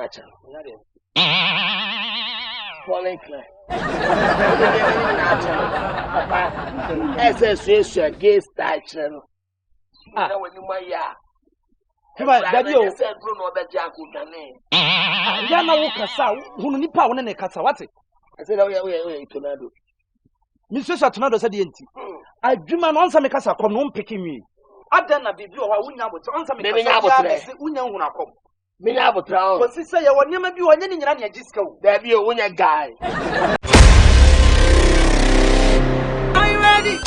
akyerɛ no. Falling clear. Wode nneɛma no nyinaa akyerɛ no. Papa, ɛsɛ suasua gay style kyerɛ no. Ah. Na w'anim ayɛ a. Hema, dabi o. Sɛ aduro na ɔbɛgye akɔdwane. Ah, yɛ na wo kasa, hunu nipa a wo ne ne kasa, wate? Ɛsɛ dɛ woyɛ woyɛ woyɛ tornado. Mesuasua tornado sɛ deɛ nti. Adwuma no ɔnsa me kasa kɔm no wompeke nwie. Adɛn na biribi wɔ hɔ a wonya abotrɛ ɔnsa me kasa biara mɛse wonya nhunu akɔm. Menya abotrɛ o. Kɔsi sɛ yɛwɔ nneɛma bi wɔ nyɛ ne nyina ne agye sika o. Daabi o wonya guy. Are you ready?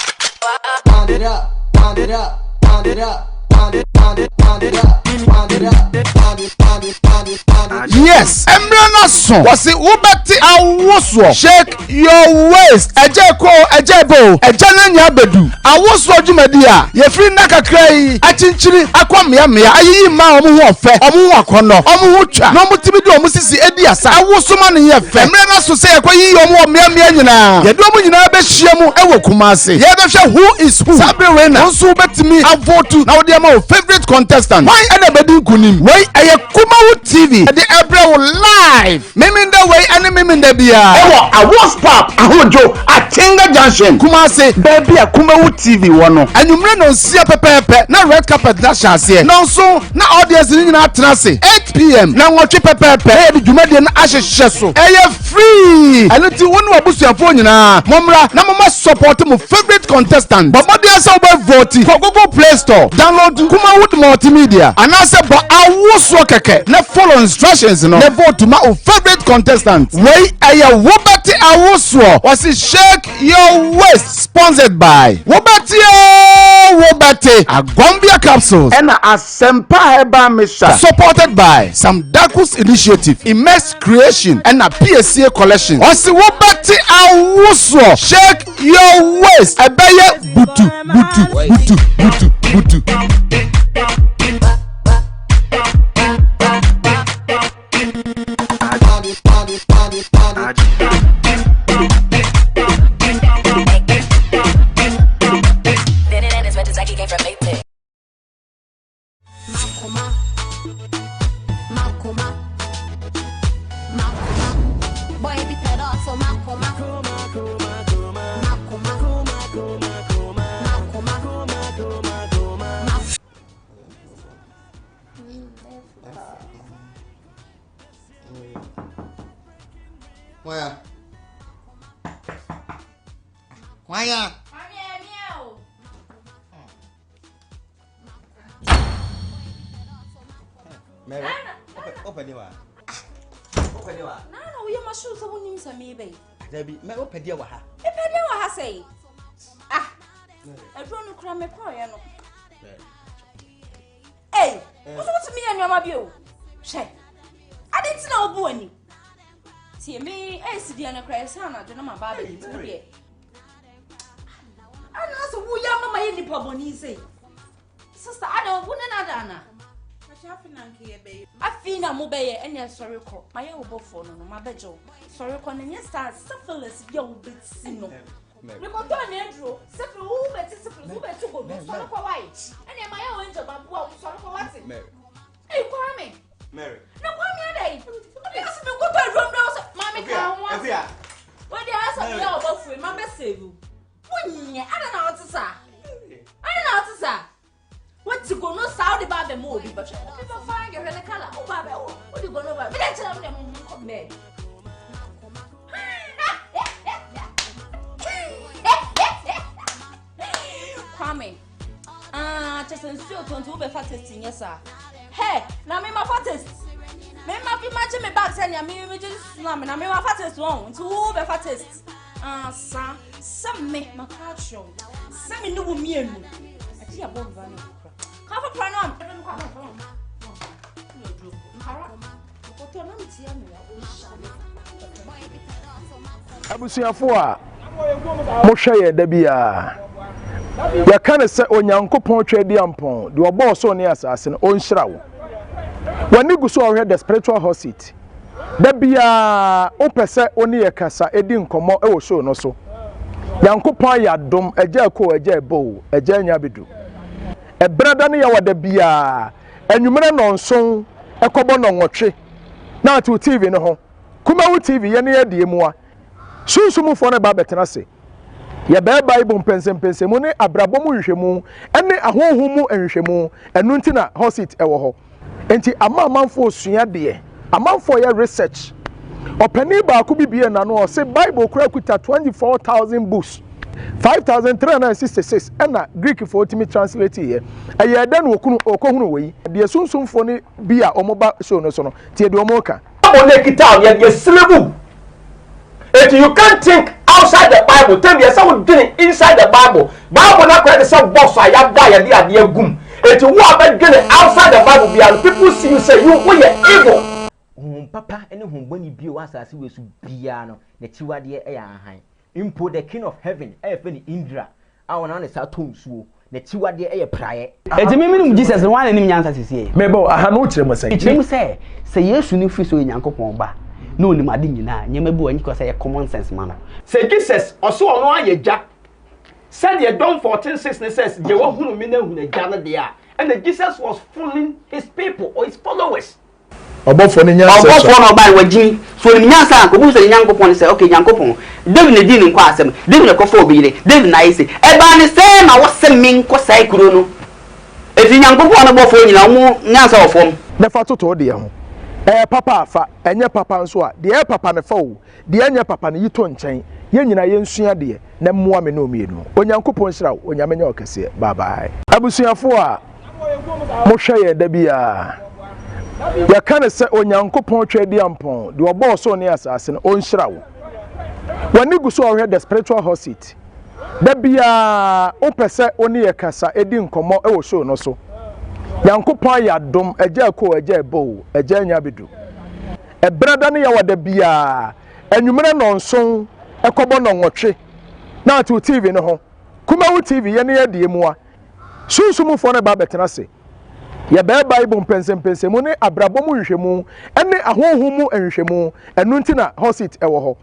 Pound it up, pound it up, pound it up, pound it, pound it, pound it up, pound it up, pound it, pound it, pound it, pound it. Yes, mmerɛ no aso. Wɔse wobɛte awosoɔ. Shake your waist. Ɛgya ɛkɔ o, ɛgya ɛba o, ɛgya no anya abɛdu. Awosoɔ dwumadi a yɛfiri nna kakra yi akyinkyini akɔ mmeammea ayiyi mmaa a wɔn ho ɔfɛ, wɔn ho akɔnnɔ, wɔn ho twa na wɔtumi de wɔn sisi di asa. Awoso ma no yɛ fɛ. Mmerɛ no aso sɛ yɛkɔyiyi wɔn wɔ mmeammea nyinaa. Yɛde wɔn nyinaa bɛhyia mu wɔ Kumasi. Yɛrebɛhwɛ Who is Who. Saa bere wei na wo nso wobɛtumi avotu na wode ama wo favourite contestant. Hwan na ɛbɛdi nkunim? Wei ɛyɛ Kumawu TV de ɛbrɛ wo live Memenda wei ɛne Memenda biara. Ɛwɔ Awos Pub, Ahodwo, Atenga Junction, Kumasi, baabi a Kumawu TV wɔ no. Anwummere nnɔnsia pɛpɛɛpɛ na red carpet no ahyɛ aseɛ. Nnɔnson na audience no nyinaa tena ase. 8pm, nnɔnwɔtwe pɛpɛɛpɛ na yɛde dwumadie no ahyehyɛ so. Ɛyɛ free! Ɛno nti wo ne w'abusuafoɔ nyinaa mommra na momma support mo favourite contestant. Bɔ mmɔden ara sɛ wobɛ vote. Kɔ Google Play Store, download Kumawood Multimedia anaasɛ bɔ awosoɔ kɛkɛ na follow instructions no na vote ma wo favourite contestant. Wei ɛyɛ Wobɛte Awosoɔ, wɔse shake your waist sponsored by Wobɛte oo Wobɛte Agombia Capsules. Ɛna Asempa Herbal Mixture. Supported by Sam Dakus Initiative, Immerse Creation ɛna Piesie Collection. Ɔsi wobɛte awosoɔ shake your waist ɛbɛyɛ butu butu butu butu butu. Hwan a? Hwan a? Mary, wopɛ deɛ wa? Wopɛ deɛ wa? Na na woyɛ ma show sɛ wonim sɛ mebɛ yi. Dabi, mɛ wopɛ deɛ wɔ ha. Mepɛ deɛ wɔ ha sɛ yi. Ah, aduro no kura mekɔɔyɛ no. Ei, wo so wotumi yɛ nneɛma bi o. Hwɛ, ade nti na wobu w'ani. Tie me, ɛnsi deɛ no kora ɛsɛ anadwo na maba abɛdi nti wo deɛ. Anaasɛ woyɛ ama ma yɛ nipa bɔne sei. Sista ada wo ne no ada ana? Afei na mobɛyɛ ɛne sɔre kɔ. Mayɛ wo bɔfoɔ no no mabɛgye wo. Sɔre kɔ na nyɛ saa syphilis bi a wobɛti no. Mekɔtɔɔ ne aduro syphilis wobɛti syphilis wobɛti godo sɔre kɔ wae. Ɛne mayɛ wo angel maboa wo sɔre kɔ wate. Ei Kwame. Mary. Na Kwame ada yi. Obi ase me nkɔtɔ aduro mbrɛ wo sɛ maame ka ho ase. Wei deɛ asɛ meyɛ ɔbɔfoɔ yi mabɛ save wo. Wonyɛ ada na ɔte saa. Ada na ɔte saa. Wote gono saa wode ba abɛma obi bɛhwɛ. Obi bɛfa yɛhwɛ ne kala wo ba abɛ wo wode gono ba. Mede kyerɛ me deɛ mo nkɔ mɛɛ. Kwame. Ah, kyɛ sɛ nsuo tɔ nti wobɛfa test nyɛ saa. Hɛ, na mema fa test. Mema fi ma gye me bag sɛ nea me megye suna me na mema fa test wɔn nti wo bɛfa test. Ah, saa sɛ me maka akyerɛ wo sɛ me ne wo mmienu. Agye abɔ mba no kura. Ka foforɔ no a mepɛ no kɔ ama. Abusuafo a mohwɛ yɛn da biara, yɛka no sɛ Onyankopɔn Tweaduampɔn, deɛ ɔbɔɔ ɔsoro ne asase no, ɔnhyira wo. W'ani gu so a wohwɛ The Spiritual Hot Seat. Da biara wopɛ sɛ wo ne yɛ kasa di nkɔmmɔ wɔ show no so. Nyankopɔn ayɛ adom, agya ɛkɔ o, agya ɛbɔ o, agya anya abɛdu. Ɛberɛ da ne yɛwɔ da biara, anwummerɛ nnɔnson ɛkɔbɔ nnɔnwɔtwe. Na ate wo TV no ho. Kumawu TV, yɛne yɛ deɛ mua. Sunsumfoɔ no ba abɛtena ase. Yɛbɛyɛ Bible mpɛnsɛmpɛnsɛmu ne abrabɔ mu nhwehwɛmu ne ahonhom mu nhwehwɛmu. Ɛno nti na hot seat wɔ hɔ. Enti ama amanfoɔ resua adeɛ. Amanfoɔ reyɛ research. Ɔpanin baako bi buee n'ano a ɔse Bible koraa kuta 24,000 books. 5,366 ɛna Greekfoɔ tumi translate yɛ. Ɛyɛɛ dɛn na ɔkunu ɔkɔhunu wei? Deɛ sunsumfoɔ no bi a wɔba show no so no, tie deɛ wɔreka. Bible no ekita wo yɛ yɛ mu. Eti you can't think outside the bible tɛm yɛ sɛ wo dwene inside the bible. Bible no akɔyɛ te sɛ box a yɛabɔ a yɛde adeɛ agu mu. Eti wo a bɛdwene outside the bible biara no people see you sɛ you wo yɛ evil. Honhom papa ne honhom bɔne bio wɔ asase wei so biara no, n'akyiwadeɛ yɛ ahahan. Mpo the king of heaven a yɛfrɛ no Indra a ɔnam ne saa tɔ nsuo, n'akyiwadeɛ yɛ praeɛ. Enti me menim Jesus no, hwan na nim nyansa sesie? Me ba o, aha no wokyerɛ mu sɛn? Mekyerɛ mu sɛ, sɛ Yesu no firi sɛ ɔyɛ Nyankopɔn Ba, na ɔnim ade nyinaa a, nneɛma bi wɔ hɔ a ɛnyɛ sɛ ɛyɛ common sense ma no. Sɛ Jesus ɔse ɔno ara yɛ Agya, sɛdeɛ John 14, 6 no says, deɛ wahunu me no ahunu Agya no deɛ a, ɛna Jesus was fooling his people or his followers. Ɔbɔfoɔ no nyansa sua. Ɔbɔfoɔ no ɔbae wagyimi. So onim nyansa anka? Obehu sɛ ne Nyankopɔn ne sɛ, okay, Nyankopɔn, David na edii ne nkwa asɛm, David na ɛkɔfaa obi yere, David na ayɛ sei. Ɛbaa ne sɛn na wose menkɔ sɛe kuro no? Enti Nyankopɔn ne bɔfoɔ nyinaa, wɔn nyansa wɔ fam. Na fa toto wo deɛ ho. Ɛyɛ papa a, fa, ɛnyɛ papa nso a, deɛ ɛyɛ papa no fa o, Deɛ ɛnyɛ papa no, yi to nkyɛn. Yɛn nyinaa yɛnsua adeɛ na ɛmmoa me ne wo mmienu. Onyankopɔn nhyira wo. Onyame nyɛ wo kɛseɛ. Bye bye. Abusuafoɔ a mohwɛ yɛn da biara, yɛka no sɛ Onyankopɔn Tweaduampɔn, deɛ ɔbɔɔ ɔsoro ne asase no, ɔnhyira wo. W'ani gu so a wohwɛ The Spiritual Hot Seat. Da biara wopɛ sɛ wo ne yɛ kasa, di nkɔmmɔ wɔ show no so. Nyankopɔn ayɛ adom, Agya Akoo, Agya Ɛbɔ o, Agya Anya Abɛdu. Ɛberɛ da ne Yawa da biara, anwummerɛ nnɔnson kɔbɔ nnɔnwɔtwe na ate wo TV no ho. Kumawu TV, yɛne yɛ deɛ mua. Sunsumfoɔ no ba abɛtena ase. Yɛbɛyɛ Bible mpɛnsɛmpɛnsɛmu ne abrabɔ mu nhwehwɛmu ne ahonhom mu nhwehwɛmu. Ɛno nti na hot seat wɔ hɔ.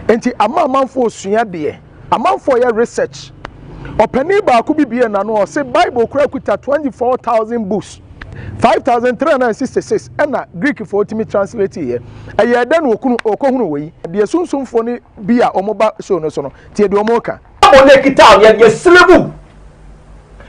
Enti ama amanfoɔ resua adeɛ. Amanfoɔ reyɛ research. Ɔpanin baako bi buee n'ano a ɔse Bible koraa kuta 24,000 books. 5,366 ɛna Greekfoɔ tumi translate yɛ. Ɛyɛɛ dɛn na ɔkunu ɔkɔhunu wei? Deɛ sunsumfoɔ no bi a wɔba show no so no, tie deɛ wɔreka. Bible no ekita wo yɛ yɛ syllable.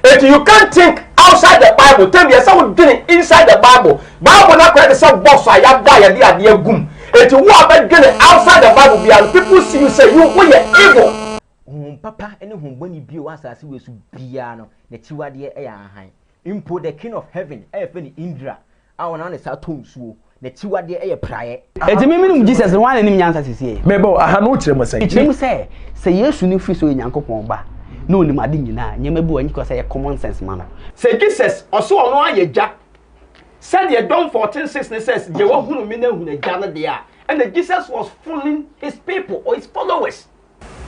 Eti you can't think outside the bible tɛm yɛ sɛ wo dwene inside the bible. Bible no akɔyɛ te sɛ box a yɛabɔ a yɛde adeɛ agu mu. Eti wo a bɛdwene outside the bible biara no people see you sɛ you wo yɛ evil. Honhom papa ne honhom bɔne bio wɔ asase wei so biara no, n'akyiwadeɛ yɛ ahahan. Mpo the king of heaven a yɛfrɛ no Indra a ɔnam ne saa tɔ nsuo, n'akyiwadeɛ yɛ praeɛ. Enti me menim Jesus no, hwan na nim nyansa sesie? Me ba o, aha no wokyerɛ mu sɛn? Mekyerɛ mu sɛ, sɛ Yesu no firi sɛ ɔyɛ Nyankopɔn Ba, na ɔnim ade nyinaa a, nneɛma bi wɔ hɔ a ɛnyɛ sɛ ɛyɛ common sense ma no. Sɛ Jesus ɔse ɔno ara yɛ Agya, sɛdeɛ John 14, 6 no says, deɛ wahunu me no ahunu Agya no deɛ a, ɛna Jesus was fooling his people or his followers.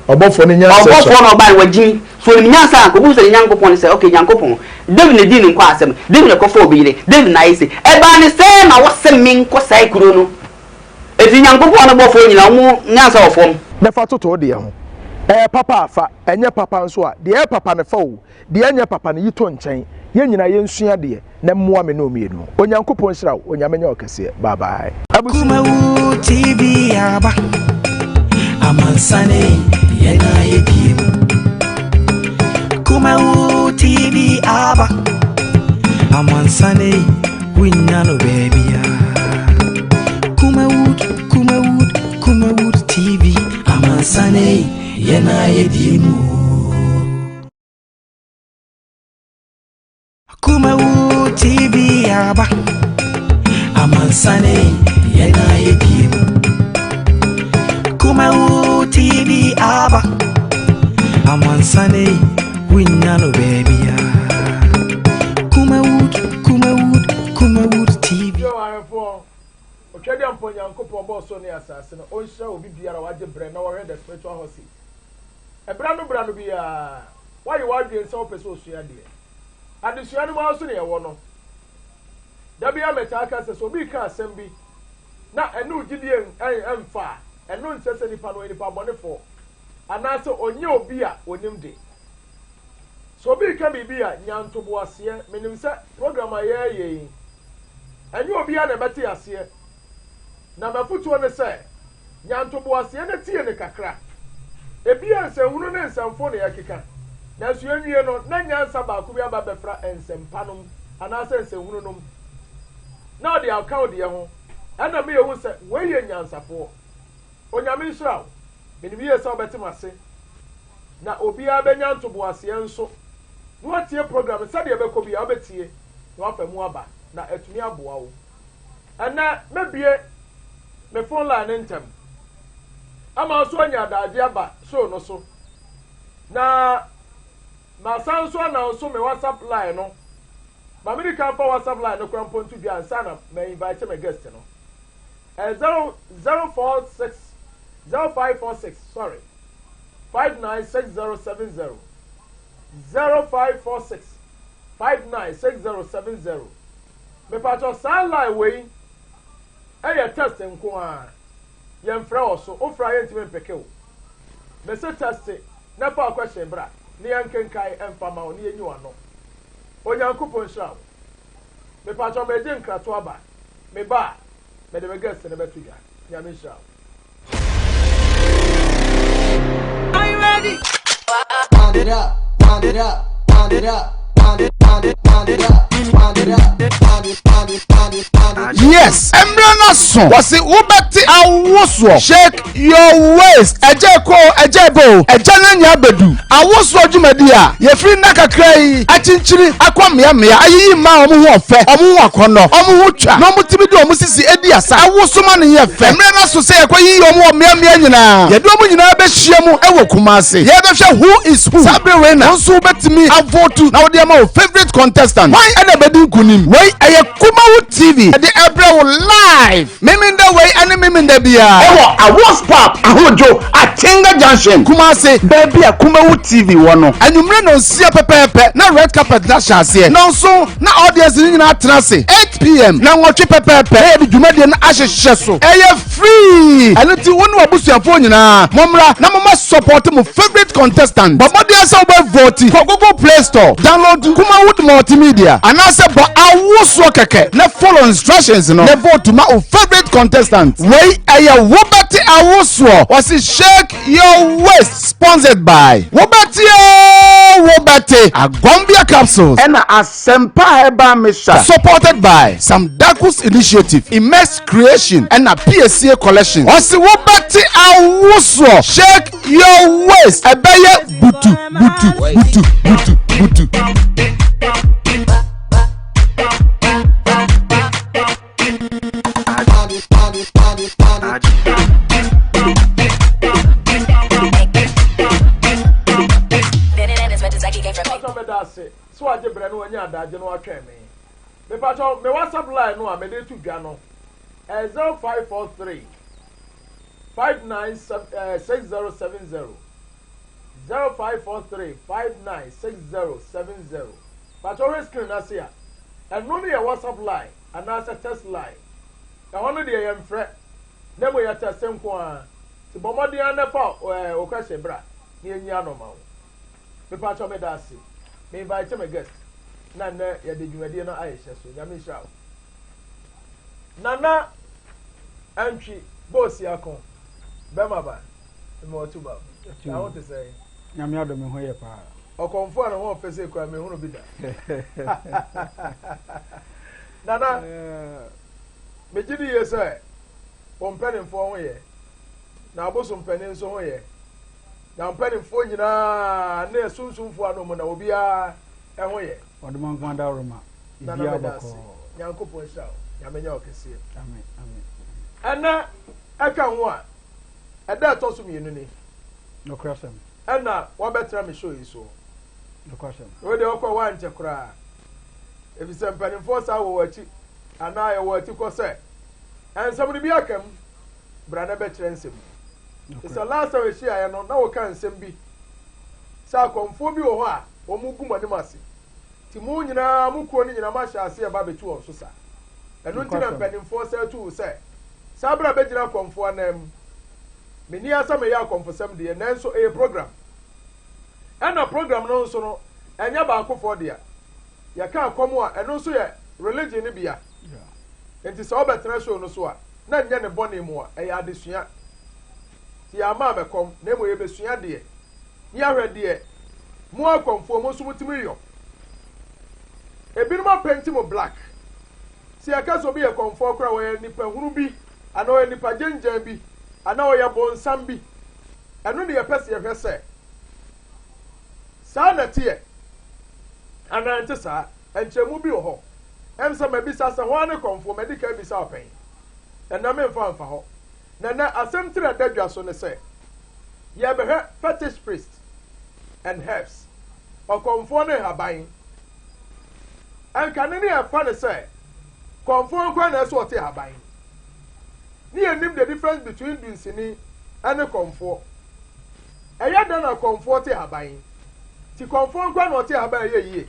Ɔbɔfoɔ no nyansa sua. Ɔbɔfoɔ no ɔbae no wagyimi. So onim nyansa anka? Obehu sɛ ne Nyankopɔn ne sɛ, okay, Nyankopɔn, David na edii ne nkwa asɛm, David na ɛkɔfaa obi yere, David na ayɛ sei. Ɛbaa ne sɛn na wose menkɔ sɛe kuro no? Enti Nyankopɔn ne bɔfoɔ nyinaa, wɔn nyansa wɔ fam. Na fa toto wo deɛ ho. Ɛyɛ papa a, fa, ɛnyɛ papa nso a, deɛ ɛyɛ papa no fa o, Deɛ ɛnyɛ papa no, yi to nkyɛn. Yɛn nyinaa yɛnsua adeɛ na ɛmmoa me ne wo mmienu. Onyankopɔn nhyira wo. Onyame nyɛ wo kɛseɛ. Bye bye. Kumawu TV aba amansane yɛn ayɛ biem. Kumawu TV aba amansane wunya no baabia. Kumawu Kumawu Kumawu TV amansane yɛn ayɛ biem. Kumawu TV aba amansane yɛn ayɛ biem. Kumawu TV aba amansane wunya no baabia. Kumawu Kumawu Kumawu TV. Yo ahwɛfoɔ, Otwadiampɔ Nyankopɔn bɔɔ soro ne asase no, ɔnhyira obi biara a wagye brɛ na ɔhwɛ The Spiritual Hot Seat. Ɛberɛ ano berɛ ano biara, woayɛ w'adwene sɛ wopɛ sɛ osua adeɛ. Adesua no mu ara nso na yɛwɔ no. Da biara metaa ka sɛ, sɛ obi reka asɛm bi na ɛne wo gyidie mfa a, ɛno nkyerɛ sɛ nipa no ɔyɛ nipa bɔnefoɔ anaasɛ ɔnyɛ obi a ɔnim de. Sɛ obi reka biribi a, nya ntoboaseɛ. Menim sɛ program a yɛreyɛ yi, ɛnyɛ obiara na ɛbɛte aseɛ. Na m'afotuo ne sɛ, nya ntoboaseɛ na tie no kakra. Ebia nsɛnhunu ne nsɛmfo na yɛkeka, nanso yɛnwie no na nyansa baako bi aba abɛfra nsɛmpa nom anaasɛ nsɛnhunu nom na ɔde aka wo deɛ ho. Ɛna ma yɛhu sɛ wei yɛ nyansafoɔ. Onyame nhyira wo. Menim yie sɛ wobɛte m'ase. Na obiara bɛnya ntoboaseɛ nso na watie program no sɛdeɛ ɛbɛkɔ biara wobɛtie na wafa mu aba na atumi aboa wo. Ɛnnɛ mɛbue me phone line no ntɛm ama wo nso anya adagye aba show no so na masan nso announce me WhatsApp line no. Ma medi kan fa WhatsApp line no koraa mpo nto dwa ansa na ma invite me guest no. Ɛyɛ 0046 0546 sorry 596070 0546 596070. Mepakyɛw saa line wei ɛyɛ test nko ara yɛnfrɛ wɔ so wofrɛ a yɛntumi mpeke wo mese test na fa wo question bra na yɛnkenkae ɛmfa ma wo na yɛnyi w'ano Onyankopɔn nhyira wo mepakyɛw megye nkrato aba meba a mede me guest no bɛto dwa Nyame nhyira wo. Are you ready? Wind it up, wind it up, wind it up, wind it, wind it, wind it up, wind it up, wind it, wind it, wind it, wind it. Yes, mmerɛ no aso. Wɔse wobɛte awosoɔ. Shake your waist. Ɛgya ɛkɔ o, ɛgya ɛba o, ɛgya no anya abɛdu. Awosoɔ dwumadi a yɛfiri nna kakra yi akyinkyini akɔ mmeammea ayiyi mmaa a wɔn ho ɔfɛ, wɔn ho akɔnnɔ, wɔn ho twa na wɔtumi de wɔn sisi di asa. Awoso ma no yɛ fɛ. Mmerɛ no aso sɛ yɛkɔyiyi wɔn wɔ mmeammea nyinaa. Yɛde wɔn nyinaa bɛhyia mu wɔ Kumasi. Yɛrebɛhwɛ Who is Who. Saa bere wei na wo nso wobɛtumi avotu na wode ama wo favourite contestant. Hwan na ɛbɛdi nkonim? Wei ɛyɛ Kumawu TV de ɛbrɛ wo live. Memenda wei ɛne Memenda biara. Ɛwɔ Awards Park, Ahodwo, Atenga Junction, Kumasi, baabi a Kumawu TV wɔ no. Anwummere nnɔnsia pɛpɛɛpɛ na red carpet no ahyɛ aseɛ. Nnɔnson na audience no nyinaa atena ase. 8pm, nnɔnwɔtwe pɛpɛɛpɛ na yɛde dwumadie no ahyehyɛ so. Ɛyɛ free! Ɛno nti wo ne w'abusuafoɔ nyinaa mommra na momma support mo favourite contestant. Bɔ mmɔden sɛ wobɛ vote. Kɔ Google Play Store, download Kumawood Multimedia anaasɛ bɔ awosoɔ kɛkɛ na follow instructions no na vote ma wo favourite contestant. Wei ɛyɛ Wobɛte Awosoɔ, wɔse shake your waist sponsored by Wobɛte oo Wobɛte, Agombia Capsules. Ɛna Asempa Herbal Mixture. Supported by Sam Dakus Initiative, Immerse Creation ɛna Piesie Collection. Ɔse wobɛte awosoɔ, shake your waist, ɛbɛyɛ butu butu butu butu butu. Pastor meda ase sɛ wagye brɛ no wanya adagye no atwɛn me. Mepakyɛw me WhatsApp line no a mede to dwa no ɛyɛ 0543 596070 0543 596070. Pakyɛw hwɛ screen no ase a ɛno no yɛ WhatsApp line anaasɛ text line. Ɛhɔ no deɛ yɛmfrɛ na mmom yɛ text nko ara. Nti bɔ mmɔden ara na fa wo question bra na yɛnyi ano ma wo. Mepakyɛw meda ase. Me invite me guest na nnɛ yɛde dwumadie no ayɛ hyɛ so. Nyame nhyira wo. Nana Antwi Boosiako bɛma ba mma watu ba. Na wo te sɛn? Nyame adom me ho yɛ paa. Ɔkɔmfo a ne ho ɔfɛ sɛ kura mehunu bi da. Nana, megye di yie sɛ wo mpanimfoɔ ho yɛ na abosom panin nso ho yɛ. Na mpanimfoɔ nyinaa ne asunsumfoɔ ano mu na obiara ho yɛ. Ɔdoma nko adaworoma. Nana meda ase. Nyankopɔn nhyira wo. Nyame nyɛ wo kɛseɛ. Amen. Amen. Ɛnɛ ɛka ho a ɛda ɛtɔ so mmienu ni. Nokorasɛm. Ɛna wabɛtena me show yi so. Nokorasɛm. Wei deɛ ɔkɔ wankyɛ koraa. Efisɛ mpanimfoɔ saa wɔ w'akyi anaa yɛwɔ akyi kɔ sɛ ɛnsɛm no bi aka mu bra na bɛkyerɛ nsɛm mu. Sɛ last time yɛhyiaeɛ no na wɔka nsɛm bi sɛ akɔmfoɔ bi wɔ hɔ a wɔn gu mo anim ase. Nti mo nyinaa mo kuo no nyinaa moahyɛ aseɛ reba abɛtu wɔn so sa. Ɛno nti na mpanimfoɔ san tu wo sɛ, saa berɛ a bɛgyina akɔmfoɔ ananmu. Menni ha sɛ meyɛ akɔmfosɛm deɛ, nanso ɛyɛ program. Ɛna program no nso no, ɛnyɛ baakofoɔ dea. Yɛka akɔm a, ɛno nso yɛ religion no bia. Nti sɛ wobɛtena show no so a, na nyɛ ne bɔne mu a, ɛyɛ adesua. Nti yɛamma ammɛkɔm, na mmom yɛbɛsua adeɛ, ne yɛahwɛ deɛ mo akɔmfoɔ mo nso motumi yɔ. Ebinom apɛnti mo black. Sɛ yɛka sɛ obi yɛ kɔmfoɔ koraa a, ɔyɛ nipa hunu bi, anaa ɔyɛ nipa gyangyan bi, anaa ɔyɛ bonsam bi. Ɛno ne yɛpɛ sɛ yɛhwɛ sɛ saa na ɛteɛ anaa ɛnte saa. Nkyerɛmu bi wɔ hɔ. Ɛm sɛ mabisa sɛ hwan ne kɔmfoɔ, madi kan abisa wo pɛn. Ɛnnɛ memfa mfa hɔ. Na ɛnnɛ asɛm tiri a ɛda dwa so ne sɛ yɛrebɛhwɛ fetish priest and herbs, ɔkɔmfoɔ ne nhaban. Ɛnkane ne yɛfa no sɛ kɔmfoɔ nko ara na ɛsɛ ɔte ahaban. Ne yɛnnim the difference between dunsini ne kɔmfoɔ. Ɛyɛ dɛn na kɔmfoɔ te ahaban? Ti kɔmfoɔ nko ara na ɔte ahaban a ɛyɛ yie.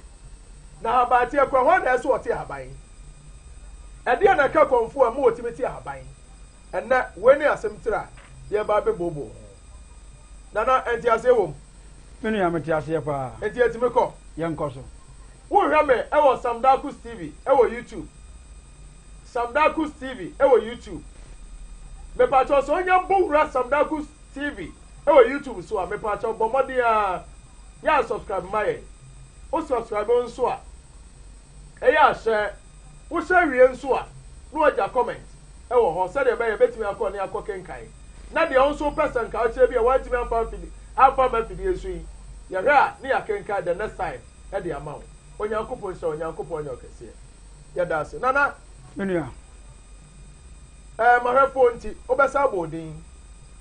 Na ahaban teɛ kora hwan na ɛsɛ ɔte ahaban? Ɛdeɛn na ɛka kɔmfoɔ a ɛma ɔtumi te ahaban? Ɛnnɛ, wei ne asɛm tiri a yɛreba abɛbooboo ho. Nana, nteaseɛ wɔ mu? Me nua, mete aseɛ paa. Enti yɛtumi kɔ? Yɛnkɔ so. Wohwɛ me wɔ Sam Darkus TV wɔ YouTube. Sam Darkus TV wɔ YouTube. Mepakyɛw sɛ onya bɔ wura Sam Darkus TV wɔ YouTube so a, mepakyɛw bɔ mmɔden ara yɛ a subscribe ma yɛn. Wo subscribe nso a, ɛyɛ a hyɛ. Wo hyɛ wie nso a, na wagya comment wɔ hɔ sɛdeɛ ɛbɛyɛ yɛbɛtumi akɔ ne akɔ kenkan. Na deɛ wo nso wopɛ sɛ nka wokyerɛ bi a woantumi amfa amfidi amfa amma afidie so yi, yɛhwɛ a ne yɛakenkan the next time de ama wo. Onyankopɔn nhyira wo, Onyankopɔn nyɛ wo kɛseɛ. Yɛda ase. Nana. Me nua. Ɛɛ m'ahwɛfoɔ nti wobɛsan abɔ wo din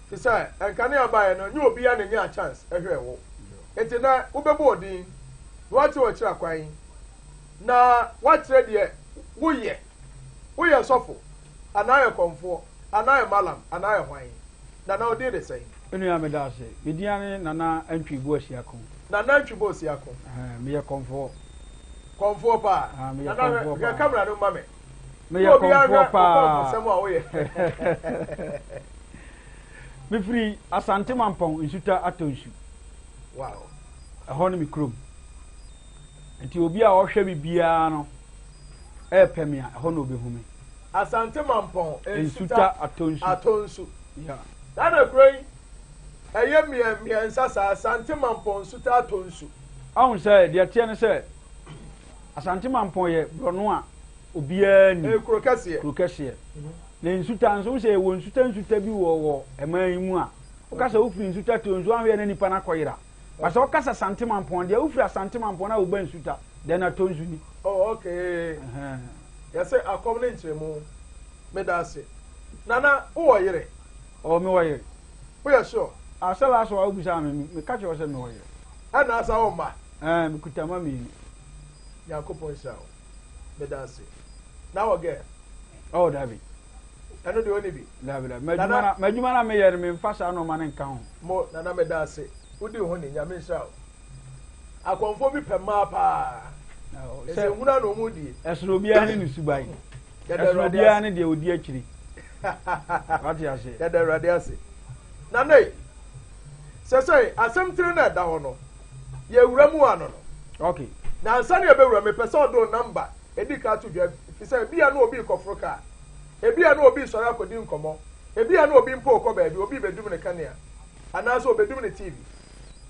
fi sɛ nkanea baeɛ no nyɛ obiara na nyaa chance hwɛɛ wo nti nɛ wobɛbɔ wo din na woakyerɛ w'akyiri akwan na woakyerɛ deɛ woyɛ. Woyɛ sɔfo anaa yɛ kɔmfoɔ anaa yɛ malam anaa yɛ hwan? Nana wo din de sɛn? Me nua meda ase. Me din ara ne Nana Antwi Boasiako. Nana Antwi Boasiako. Ɛhɛn, meyɛ kɔmfoɔ. Kɔmfoɔ paa. Ah, meyɛ Nana hwɛ kɔmfoɔ hwɛ paa. camera no ma me. Meyɛ Na obiara kɔmfoɔ hwɛ wo paa. kɔmfosɛm a woyɛ. Mefiri Asante Mampɔn Nsuta Atɔnsu. Wow. Ɛhɔ ne me kurom. Nti obi a ɔhwɛ me biara no ɛɛpɛ me a, ɛhɔ na ɔbɛhu me. Asante Mampɔn Nsuta Atonsu. Atonsu. Yeah. Saa na kuro yi ɛyɛ mmiɛnsa saa, Asante Mampɔn Nsuta Atonsu. Ahu sɛ deɛ ɛteɛ ne sɛ Asante Mampɔn yɛ borɔno a obiara nim. Ɛyɛ kuro kɛseɛ. Kuro kɛseɛ. Na Nsuta nso, wohu sɛ yɛwɔ nsuta nsuta bi wɔ wɔ ɛman yi mu a, woka sɛ wofiri Nsuta Tonsu anhwɛ na nipa no akɔyera. But sɛ woka sɛ Asante Mampɔn deɛ, wofiri Asante Mampɔn na woba Nsuta, then Atonsu ni. Oh okay. Yɛsɛ akɔm ne nkyerɛmu. Meda ase. Nana, wowɔ yere? Oh, mewɔ yere. Woyɛ sure? Ah, sɛ last one wobisaa me, meka kyerɛ wo sɛ mewɔ yere. Ɛna asa wo mma? Ɛɛ, mekuta mma mmienu. Nyankopɔn nhyira wo. Meda ase. Na wɔ girl? Oh, dabi. Ɛno deɛ ɔnni bi? Dabi, dabi. M'adwuma na, m'adwuma na meyɛ no, memfa saa nneɛma no nka ho. Mo, Nana meda ase. Wodi wo ho ni, Nyame nhyira wo. Akɔmfoɔ bi pɛ mmaa paa. Ɛsɛ nhunu na wɔn die. Ɛsono obiara ne ne suban. Ɛsono obiara ne deɛ odi akyiri. Wate ase. Yɛda Awurade ase. Na ne sɛ sɛ asɛm tiri na ɛda hɔ no yɛwura mu ano no. Okay. Na ansa na yɛbɛwura mepɛ sɛ ɔde namba edi ka to dwa fi sɛ ebia na obi rekɔforo kaa ebia na obi resɔre akɔdi nkɔmmɔ ebia na obi mpo rekɔ baabi obi rebɛdum ne kanea anaasɛ obɛdum ne TV.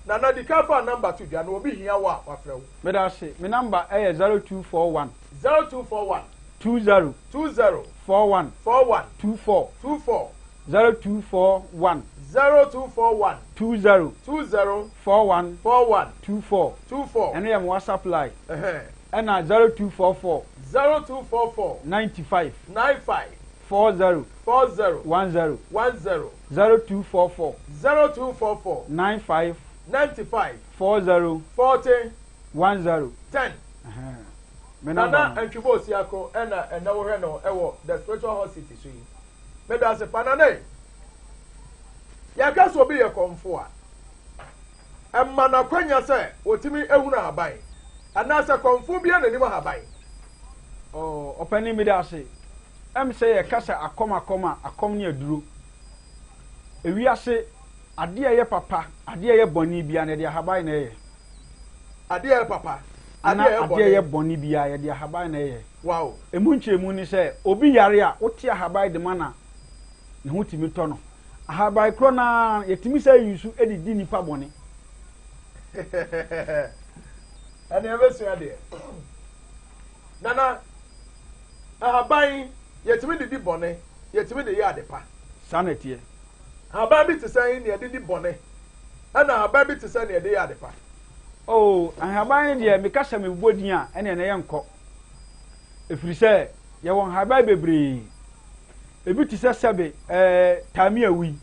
Nana, di kan fa number to dwa na obi hia wo a, wafrɛ wo. Meda ase. Me number yɛ 0241. 0241. 20. 20. 41. 41. 24. 24. 0241. 0241. 20. 20. 41. 41. 24. 24. Ɛno yɛ me WhatsApp line. Ɛhɛn. Ɛna 0244. 0244. 95. 95. 40. 40. 10. 10. 0244. 0244. 95. 95. 40. 40. 10. 10. Me number Nana no. Antwibo Osiako ɛna ɛnɛ wohwɛ no ɛwɔ The Spiritual Hot City so yi. Meda ase pa Nana yi. Yɛka sɛ obi yɛ kɔmfo a, ɛma no akwanya sɛ otumi ehunu ahaban anaasɛ kɔmfo bi n'anim ahaban. Oh, ɔpanin meda ase. Ɛm sɛ yɛka sɛ akɔm akɔm a, akɔm ne aduro. Ewiase, adeɛ a ɛyɛ papa, adeɛ a ɛyɛ bɔne biara no, yɛde ahaban na ɛyɛ. Adeɛ a ɛyɛ papa, adeɛ Anaa a ɛyɛ adeɛ a ɛyɛ bɔne. bɔne biara, yɛde ahaban na ɛyɛ. Wow. Emu nkyerɛmu ne sɛ, obi yare a, wote ahaban de ma no a, ne ho tumi tɔ no. Ahaban korɔ no ara yɛtumi sɛ yi so de di nipa bɔne. Ɛne ɛbɛsua deɛ. Nana, ahaban yɛtumi de di bɔne, yɛtumi de yɛ ade pa. Saa na ɛteɛ. Ahaban bi te sɛ nea yɛde di bɔne, ɛna ahaban bi te sɛ nea yɛde yɛ ade pa. Oh, nhaban no deɛ meka sɛ mebobɔ din a, ɛneɛ na yɛnkɔ. Ɛfiri sɛ yɛwɔ nhaban bebree. Ebi te sɛ sɛbe ɛɛ taame awu yi.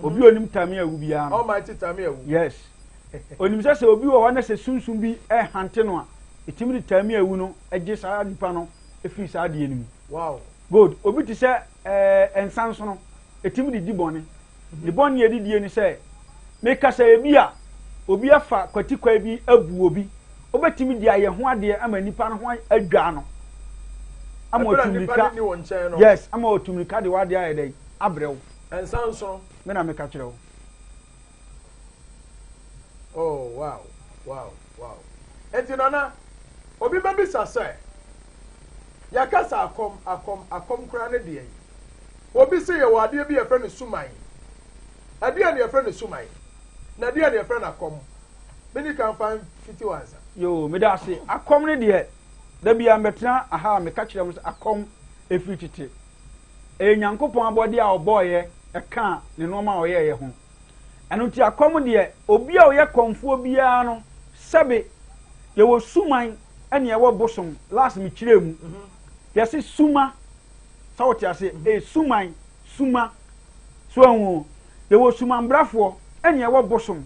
Obi a onim taame awu biara no. Almighty taame awu. Yes. Onim sɛ sɛ obi wɔ hɔ na sɛ sunsum bi ɛhante no a, ɛtumi de taame awu no gye saa nipa no firi saa adeɛ no mu. Wow. Good. Obi te sɛ ɛɛ nsansono, ɛtumi de di bɔne. Ne bɔne a ɛde die ne sɛ, meka sɛ ebi a obi afa kwatikwae bi abu obi, wobɛtumi de ayɛ ho adeɛ ama nipa no ho adwaa no. Ama Ɛberɛ a otu nipa mmirika. no nni wo nkyɛn no. Yes, ama otu mmirika de w'adeɛ ayɛ dɛn? Abrɛ wo. Nsansono. Me na meka kyerɛ wo. Oh, wow, wow, wow. Enti Nana, obi bɛbisa sɛ, yɛka sɛ akɔm, akɔm, akɔm koraa ne deɛn? Obi se yɛwɔ adeɛ bi a yɛfrɛ no suman. Ɛdeɛn na yɛfrɛ no suman? Na ɛdeɛn na yɛfrɛ no akɔm? Meni kan fa mfiti hɔ ansa. Yoo, meda ase. Akɔm no deɛ, da biara mebɛtena aha a meka kyerɛ mo sɛ akɔm ɛfiri tete. Ɛyɛ Nyankopɔn abɔdeɛ a ɔbɔeɛ ɛka ne nnoɔma a ɔyɛeɛ ho. Ɛno nti akɔm deɛ, obi a ɔyɛ kɔmfoɔ biara no, sɛbe yɛwɔ suman ɛne ɛwɔ bosom, last mekyerɛɛ mu. Yɛse suma Sɛ wote aseɛ, ɛyɛ suman, suma. So ahu o, yɛwɔ sumanbrafoɔ ɛne ɛwɔ bosom.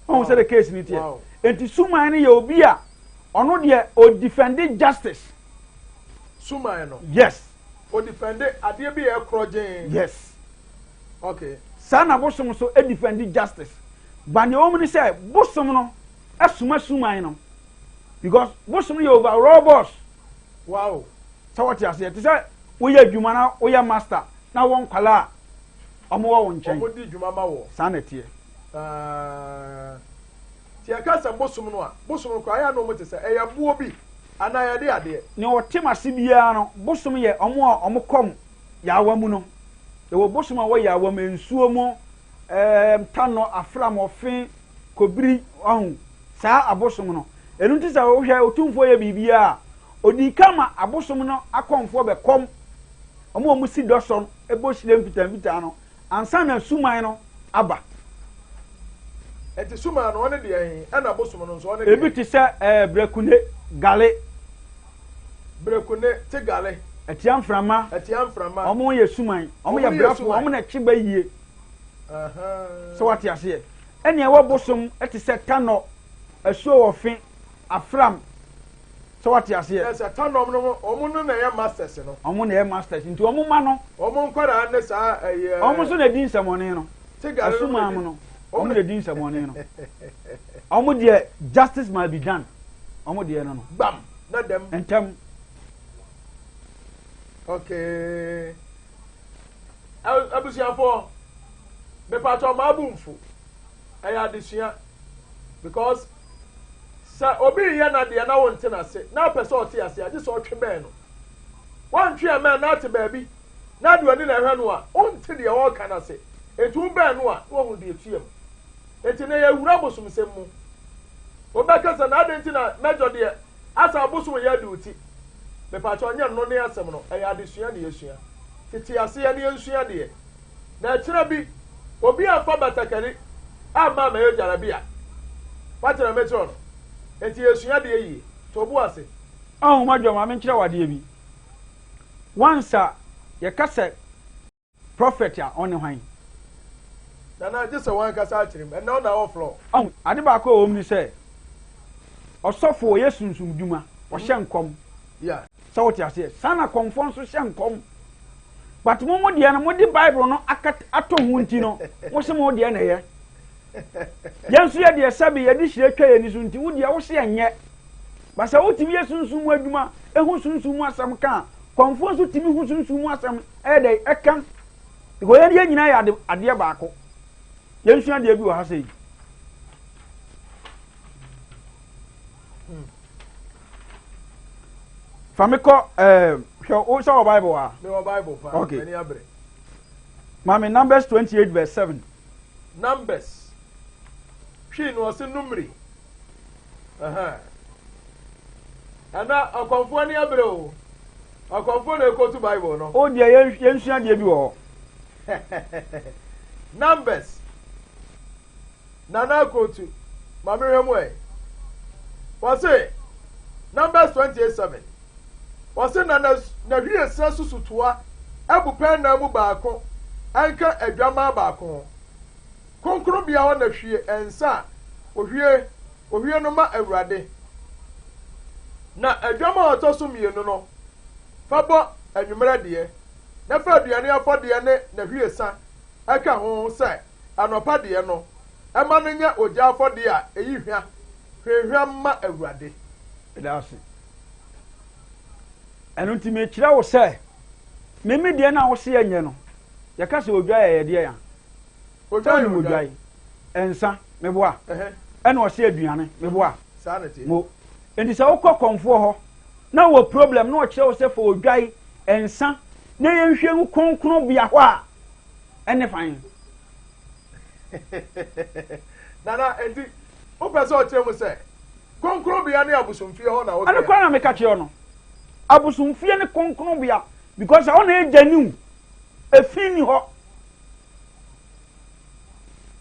Wahu sɛ the case ni teɛ. Enti suman no yɛ obi a ɔno deɛ ɔdefende justice. Suman no? Yes. Ɔdefende adeɛ bi a ɛkorɔ gyee? Yes. Okay. Saa na bosom nso defende justice. But deɛ ɛwɔ mu ne sɛ bosom no soma suman no because bosom no yɛ overall boss. Wow. Sɛ wɔte aseɛ te sɛ woyɛ adwuma na woyɛ master na wɔ nkwadaa a wɔn wɔ wo nkyɛn. Wɔn di dwuma ma wɔ. Saa na ɛteɛ. Ti yɛka sɛ bosom no a, bosom no koraa ayɛ a na wɔn te sɛ ɛyɛ boɔ bi anaa yɛde adeɛ. Nea ɔte m'ase biara no, bosom yɛ wɔn a wɔn kɔm yaawa mu no. Yɛwɔ bosom a wɔ yaawa mu, nsuo mu, ɛɛm, tanɔ, afram, ɔfe, kobiri, wahu, saa abosom no. Ɛno nti sɛ wohwɛ Otumfoɔ yɛ biribiara a, ɔdii kan ma abosom no akɔmfoɔ bɛkɔm wɔn a wɔsi dɔsɔ no bɔ hyire mfitamfitaa no ansa na suman no aba. Enti suman no, ɔne deɛ he? Ɛna bosom no nso, ɔne deɛ he? Ebi te sɛ ɛɛ brekune, gale. Brekune, te gale. Atia mframa. Atia mframa. Wɔn yɛ suman. Wɔn yɛ brɛfo, wɔn na ɛkye ba yie. Sɛ wate aseɛ. Ɛnea ɛwɔ bosom te sɛ tanɔ, asuo wɔ fe, afram. Sɛ wate aseɛ. Kyerɛ sɛ tanɔm no wɔn no na ɛyɛ masters no. Wɔn na ɛyɛ masters nti wɔn ma no. Wɔn nkwadaa ne saa ɛyɛ. Wɔn nso na ɛdi nsɛmɔne no. Tigare no Asumaa mu no wɔn na ɛdi nsɛmɔne no. Wɔn deɛ justice must be done. Wɔn deɛ no no. Gbam na dɛm. Ntɛm. Okay. Abusuafoɔ, mepatɔ maa bo mfu. Ɛyɛ adesua because sɛ obi reyɛ n'adeɛ na wonte n'ase na apɛ sɛ ɔte ase a, gye sɛ ɔtwe bɛn no. Woantwe ammɛn na ate baabi na ade w'ani na ɛhwɛ no a, wonte deɛ ɔreka no ase. Enti wobɛn no a, na wahu deɛ ɛtua mu. Enti na yɛwura abosomsɛm mu. Wobɛka sɛ na adɛn nti na mɛdɔ deɛ Asa abosom yɛ adi wo ti. Mepakyɛw nyɛ no ne asɛm no, ɛyɛ adesua na yɛsua. Tete aseɛ na yɛnsua adeɛ. Na ɛkyena bi, obi amfa batakari amma ammɛyɛ gyarabea. Woate nea mekyerɛ wo no? Enti yɛsua adeɛ yie. To wo bo ase. Ɔho Madwo ma menkyerɛ wo adeɛ bi. Once a yɛka sɛ Prophet a ɔne hwan? Nana gye sɛ wankasa akyerɛ mu. Ɛnnɛ wo na wɔ floor. Ɔho, ade baako a ɛwɔ mu ne sɛ, ɔsɔfo ɔyɛ sunsum dwuma, ɔhyɛ nkɔm. Yeah. Sɛ wote aseɛ? Saa na kɔmfoɔ nso hyɛ nkɔm. But mo mo deɛ no, mode Bible no akat ato ho nti no, mo se mo deɛ na ɛyɛ. Yɛn nso yɛ deɛ sɛbe yɛde hyire twa yɛn ani so nti, wo deɛ wo se ɛnyɛ. But sɛ wotumi yɛ sunsum mu adwuma, ehu sunsum mu asɛm ka a, kɔmfoɔ nso tumi hu sunsum mu asɛm ɛyɛ dɛ ɛka. Because yɛn yɛn nyinaa yɛ ade adeɛ baako. Yɛnsua adeɛ bi wɔ ha sɛ yi. Fa me kɔ ɛɛ hwɛ wo sɛ wɔ Bible a. Mewɔ Bible paa. Okay. M'ani abere. Maame Numbers 28 verse 7. Numbers. Twi no ɔse Numeri. Ɛhɛn. Ɛna ɔkɔmfoɔ ani abere o. Ɔkɔmfoɔ na ekotu Bible no. O deɛ yɛn yɛnsua adeɛ bi wɔ hɔ. Numbers. Nana akotu. Ma mehwɛ mu ɛ. Wɔse Numbers 28 7. Wɔse na na n'ahwiesa susutoa abupɛn nan mu baako nka adwammaa baako ho. Kronkronbea hɔ na hwie nsa a ohwie ohwie no ma Awurade. Na adwammaa a ɔtɔ so mmienu no, fa bɔ anwummerɛ deɛ, na fa aduane afɔdeɛ ne n'ahwiesa ka ho sɛ anɔpa deɛ no, ma no nyɛ ogya afɔdeɛ a ɛyi hwa hwamhwam ma Awurade. Meda ase. Ɛno nti mekyerɛ wo sɛ, me me deɛ no a wose yɛnyɛ no, yɛka sɛ odwa yɛ yɛdeɛ a, sɛ wonim odwae, nsa, meboa, ɛna ɔse aduane, meboa, mo. Nti sɛ wokɔ kɔmfoɔ hɔ na wɔ problem na ɔkyerɛ wo sɛ fa odwae, nsa, na yɛnhwie ngu kronkron bea hɔ a, ɛne fan. Nana, enti wopɛ sɛ ɔkyerɛ mu sɛ kronkronbea ne abosomfie hɔ na wokɛ? Ɛno koraa na meka kyerɛ no. Abosomfie ne kronkronbea because ɛhɔ na ɛgya niw. Efi ni hɔ.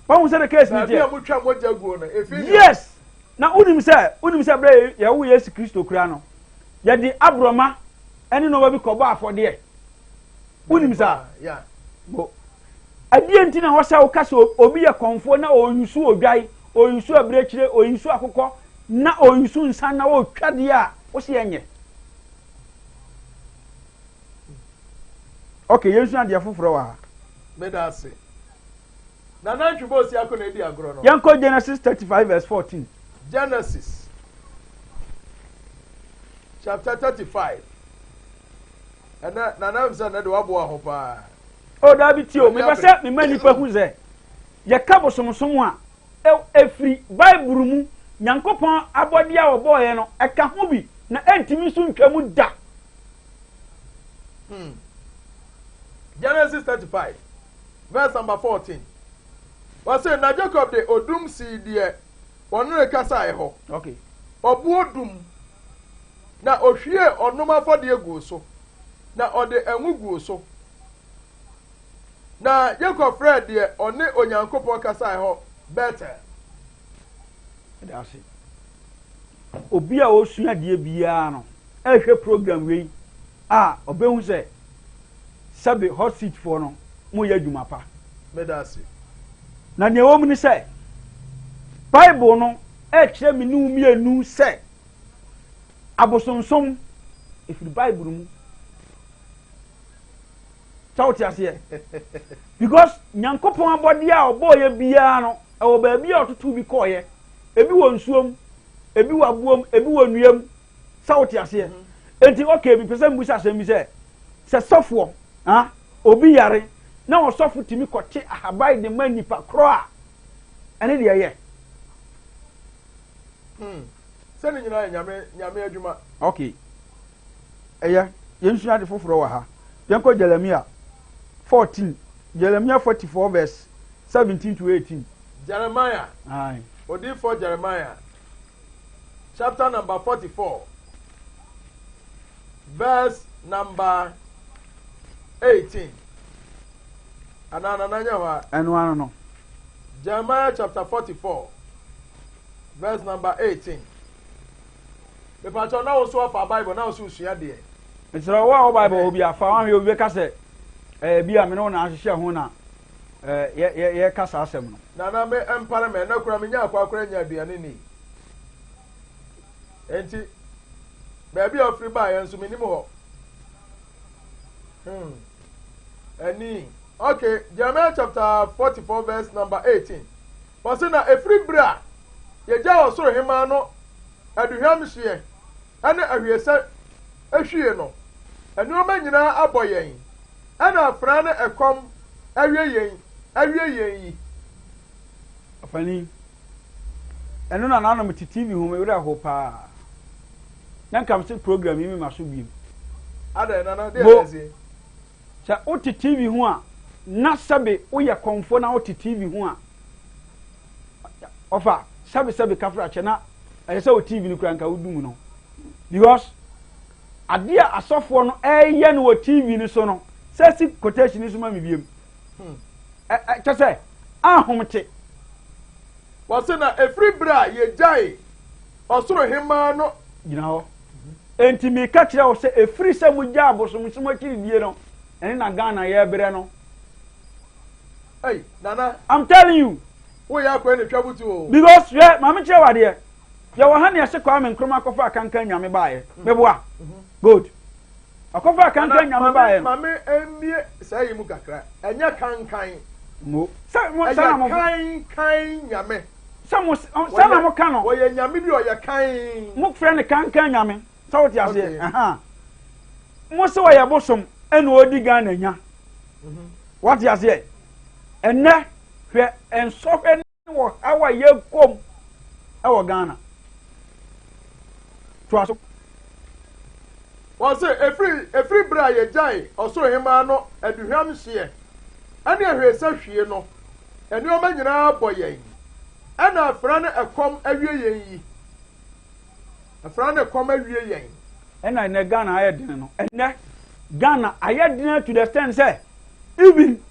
Wahu sɛ the case ni teɛ. Baabi a motwa mogya guo no, efi ni hɔ. Yes. Na wonim sɛ, wonim sɛ berɛ yɛwo Yesu Kristo koraa no, yɛde aborɔma ne nneɛma bi kɔbɔ afɔdeɛ. Wonim saa? Bo. Ɛdeɛ nti na wɔsɛ woka sɛ obi yɛ kɔnfoɔ na ɔyusu odwan, ɔyusu abirekyire, ɔyusu akokɔ, na ɔyusu nsa na ɔtwa deɛ a, wose ɛnyɛ. Ok, yɛnsua adeɛ foforɔ wɔ ha. Meda ase. Na nantwi bɔ osi ako na edi agorɔ no. Yɛnkɔ Genesis 35 verse 14. Genesis chapter 35. Ɛnɛ nana m sɛ ɛnɛ de waboa ho paa. O daabi tie o, mepɛ sɛ mema nnipa hu sɛ yɛka bosomsom a, ɛfiri Bible mu, Nyankopɔn abɔdeɛ a ɔbɔɔyɛ no, ɛka ho bi, na ɛntumi nso ntwa mu da. Hmm. Genesis 35 verse number 14. Wɔse na Jacob de odum sii deɛ wɔne no kasaeɛ hɔ. Okay. Ɔboɔ dum. Na ɔhwiee ɔnom afɔdeɛ guu so, na ɔde ngo guu so. Na Yakob frɛɛ deɛ ɔne Onyankopɔn kasaeɛ hɔ Betel. Ɛda ase. Obi a ɔresua adeɛ biara no ɛrehwɛ program wei a ɔbɛhu sɛ sɛbe hot seat foɔ no moyɛ adwuma pa. Meda ase. Na nea ɛwɔ mu ne sɛ Bible no ɛrekyerɛ me ne wo mmienu sɛ Abosonsom, ɛfiri Bible mu. Sɛ wote aseɛ? Because Nyankopɔn abɔdeɛ a ɔbɔɔyɛ biara no, ɛwɔ baabi a ɔtoto bi kɔɔyɛ. Ebi wɔ nsuo mu, ebi wɔ aboɔ mu, ebi wɔ nnua mu. Sɛ wote aseɛ? Enti okay, mepɛ sɛ mbusa asɛm bi sɛ, sɛ sɔfoɔ, ah, obi yare na ɔsɔfo tumi kɔte ahaban de ma nipa korɔ a, ɛne deɛ ɛyɛ? Hmm. Sɛ ne nyinaa yɛ nyame nyame adwuma. Ok. Ɛyɛ, yɛnsua ade foforɔ wɔ ha. Yɛnkɔ Jeremia 14, Jeremia 44 verse 17 to 18. Jeremiah. Aye. Odiyifoɔ Jeremiah chapter number 44 verse number 18. Anaa nana nyɛ hɔ a. Ɛno ano no. Jeremiah chapter 44. Verse number 18. Mepakyɛw na wo nso afa Bible na wo nso resua deɛ. Mesrɛ wo a wɔ Bible wɔ bi a fa wahwɛ obi bɛka sɛ ɛɛ bi a me ne wo na ahyehyɛ ho na ɛɛ yɛ yɛ yɛka saa asɛm no. Nana me mpare me ɛnɛ kora menya akɔ akora nya aduane ni. Enti baabi a ɔfiri baeɛ nso menim hɔ. Hmm. Ɛni. Okay, Jeremiah chapter 44 verse number 18. Ɔse, Na ɛfiri berɛ a yɛgyaa ɔsoro hemmaa no aduhwam hyeɛ ne ahwiesa hwie no, nnoɔma nyinaa abɔ yɛn, ɛna afenaa ne ɛkɔm awie yɛn awie yɛn yi. Ɔpanin, ɛno na nanom te TV ho me werɛ how paa. Na nka mese program yi mema so biem. Adɛn nana, deɛ na asie? Sɛ wote TV ho a, na sɛbe woyɛ kɔmfoɔ na wote TV ho a, ɔfa sɛbe sɛbe kafrakyɛ na ɛyɛ sɛ wo TV no kura nka wodum no because adeɛ a asɔfoɔ no ɛyɛ no wɔ TV no so no sɛ si quotation no so ma me biem hmm. kyɛ sɛ ahomte. Wɔse na ɛfiri berɛ a yɛgyae ɔsoro hemmaa no. Gyina hɔ. Enti meka kyerɛ wo sɛ ɛfiri sɛ mogyaa abosomsom akyiridie no, ɛne na Ghana yɛrebrɛ no. Hey, Nana. I'm telling you. Woyɛ akɔɛ na twa butu o. Because hwɛ, maame kyerɛ wo adeɛ. Yɛwɔ ha ne yɛse Kwame Nkrumah kɔfa akankan nyame baeɛ. Mm. Meboa. Mm-hmm. Good. Ɔkɔfa akankan nyame baeɛ no. Maame mmie saa yi mu kakra. Ɛnyɛ kankan. Mo. Sɛ mo sɛ na mo. Ɛyɛ kankan nyame. Sɛ mo sɛ na mo ka no. Wɔyɛ nyame bi ɔyɛ kan. Mo frɛ no kankan nyame. Sɛ wote aseɛ. Ɛha. Mo sɛ ɔyɛ bosom ɛna ɔdi Ghana nya. Mhm. Wate aseɛ. Ɛnɛ hwɛ nsɔhwɛ ne ɔhaw a yɛkɔ mu wɔ Ghana. Toa so. Wɔse, ɛfiri, ɛfiri berɛ a yɛgyae Ɔsoro Hemmaa no aduhwam hyeɛ ne ahwiesa hwie no, nneɛma nyinaa bɔ yɛn, ɛna afena ne ɛkɔm awie yɛn yi. Afena ne ɛkɔm awie yɛn. Ɛna ɛnɛ Ghana ayɛ dene no. Ɛnɛ Ghana ayɛ dene to the extent sɛ even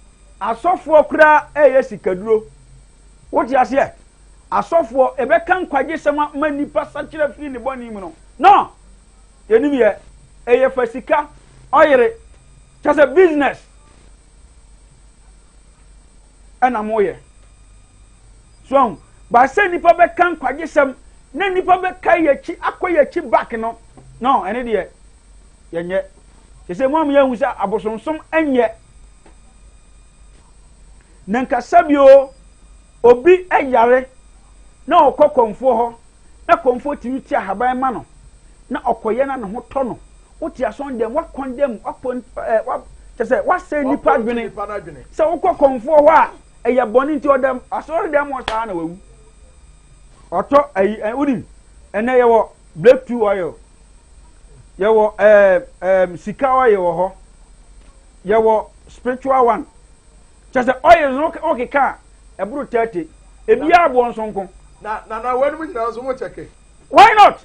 Asɔfoɔ koraa ɛyɛ sikaduro. Wote aseɛ? Asɔfoɔ ɛbɛka nkwagyesɛm ama nipa sakyera firi ne bɔne mu no. No! Yɛnim yɛ. Ɛyɛ fa sika, ɔyere, kyɛ sɛ business ɛna moyɛ. So ahu? Ba sɛ nipa bɛka nkwagyesɛm na nipa bɛka yɛkyi akɔ yɛkyi back no. No, ɛne deɛ yɛnyɛ. Kyɛ sɛ mo a mo yɛhu sɛ abosonsom ɛnyɛ. Na nka sɛbio obi yare na ɔkɔ kɔmfoɔ hɔ na kɔmfoɔ tumi ti ahaban ma no na ɔkɔyɛ na ne ho tɔ no, wote asɔn dɛm wakɔndɛm wakɔ ɛɛ wa kyɛ sɛ wasɛe nipa adwene sɛ wokɔ kɔmfoɔ hɔ a ɛyɛ bɔne nti ɔdɛm asɔre dɛm hɔ saa na wawu ɔtɔ ayi ɛ wonim ɛnɛ yɛwɔ breakthrough oil yɛwɔ ɛɛ ɛɛ sika oil wɔ hɔ yɛwɔ spiritual one kyɛ sɛ oil no wokeka a ɛboro 30 ebiara boɔ nso nko. Na na na wɔn mu nyinaa nso mo kyɛke. Why not?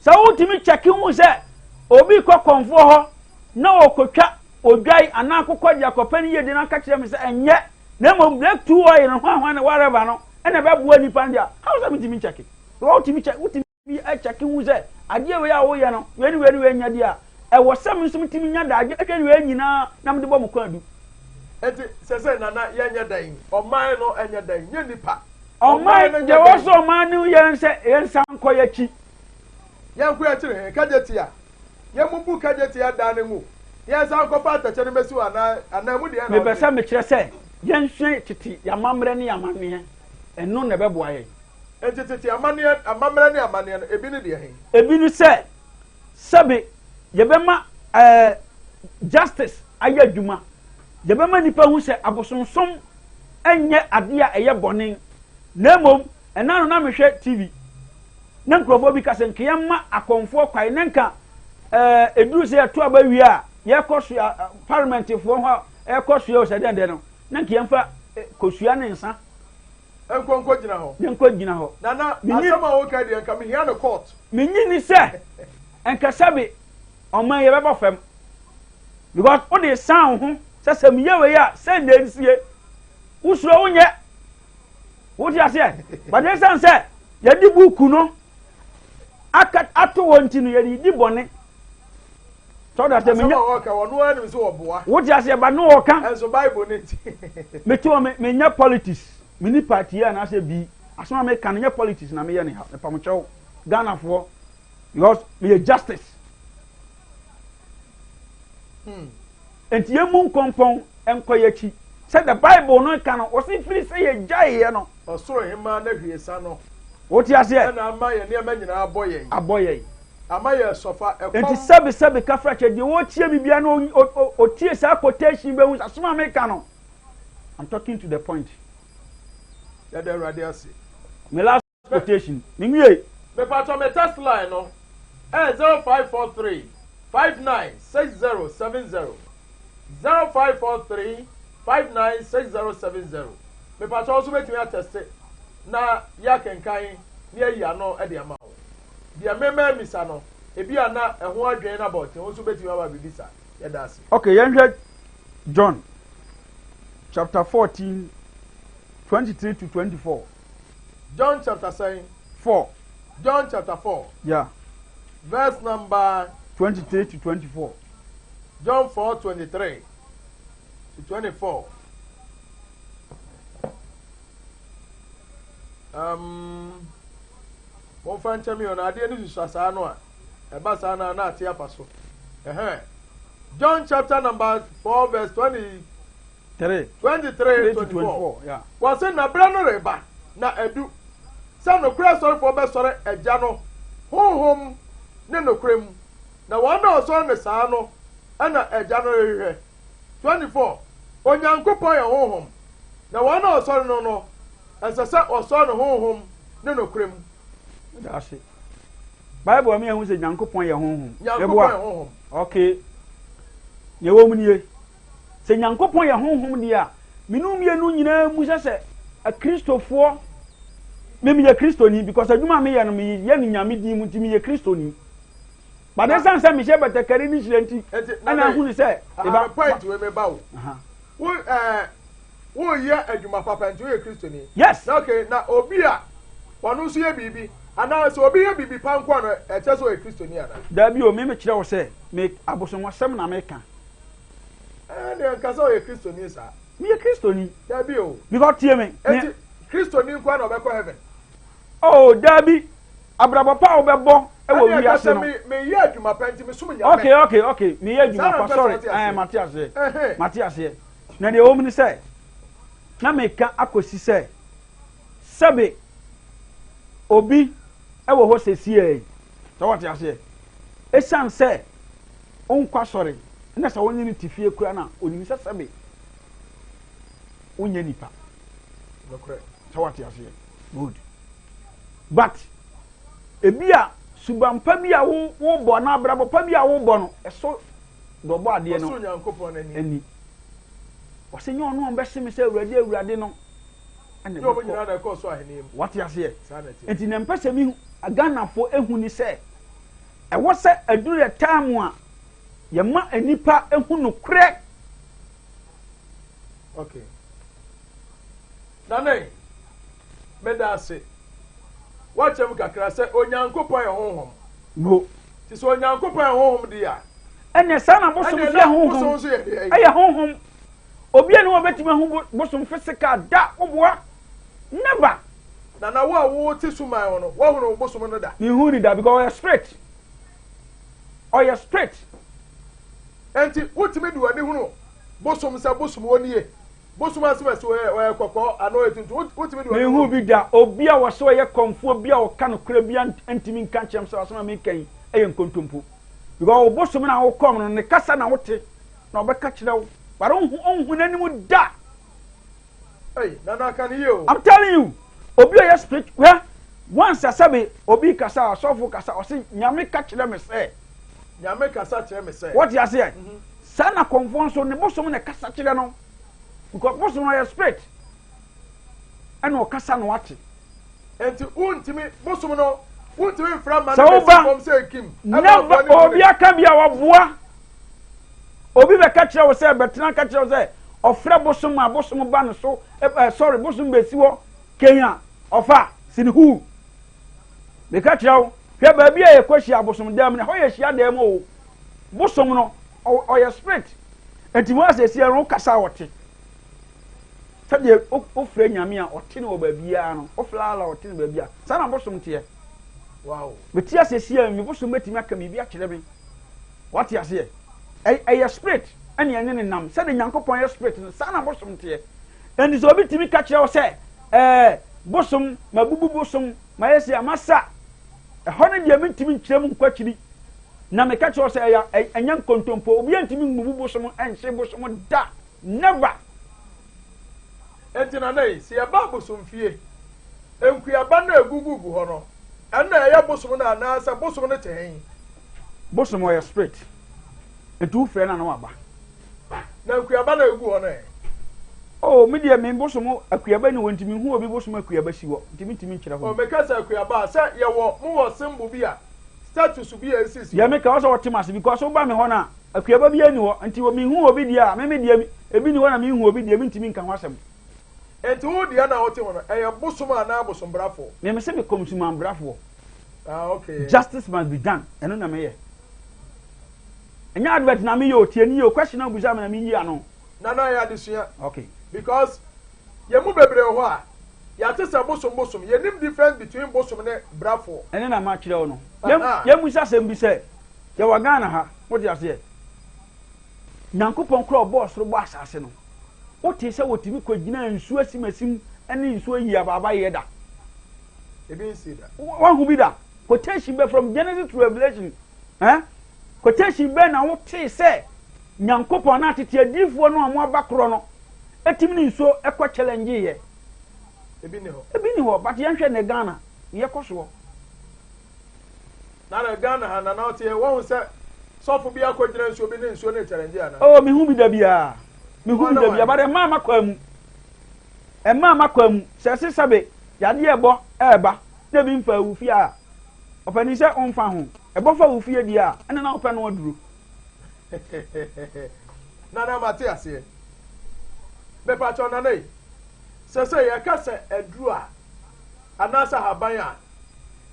Sɛ wotumi kyɛke hu sɛ obi kɔ kɔnfoɔ hɔ na ɔkɔtwa odwan anaa akokɔ de akɔpɛ no yie de no aka kyerɛ me sɛ ɛnyɛ na mmom break two oil no hwanhwan ne whatever no ɛna ɛbɛboa nipa no deɛ how sɛ metumi nkyɛke? Wotumi kyɛke wotumi bi kyɛke hu sɛ adeɛ wei a woyɛ no, wei ne wei ne wei nyɛ deɛ a, ɛwɔ sɛ me nso metumi nya daagye hwɛ wei nyinaa na mede bɔ mo kwaadu. Enti sɛsɛ Nana yɛnyɛ dɛn? Ɔman no nyɛ dɛn? Nyɛ nipa. Ɔman no nyɛ dɛn? Deɛ ɛwɔ sɛ ɔman no yɛ ne sɛ yɛnsan nkɔ yɛn akyi. Yɛnkɔ yɛn akyiri he? Kagyetia. Yɛmmubu Kagyetia dan no ngu. Yɛnsan nkɔfa atɛkyɛ no mmɛsi hɔ anaa? Anaa mu deɛ na Mepɛ sɛ mekyerɛ sɛ yɛnsua tete yɛn amammerɛ ne yɛn amanneɛ. Ɛno na ɛbɛboa yɛn. Enti tete amanneɛ, amammerɛ ne amanneɛ no, ebi ne deɛ he? Ebi ne sɛ, sɛbe yɛbɛma ɛɛ justice ayɛ adwuma, yɛbɛma nnipa ahu sɛ abosonsom nyɛ adeɛ a ɛyɛ bɔne, na mmom ɛna no na mehwɛ TV na nkurɔfoɔ bi ka sɛ nka yɛmma akɔmfoɔ kwae na nka ɛɛ eduru sɛ yɛto aba wie a yɛkɔ soa parliamentfoɔ hɔ a ɛkɔ soa o sɛ dɛn dɛn no na nka yɛmfa kosua ne nsa Nkɔ nkɔ gyina hɔ. Ne nkɔ gyina hɔ. Nana, asɛm a woka deɛ nka mehia no court. Menyi ni sɛ nka sɛbe ɔman yi yɛbɛbɔ fam because wode san wo ho sɛ sɛ meyɛ wei a sɛ na ɛnsie wosuro wonyɛ wote aseɛ but ɛsiane sɛ yɛde buuku no aka ato hɔ nti no yɛde di bɔne sɛ wode aseɛ menyɛ ɔka wɔn ara nim sɛ wɔboa wote aseɛ ba no ɔka ɛnso bible ne nti mete hɔ menyɛ politics meni party a anaasɛ bi asɛm a meka no nyɛ politics na meyɛ ne ha mepamkyɛw Ghanafoɔ because meyɛ justice hmm. nti yɛmu nkɔmpɔn nkɔ yɛakyi sɛ the bible no ka no wɔse firi sɛ yɛgyaeɛ no Ɔsoro hemmaa n'ahwiesa no. Wote aseɛ? Ɛna ama yɛn nneɛma nyinaa abɔ yɛn. Abɔ yɛn. Ama yɛn sɔfa, ɛkɔm. Enti sɛbe sɛbe kafrakyɛ deɛ ɔretie me biara na ɔtie saa quotation bɛhu sɛ asɛm a meka no, I'm talking to the point. Yɛda Awurade ase. Me last quotation, menwiei. Mepatɔ me text line no ɛyɛ 0543 596070 0543. 59 6070. Mepakyɛ wo nso bɛtumi atɛste na yɛakenkan na yɛayi ano de ama wo. Deɛ mema amisa no, ebi a na ɛho adwene no abɔnten, wo nso bɛtumi aba abɛbisa. Yɛda ase. Okay, yɛnhwɛ John chapter 14, 23 to 24. John chapter sɛn? 4. John chapter 4. Yeah. Verse number 23 to 24. John 4, 23 to 24. Um, momfa nkyɛ me ɔno adeɛ no susua saa no a ɛba saa no a na ate afa so. Ɛhɛn. John chapter number 4 verse 23 23 24. Yeah. Wɔse na berɛ no reba na adu sɛ nokorɛ asɔrefoɔ bɛsɔre agya no honhom ne nokorɛ mu na wɔn a wɔsɔre no saa no na agya no rehwehwɛ. 24 Onyankopɔn yɛ honhom na wɔn a wɔsɔre no no ɛsɛ sɛ wɔsɔre no honhom ne nokorɛ mu. Meda ase. Bible mi ehu sɛ Nyankopɔn yɛ honhom. Nyankopɔn yɛ honhom. Okay. Nea ɛwɔ mu nie. Sɛ Nyankopɔn yɛ honhom deɛ a, me ne wo mmienu nyinaa mu sɛ sɛ Akristofoɔ, me meyɛ Kristoni because adwuma a meyɛ no meyɛ no Nyame din mu nti meyɛ Kristoni. But ɛsiane sɛ mehyɛ batakari ne hyira nti ɛna ahunu sɛ eba. Point wei meba o. Wo ɛɛ woyɛ adwuma papa nti woyɛ Kristoni. Yes. Na okay na obi a ɔno nso yɛ biribi anaa sɛ obi yɛ biribi pa nko a no ɛkyɛ sɛ ɔyɛ Kristoni anaa? Dabi o, me mekyerɛ wo sɛ me abosomsɛm na meka. Ɛɛ deɛ nka sɛ ɔyɛ Kristoni saa. Meyɛ Kristoni. Dabi o. Because tie me. Eti Kristoni nko na ɔbɛkɔ heaven. Oh dabi, abrabɔ pa a wobɛbɔ wɔ wiase no. Ɛne ɛka sɛ meyɛ adwuma pa nti mesom Nyame. Okay okay okay, meyɛ adwuma pa sorry, ɛɛ mate aseɛ, mate aseɛ. Na deɛ ɛwɔ mu ne sɛ, na meka akɔsi sɛ, sɛbe obi wɔ hɔ sɛsiɛ yi, sɛ wɔte aseɛ, ɛsiane sɛ wonkɔ asɔre na sɛ wone no te fie koraa no a, onim sɛ sɛbe wonyɛ nipa. Sɛ wate aseɛ. Good. But ebi a suban pa bi a wobɔ anaa abrabɔ pa bi a wobɔ no, ɛsɔ deɛ ɔbɔ adeɛ no ani. Ɔsɛ nyɛ ɔno a ɔbɛse me sɛ Awurade Awurade no ɛna ɛbɛkɔ. Wate aseɛ. Nti na mpɛ sɛ mi Ghanafoɔ ehu ni sɛ Ɛwɔ sɛ ɛduru yɛ time a yɛma nnipa hu nokorɛ. Okay. Nana meda ase. Wakyɛm kakra sɛ Onyankopɔn yɛ honhom. No. Ti sɛ Onyankopɔn yɛ honhom di a. Ɛnna saa na bosom nso yɛ honhom. Ɛyɛ honhom. Obi a ne wɔbɛtumi ahu bosom physical da woboa. Never. Nana wo a wo te suman ho no woahunu wo bosom no da? Menhuu no da because ɔyɛ spirit. Ɔyɛ spirit. Enti wotumi de w'ani hunu bosom sɛ bosom wɔ nie? Bosom asem asi ɔyɛ ɔyɛ kɔkɔɔ anaa ɔyɛ tuntum wotumi de w'ani hunu? Menhuu bi da. Obi a wɔsɛ ɔyɛ kɔmfoɔ bi a ɔka nokorɛ bi ntumi nka nkyerɛ me sɛ asɛm a meka yi yɛ nkontompo. Because wo bosom no a wokɔm no ne kasa na wote na ɔbɛka kyerɛ wo but wonhu n'anim da. Hey, Nana ka ne yie o. I'm telling you, obi a ɔyɛ spirit hwɛ once asɛbe obi kasa asɔfo kasa ɔse nyame ka kyerɛ me sɛ. Nyame kasa kyerɛ me sɛ. Wɔte aseɛ? Mm -hmm. Saa na kɔnfoɔ nso ne bosom na kasa kyerɛ no because bosom no ɔyɛ spirit ɛna ɔkasa na wate. Nti wontumi bosom no wontumi nfra ma no bɛsi fam sɛ kim. Never obi aka bi a waboa. Obi bɛka kyerɛ wo sɛ bɛtena ka kyerɛ wo sɛ ɔfrɛ bosom a bosom ba no so ɛ sorry bosom bɛsi hɔ kenya ɔfa sini huu. Meka kyerɛ wo hwɛ baabi a yɛkɔ hyia bosom dan mu no ɛhɔ yɛ hyia dan mu o. Bosom no ɔyɛ spirit. Nti wɔn asɛsi no kasa a ɔte. Sɛdeɛ wofrɛ nyame a ɔte no wɔ baabiara no wofrɛ Allah ɔte no baabi a saa na bosom teɛ. Wow. Mete asɛsi a me bosom bɛtumi aka biribi akyerɛ me. Wate aseɛ? Ɛyɛ spirit ɛne ɛne ne nam. Sɛdeɛ Nyankopɔn yɛ spirit no, saa na bosom teɛ. Ɛnti sɛ obi tumi ka kyerɛ wo sɛ, ɛɛ, bosom, mabubu bosom, mayɛ sei a, masa. Ɛhɔ no deɛ mentumi nkyerɛ mu nkɔ akyiri. Na meka kyerɛ wo sɛ ɛyɛ, ɛnyɛ nkontompo. Obiara ntumi mmubu bosom, ɛnhye bosom da. Never! Enti Nana yi, sɛ yɛba abosomfie, nkuaba no a ɛgugugu hɔ no, ɛno na ɛyɛ bosom no anaasɛ bosom no te he? Bosom ɔyɛ spirit, nti wofrɛ no a na waba. Na nkuaba no a ɛgu hɔ no ɛ? Oh, me deɛ me bosom akuaba ni hɔ nti menhu obi bosom akuaba si hɔ nti mentumi nkyerɛ hɔ. Oh, meka sɛ akuaba a, sɛ yɛwɔ, mowɔ symbol bi a, status bi a esisi hɔ. Deɛ meka wɔ sɛ wɔte m'ase because woba me hɔ no a, akuaba biara ni hɔ nti menhu obi deɛ a, me me deɛ ebi ni hɔ na menhu obi deɛ mentumi nka ho asɛm. Nti wo deɛ na wote ho no, ɛyɛ bosom anaa bosombrafoɔ? Me mese me kɔmsumanbrafoɔ. Ah, okay. Justice must be done, ɛno na meyɛ. Ɛnyɛ advert na meyɛ o, tie ni o, question na wobusa me na meyi ano. Nana ɛyɛ adesua. Okay. Because yɛn mu bebree wɔ hɔ a yɛate sɛ bosom bosom yɛnim difference between bosom ne brafoɔ. Ɛne na makyerɛ wo no. Yɛn musa asɛm bi sɛ yɛwɔ Ghana ha wote aseɛ Nyankopɔn kora ɔbɔɔ soro bɔ asase no wote sɛ wɔtumi kɔ gyina nsuo asimasim ne nsuo yi abaaba yɛ da. Ebi nsi da. Wahu bi da. Quotation bɛ from Genesis to Revelation. Eh? Quotation bɛn na wotee sɛ Nyankopɔn anaa tete adiyifoɔ no a wɔn aba korɔ no tumi ne nsuo kɔ challenge yɛ? Ebi ni hɔ. Ebi ni hɔ, but yɛnhwɛ nnɛ Ghana, neɛ ɛkɔ soɔ. Nana Ghana ha nana ɔteɛ, wahu sɛ sɔfo bi akɔgyina nsuo bi ne nsuo no challenge anaa? Oh, mehu bi da biara. Mehu bi da biara, but ɛmaa m'akwaa mu. Ɛmaa m'akwaa mu. Sɛ ɛse sɛbe yadeɛ ɛbɔ ɛɛba na ebi mfa awu fie a, ɔpanin sɛ ɔmfa ho. Ɛbɔ fa wo fie deɛ a, ɛna na wopɛ no aduro. Nana mate aseɛ. Mepakyɛw Nana yi, sɛ sɛ yɛka sɛ aduro a, anaasɛ ahaban a,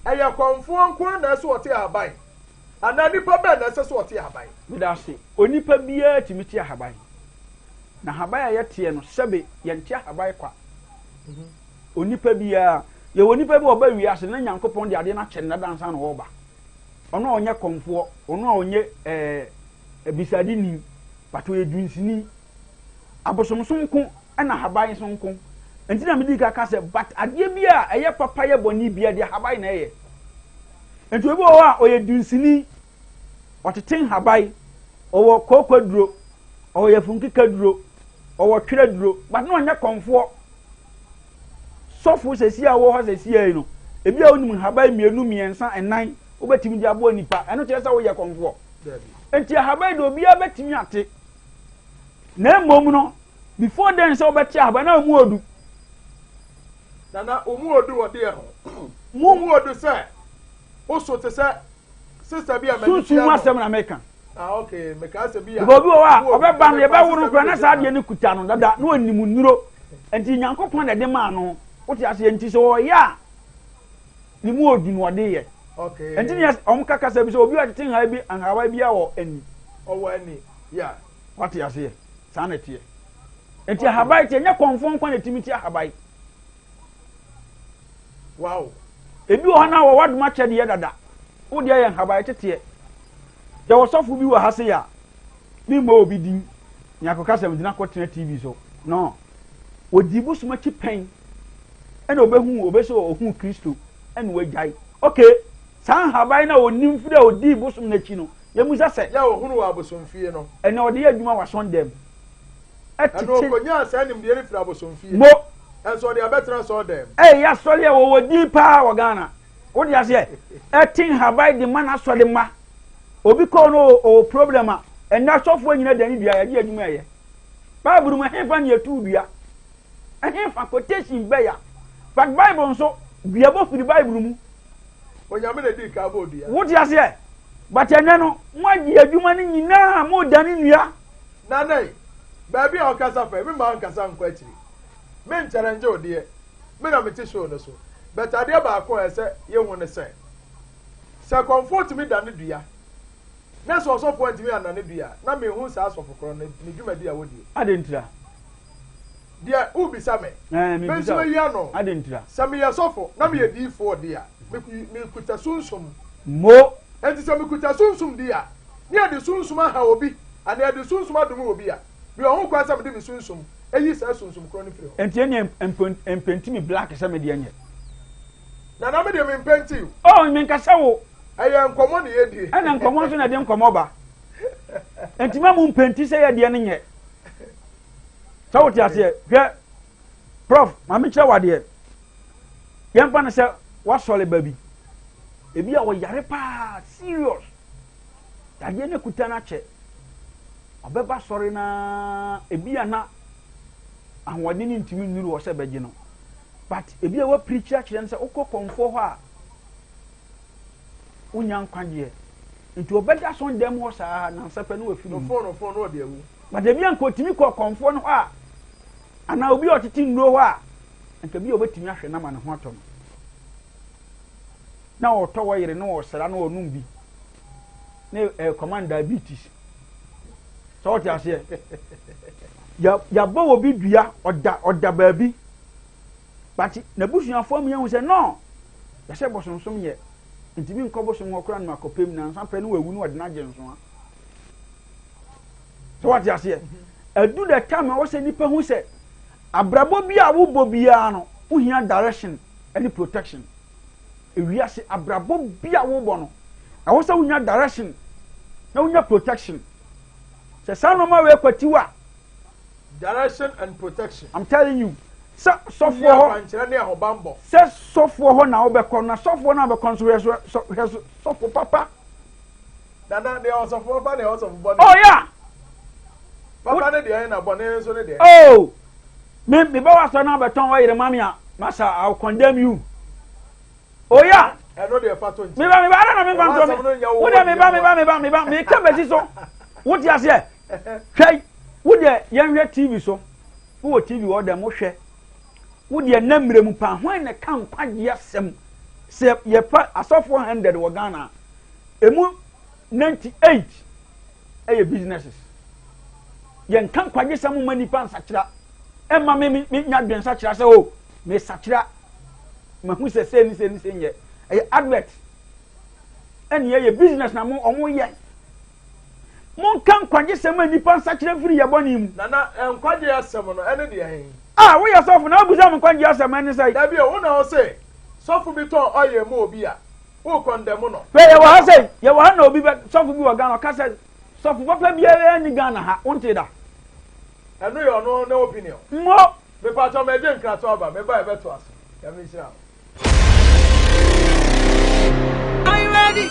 ɛyɛ kɔmfoɔ nko ara na ɛsɛ ɔte ahaban? Anaa nipa bɛn na ɛsɛ sɛ ɔte ahaban? Meda ase. Onipa biara tumi te ahaban. Na ahaban a yɛteɛ no, sɛbe yɛnte ahaban kwa. Onipa biara, yɛwɔ nipa bi a ɔba wiase na Nyankopɔn de adeɛ no akyɛ no dada ansa na ɔreba. Ɔno a ɔnyɛ kɔmfoɔ, ɔno a ɔnyɛ ɛɛ abisadeni, but ɔyɛ dunsini. Abosomsom nko ɛna ahaban nso nko. Nti na medi ka ka sɛ, but adeɛ bi a ɛyɛ papa yɛ bɔne bia deɛ ahaban na ɛyɛ. Nti obi wɔ hɔ a ɔyɛ dunsini, ɔtete nhaban, ɔwɔ kooko aduro, ɔwɔ yafunkeka duro, ɔwɔ twerɛ duro, but na ɔnyɛ kɔmfoɔ. Sɔfo sɛsi a wɔ hɔ sɛsi yi no, ebi a wonim nhaban mmienu, mmiɛnsa, nnan, wobɛtumi de aboa nipa. Ɛno kyerɛ sɛ woyɛ kɔmfoɔ. Nti ahaban de obiara bɛtumi ate. Na mmom no, before then sɛ wobɛte ahaban na ɔmu odu. Nana, ɔmu odu wɔ deɛ ho. Mu odu sɛ, woso te sɛ sista bi a m'ani tua no. Sunsum mu asɛm na meka. Ah, okay. Meka sɛ bi a. Because obi wɔ hɔ a ɔbɛba no yɛbɛwo no koraa na saa adeɛ no kuta no dada na ɔnim nnuro. Nti Nyankopɔn na ɛde maa no. Wote aseɛ nti sɛ ɔyɛ a ne mu odu na ɔde yɛ. Okay. Nti ne wɔn ka kasa bi sɛ obi a ɔtete nhawa bi nhawa bi a wɔ ani. Ɔwɔ ani. Yeah. Wate aseɛ saa na ɛteɛ. Nti ahaban teɛ nyɛ kɔnfoɔ nkwa na ɛtumi te ahaban. Wow. Ebi wɔ hɔ na wɔwɔ adom akyɛdeɛ dada. Wo deɛ yɛ nhaban teteɛ. Yɛwɔ sɔfo bi wɔ ha sei a, memmɔ obi din, nea akɔka sɛ mede no akɔtena TV so. No. Wɔdii bosom akyi pɛn, ɛna ɔbɛhu, ɔbɛsɛ ɔhu Kristo, ɛna wagyae. Okay, saa nhaban no a ɔnim firi a ɔdii bosom no akyi no, yɛmmisa sɛ. Yɛ a ɔhunu wɔ abosomfie no. Ɛna ɔde yɛ adwuma wɔ asɔndɛm. Ɛtete. Ɛna ɔkɔnyaa saa nimdeɛ no firi abosomfie. Mo. Ɛnso ɔde abɛtena asɔɔdɛm. Ɛyɛ asɔre a wɔwɔ din paa wɔ Ghana. Wode aseɛ? Ɛte nhaban de ma n'asɔre mma. Obi kɔɔ no ɔwɔ problem a, ɛnɛ asɔfoɔ nyina dane dua, yɛgye adwuma ɛyɛ. Bible mu ɛhefa ne yɛtuu dua? Ɛhefa quotation bɛya? But Bible nso, duabɔ firi Bible mu. Onyame na dii kan bɔɔ dua. Wote aseɛ? But ɛnɛ no, moagye adwuma no nyinaa, modane nnua. Nana baabi a ɔkasa fa yi, me mma nkasa nkɔ akyiri. Me nkyɛrɛngye wo deɛ. Me na mete show no so. But adeɛ baako a ɛsɛ yɛhu ne sɛ, sɛ kɔmfoɔ tumi dane dua, na sɛ ɔsɔfoɔ antumi annane dua a, na menhu saa asɔfo korɔ no ne dwumadi a wɔdie. Adɛn ntira? Deɛ wobisa me, Ɛɛ, me mebisa nso wo. mɛyi ano. Adɛn ntira? Sɛ meyɛ sɔfo na meyɛ diyifoɔ deɛ a, mekuta sunsum. Mo. Enti sɛ mekuta sunsum deɛ a, ne yɛde sunsum aha obi anaa yɛde sunsum adome obi a, mewɔ ho kwan sɛ mede me sunsum yi saa sunsum korɔ no firi hɔ. Enti ɛneɛ mpenti me black sɛ me deɛ nyɛ. Nana me deɛ me mpenti o. Oh menkasa wo. Ɛyɛ nkɔmɔ na yɛdie. Ɛna nkɔmɔ nso na ɛde nkɔmɔ ba. Enti ma mo mpenti sɛ yɛ deɛ no nyɛ. Sɛ wote aseɛ hwɛ prof ma me kyerɛ wadeɛ. Yɛmfa no sɛ wasɔre ba bi. Ebi a ɔyare paa serious. Yadeɛ no akuta no akyɛ. Ɔbɛba sɔre no ara, ebi a na Ahoɔden no ntumi nnuru hɔ sɛ bɛgye no. But ebi a wapirikyi akyerɛ no sɛ wokɔ kɔmfoɔ hɔ a wonya nkwagyeɛ. Nti ɔbɛda sɔn dɛm hɔ saa nansa pɛ na wafiri mu. Nofo nofo na ɔde awu. But ebi a nka otumi kɔ kɔmfoɔ no hɔ a anaa obi a ɔtete nnuro hɔ a nka bi a obetumi ahwɛ no ama ne ho atɔ no. Na ɔtɔ wɔ yere na ɔsra na ɔnom bi. Ne ɛɛ eh, command diabetes. Sɛ ɔte aseɛ. Yabɔ wɔ bi dua ɔda ɔda baabi. But n'abusuafoɔ mu yɛhu sɛ no yɛsɛ bɔsonsom yɛ ntumi nkɔ bosom hɔ koraa no akɔpem nansa pɛ ne wawu ne ɔde no agye nsoa. Sɛ wate aseɛ. Adu the time ɛwɔ sɛ nipa hu sɛ abrabɔ bi a wobɔ biara no wohia direction ne protection. Ewiase abrabɔ bi a wobɔ no ɛwɔ sɛ wonya direction na wonya protection. Sɛ saa nneɛma wei kwatiw a. Direction and protection. I'm telling you. Sɛ sɔfoɔ hɔ. Akwankyerɛ ne ahobanbɔ. Sɛ sɔfoɔ hɔ na wobɛkɔ na sɔfoɔ no a bɛkɔ nso hwɛ so hwɛ so sɔfo papa. Nana deɛ ɔsɔfo papa deɛ ɔsɔfo bɔne. Oh yeah. Papa ne deɛ na bɔne nso ne deɛ. Oh me me bɛ wa sɔ na bɛtɔn wɔ yere ma mi a masa I will condemn you. Oh yeah. Ɛno deɛ fa to nkyɛn. Me ba me ba ara na me ba ntɔ mi. Wo deɛ me ba me ba me ba me ba me ka bɛsi so. Wo ti aseɛ. Hwɛ wo deɛ yɛn hwɛ TV so. Wo wɔ TV wɔ dɛm wo hwɛ. Wo deɛ nna mmerɛ mu paa hwan na ka nkwagye asɛm sɛ yɛfa asɔfoɔ 100 wɔ Ghana emu 98 ɛyɛ businesses. Yɛnka nkwagye sɛm mma nipa nsakyera ɛmma me me nya dwen sakyera sɛ o oh, me sakyera mahu sɛ sɛ ni sɛ ni sɛ nyɛ ɛyɛ advert ɛne ɛyɛ business na mo ɔmo yɛ monka nkwagye sɛm a nipa nsakyera mfiri yɛ bɔne mu. Nana nkwagye asɛm no ɛne deɛ he? Ah woyɛ sɔfo na wobusa me nkwagye asɛm ɛne sɛ. Dabi o wo na ɔse sɔfo bi tɔn oil ma obi a wo kɔndɛm no. Hwɛ yɛwɔ ha sɛ yɛwɔ ha na obi bɛ sɔfo bi wɔ Ghana ɔka sɛ sɔfo papa biara ni Ghana ha wonte da. Ɛno yɛ ɔno ne opinion. Mo. Mepatɔ mɛgye nkrato aba meba ɛbɛtoa so. Nyame nhyira wo. Are you ready?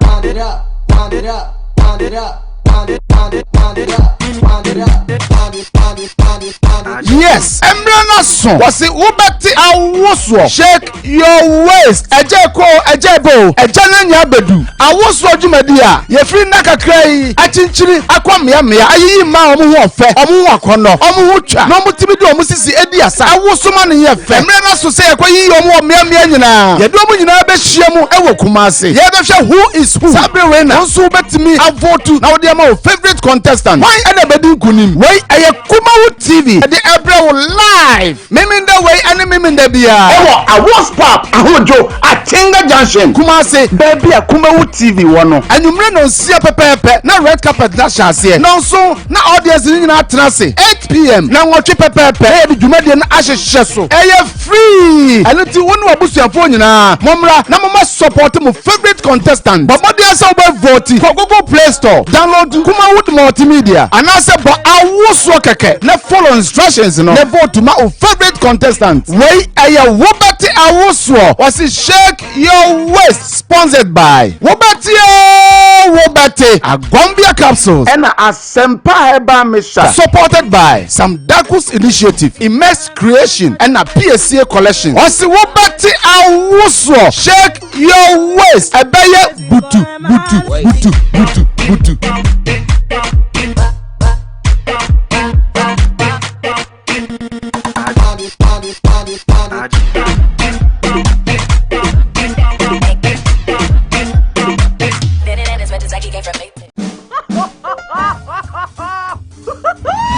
Wind it up, wind it up, wind it up, wind it, wind it, wind it up, wind it up, wind it, wind it, wind it, wind it. Yes, mmerɛ no so wɔsi wobɛte awosoɔ shake your waist ɛgya kɔ ɛgya bɔ o ɛgya no anya abɛdu awosoɔ dwumadi a yɛfiri nna kakra yi akyinkyini akɔ mmeammea ayiyi mmaa a wɔn ho ɔfɛ wɔn ho akɔnnɔ wɔn ho twa na wɔtumi de wɔn sisi adi asa ɛwoso ma no yɛ fɛ mmerɛ no aso sɛ yɛkɔyiyi wɔn wɔ mmeammea nyinaa yɛde wɔn nyinaa bɛhyia mu wɔ Kumasi yɛbɛhwɛ who is who saa bere wei na wo nso wobɛtumi avotu na wode ama wo favourite contestant hwan ɛna ɛbɛdi nkonim wei ɛyɛ Kumawu TV ɛde ɛbrɛ wo live Memenda wei ɛne Memenda biara Ɛwɔ Awards Pub Ahodwo Atenga Junction Kumasi baabi a Kumawu TV wɔ no anwummere nnɔnsia pɛpɛɛpɛ na red carpet no ahyɛ aseɛ nnɔnson na audience no nyinaa atena ase 8pm na nwɔtwe pɛpɛɛpɛ na yɛde dwumadie no ahyehyɛ so ɛyɛ free ɛno nti wo ne w'abusuafoɔ nyinaa mommra na momma support mo favourite contestant bɔ mmɔden sɛ wobɛ vote kɔ Google Play Store download Kumawood Multimedia anaasɛ bɔ awosoɔ kɛkɛ na follow instructions no na vote ma wo favourite contestant wei ɛyɛ wobɛte awosoɔ wɔse shake your waist sponsored by wobɛte oo wobɛte Agombia capsules ɛna Asɛmpa Herbal Mixture supported by Sam Dakus Initiative Immerse Creation ɛna Piesie Collection ɔse wobɛte awosoɔ shake your waist ɛbɛyɛ butu butu butu butu butu.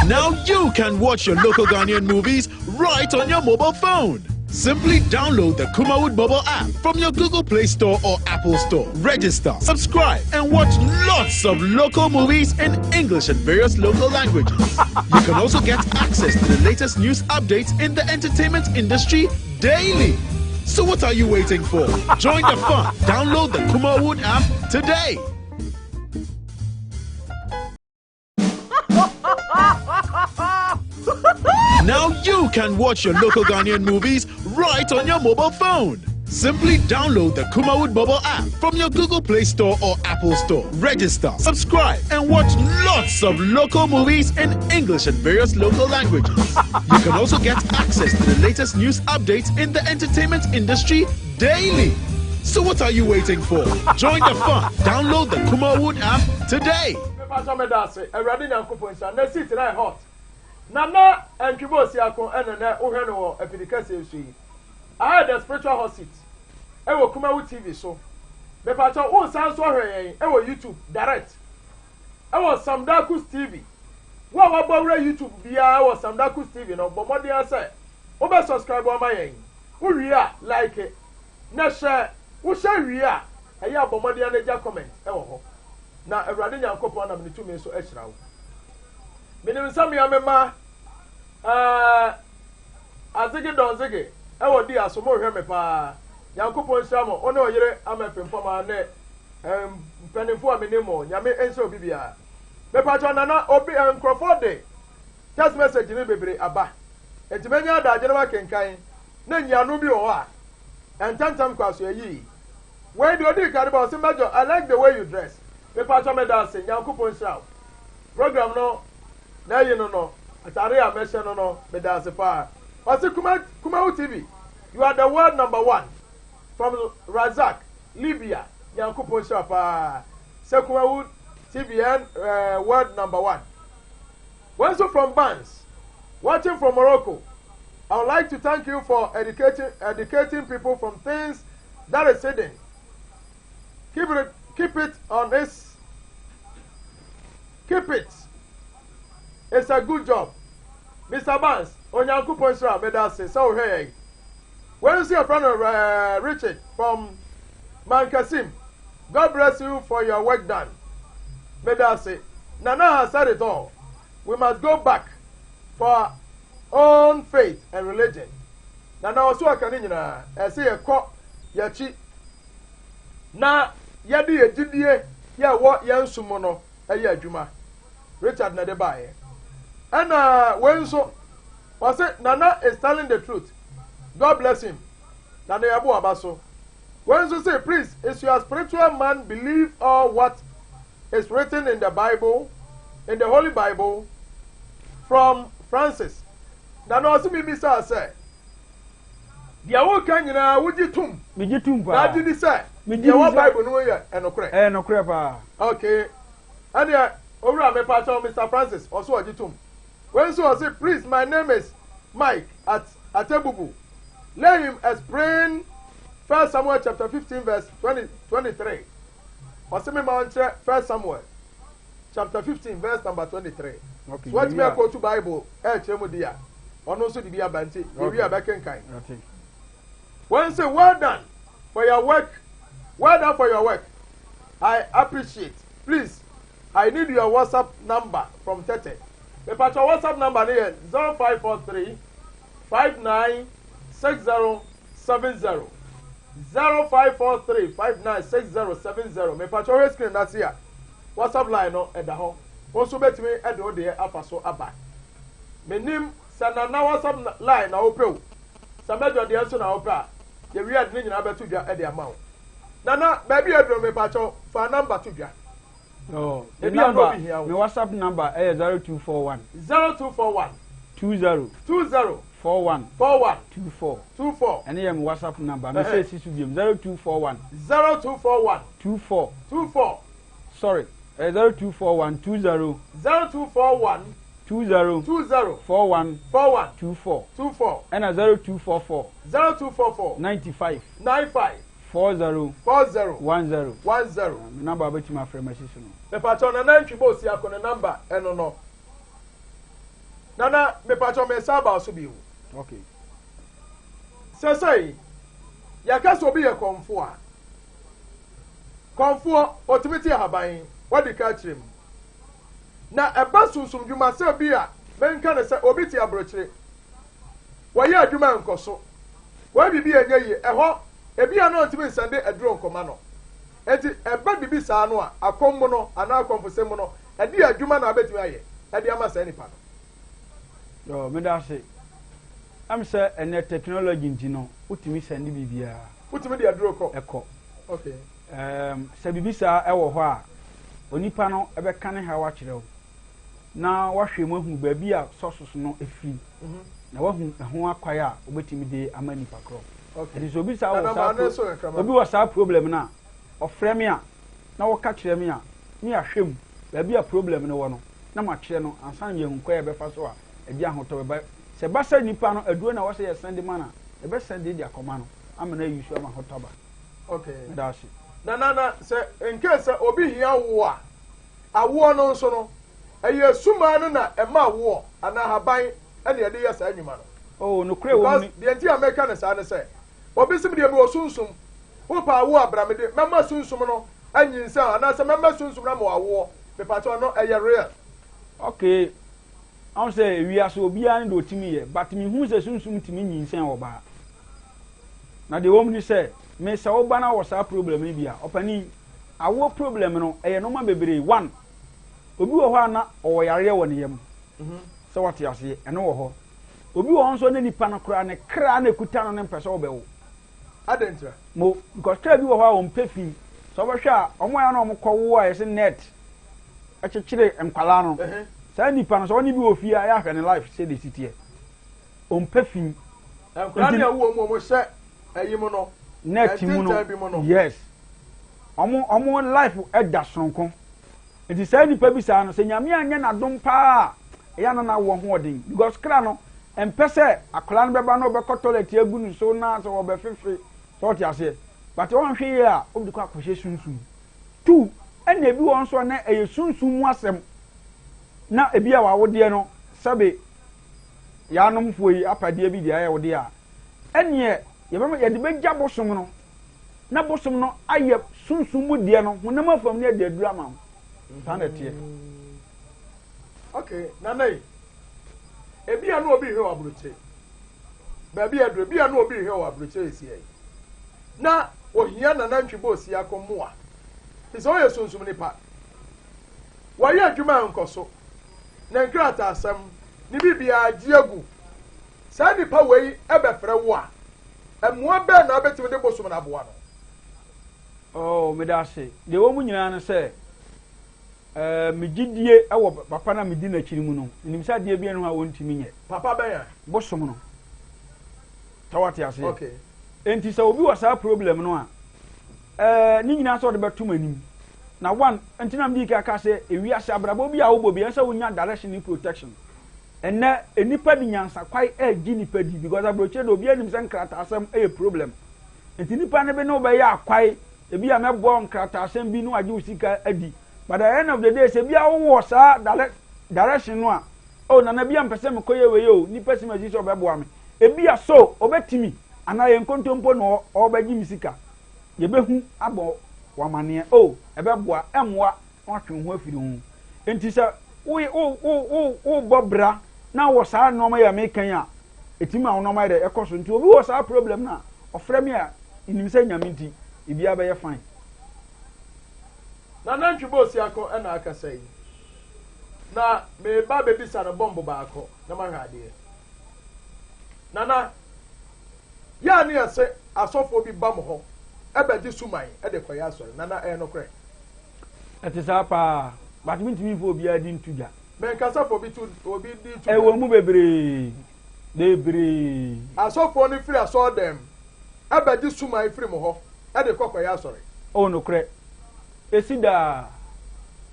Now you can watch your local Ghanaian movies right on your mobile phone. Simply download the Kumawood mobile app from your Google Play Store or Apple Store. Register, subscribe, and watch lots of local movies in English and various local languages. You can also get access to the latest news updates in the entertainment industry daily. So what are you waiting for? Join the fun. Download the Kumawood app today. Now you can watch your local Ghanaian movies right on your mobile phone. Simply download the Kumawood mobile app from your Google Play Store or Apple Store. Register, subscribe, and watch lots of local movies in English and various local languages. You can also get access to the latest news updates in the entertainment industry daily. So what are you waiting for? Join the fun. Download the Kumawood app today. Mepakyɛ meda ase awurade nyankopɔn nhyira na seat na yɛ hot nana antwibo osiako ɛna nɛ wohwɛ no wɔ afidi kɛseɛ so yi aha yɛ the spiritual hot seat ɛwɔ kumawu tv so mepakyɛ wo san so ahwɛ yɛn ɛwɔ youtube direct ɛwɔ samdakus tv wo a wabɔ wura youtube biara ɛwɔ samdakus tv no bɔ mmɔden asɛ wobɛ subscribe ama yɛn wowie a like na hyɛ wohyɛ wie a ɛyɛ a bɔ mmɔden na gya comment ɛwɔ hɔ na Awurade Nyankopɔn nam ne tumi so ahyira wo. Menim sɛ mmea me mma ɛɛ Azege Dɔnzege ɛwɔ di aso mo hwɛ me paa. Nyankopɔn nhyira mo, wo ne ɔyere ama frimpɔma ne mpanimfoɔ a menim mo. Nyame nhyira obi biara. Mepakyɛ nana obi nkurɔfoɔ de text message no bebree aba. Nti menya adagye na makenkan na nyiano bi wɔ hɔ a ɛntɛntɛm kɔ aso ayi. Wei deɛ odii kan ba ɔse Major I like the way you dress mepakyɛw meda ase Nyankopɔn nhyira wo program no na ayi no no atare a mɛhyɛ no no meda ase paa ɔse Kuma Kumawu TV you are the world number one from Razak Libya Nyankopɔn nhyira paa sɛ Kumawu TV and uh, world number one Wei nso from Barnes watching from Morocco I would like to thank you for educating educating people from things that is hidden. Keep it, keep it on its, keep it. It's a good job. Mr. Barnes, Onyankopɔn nhyira meda ase sɛ wohwɛ yɛn. Wei nso yɛfrɛ no eh, Richard from Mankasim. God bless you for your work done. Meda ase. Nana has said it all. We must go back for our own faith and religion. Nana ɔso aka ne nyinaa. Ɛsɛ yɛkɔ yɛakyi na yɛde yɛ gyidie yɛ ɛwɔ yɛn som mu no ɛyɛ adwuma. Richard na ɛde baeɛ. Ɛna wei nso ɔse Nana is telling the truth. God bless him. Nana yɛbo aba so. Wei nso se please is your spiritual man believe all what is written in the Bible, in the Holy Bible from Francis. Nana ɔse mimisaa sɛ deɛ woka nyinaa wogye tom. Megye tom paa. Na agye di sɛ deɛ wɔ Bible no mu yɛ ɛnokorɛ. Ɛyɛ nokorɛ paa. Okay. Ɛneɛ owura mepa kyɛw Mr. Francis ɔso ɔgye tom. Wei nso ɔse please my name is Mike at Atebubu. Let him explain First Samuel chapter 15 verse 20, 23. Ɔse me ma ɔnkyerɛ First Samuel chapter 15 verse number 23. Okay, So watumi akɔtu Bible ɛkyerɛ mu di a ɔno nso de bi aba nti yɛwie a bɛkenkan. Wɔn se well done for your work well done for your work I appreciate please I need your WhatsApp number from Tete. Mepatwa WhatsApp number no yɛ 0543 596070 0543 596070 mepatwa hwɛ screen n'ase a WhatsApp line no ɛda hɔ. Wo nso bɛtumi ɛde wo deɛ afa so aba. Menim sɛ nana WhatsApp line na wopɛ o. Sɛ mɛdɔ deɛ nso na wopɛ a, yɛwie a de ne nyinaa bɛto dwa de ama wo. Nana, baabi a aduro mepatwa fa number to dwa. Oh, me number, me WhatsApp number ɛyɛ 0241. 0241. 20. 20. 41. 41. 24. 24. Ɛne yɛ me WhatsApp number. Me sɛ esi so biom 0241. 0241. 24. 24. Sorry, ɛyɛ 0241 20. 0241. 20. 20. 41. 41. 24. 24. Ɛna 0244. 0244. 95. 95. 40. 40. 10. 10. Me number abɛtumi afrɛ ma si so no. Mepatwa nana ntwi bɔ osi akɔ ne number ɛno no. Nana mepatwa me nsa aba so bio. Okay. Sɛsɛyi yɛka sɛ obi yɛ kɔmfo a kɔmfoɔ otumi te ahaban wadi ka akyerɛ mu. Na ɛba sunsum dwuma sɛ bi a menka ne sɛ obi te aburokyire wɔyɛ adwuma nkɔ so wɔyɛ biribi a ɛnyɛ yie ɛhɔ ebi a na ɔntumi nsɛnde aduro nkɔma no eti ɛba biribi saa no a akɔm mu no anaa akɔmfosɛm mu no ɛde adwuma na abɛtumi ayɛ ɛde ama saa nipa no. Yo, meda ase. Am sɛ ɛnɛ technology nti no, wotumi sɛnde biribiara. Wotumi de aduro kɔ? Ɛkɔ. Okay. Um, sɛ biribi saa ɛwɔ hɔ a, onipa no ɛbɛka ne haw akyerɛ wo na wahwɛ mu ahu baabi a sources no efiri mhm. na wahu ɛho akwae a wobɛtumi de ama nipa korɔ. Okay. Ɛti sɛ obi saa wɔ saa pro obi wɔ saa problem no a, ɔfrɛ me a na wɔka kyerɛ me a, ne yɛahwɛ mu baabi a problem no wɔ no na makyerɛ no ansa na yɛahu kwan a yɛbɛfa so a ɛde ahotɔ bɛba. Sɛ ɛba sɛ nipa no aduro na ɛwɔ sɛ yɛsɛn de ma no a, yɛbɛsɛn de de akɔma no ama no ayi so ama ahotɔ aba. Okay. Meda ase. Na na na sɛ in case sɛ obi hia wo a, awoɔ no nso no, ɛyɛ sumaa no na ɛma awoɔ anaa ahaban ɛna yɛde yɛ saa nnwuma no? Oh, nokorɛ wɔ mu Because deɛ nti a meka no saa ne sɛ, obi se medeɛ mewɔ sunsum, wopɛ awoɔ a bra mede mɛma sunsum no anyinsɛn anaasɛ mɛma sunsum no ama wo awoɔ, mepakyɛw ɛno ɛyɛ real? Okay, Wahu sɛ wiase obiara ne deɛ ɔtumi yɛ but mehu sɛ sunsum tumi nyinsɛn ɔbaa. Na deɛ ɛwɔ mu ne sɛ me sɛ wo ba no wɔ saa problem no bi a ɔpanin awoɔ problem no ɛyɛ nnoɔma bebree one obi wɔ hɔ a na ɔwɔ yareɛ wɔ ne yam mhm. sɛ wate aseɛ ɛno wɔ hɔ obi wɔ hɔ nso ne nipa no koraa ne kra na ɛkuta no ne mpɛ sɛ ɔbɛwo adɛn ntira mo because kra bi wɔ hɔ a wɔmpɛ fi sɛ wɔbɛhwɛ a wɔn a na wɔn kɔ wo a yɛsɛ net kyekyere nkwadaa no saa nipa no sɛ ɔne bi wɔ fie a yɛahwɛ ne life sɛ de si teɛ ɔmpɛ fi. Nkwadaa ne ɛwɔ mu ɔmo hyɛ ɛyi mu no net mu no yes ɔmo ɔmo life ɛda soronko nti saa nipa bi saa no sɛ nyame anyɛ n'adom paa ɛyɛ ana na wɔ ho ɔden because kra no mpɛ sɛ akwadaa no bɛba na ɔbɛkɔ toilet agu ne so na sɛ ɔbɛfefe sɛ ɔte aseɛ but ɔnhwɛ yie a ɔde kɔ akɔhyɛ sunsum. Tu, ɛna ebi wɔ hɔ nso a na ɛyɛ sunsum mu asɛm. Na ebi a w'awodeɛ no, sɛbe yaanomfoɔ yi apadeɛ bi de ayɛ wo deɛ a, ɛneɛ yɛbɛma yɛde bɛgya bosom no, na bosom no ayɛ sunsum mu deɛ no, honam afam no yɛde aduru ama wo. Saa na ɛteɛ. Okay, Nana yi, ebi a na obi hwɛ wɔ aburokyire. Baabi aduru, ebi a na obi hwɛ wɔ aburokyire esi yi. Na ohia Nana Ntwi-Boasiako mmoa efisɛ ɔyɛ sunsum nipa. Wayɛ adwuma a nkɔso, ne nkrataasɛm, ne biribiara gye agu. Saa nipa wei bɛfrɛ wo a, mmoa bɛn na wobɛtumi de bosom no aboa no? Oh, meda ase. Deɛ ɛwɔ mu nyinaa ne sɛ, eh, me gyidie wɔ papa no a medi n'akyi no mu no, menim sɛ adeɛ biara nni hɔ a ɔntumi nyɛ. Papa bɛn a? Bosom no. Sɛ wate aseɛ? Okay. Enti sɛ obi wɔ saa problem no a, ɛɛ ne nyinaa sɛ ɔde bɛto m'anim. Na one, nti na mede kan ka sɛ ewiase abrabɔ bi a wobɔ bi, ɛsɛ sɛ wonya direction ne protection. Ɛnnɛ, nnipa de nyansakwae regye nnipa di because aburokyire de obiara nim sɛ nkrataasɛm yɛ problem. Nti nipa no bi ne wo bɛyɛ akwae, ebi a mɛboa wo nkrataasɛm bi na wagye wo sika adi. But at the end of the day, sɛ bi a wowɔ saa direction no a, Oh nana bia mpɛ sɛ mekɔ yɛ wei o nipa si masi sɛ ɔbɛboa me ebia so ɔbɛtumi anaa yɛ nkontompo na ɔbɛgye me sika yɛbɛhu abɔ wamaneɛ oh ɛbɛboa ɛmmoa na watwe wo ho afiri ho nti sɛ wo wo wo wo wobɔ bra na wɔ saa nneɛma yi a meka yi a ɛtumi ma wo nneɛma yɛ dɛ ɛkɔ so nti obi wɔ saa problem no a ɔfrɛ me a nim sɛ nyame nti biribiara bɛyɛ fine. Nana Ntwi-Boasiako na akasa yi. Na mereba abɛbisa no bɔmbo baako na mahwɛ adeɛ. Nana, yɛ a ne yɛse asɔfoɔ bi ba mo hɔ bɛgye suman de kɔyɛ asɔre. Nana, ɛyɛ nokorɛ? Ɛte saa paa, but mentumi mfa obiara din nto dwa. Menkasa fa obi to obi din to dwa. Ɛwɔ mu bebree, bebree. Asɔfoɔ no firi asɔredan mu bɛgye suman firi mo hɔ de kɔ kɔyɛ asɔre. Oh, nokorɛ. Esi daa.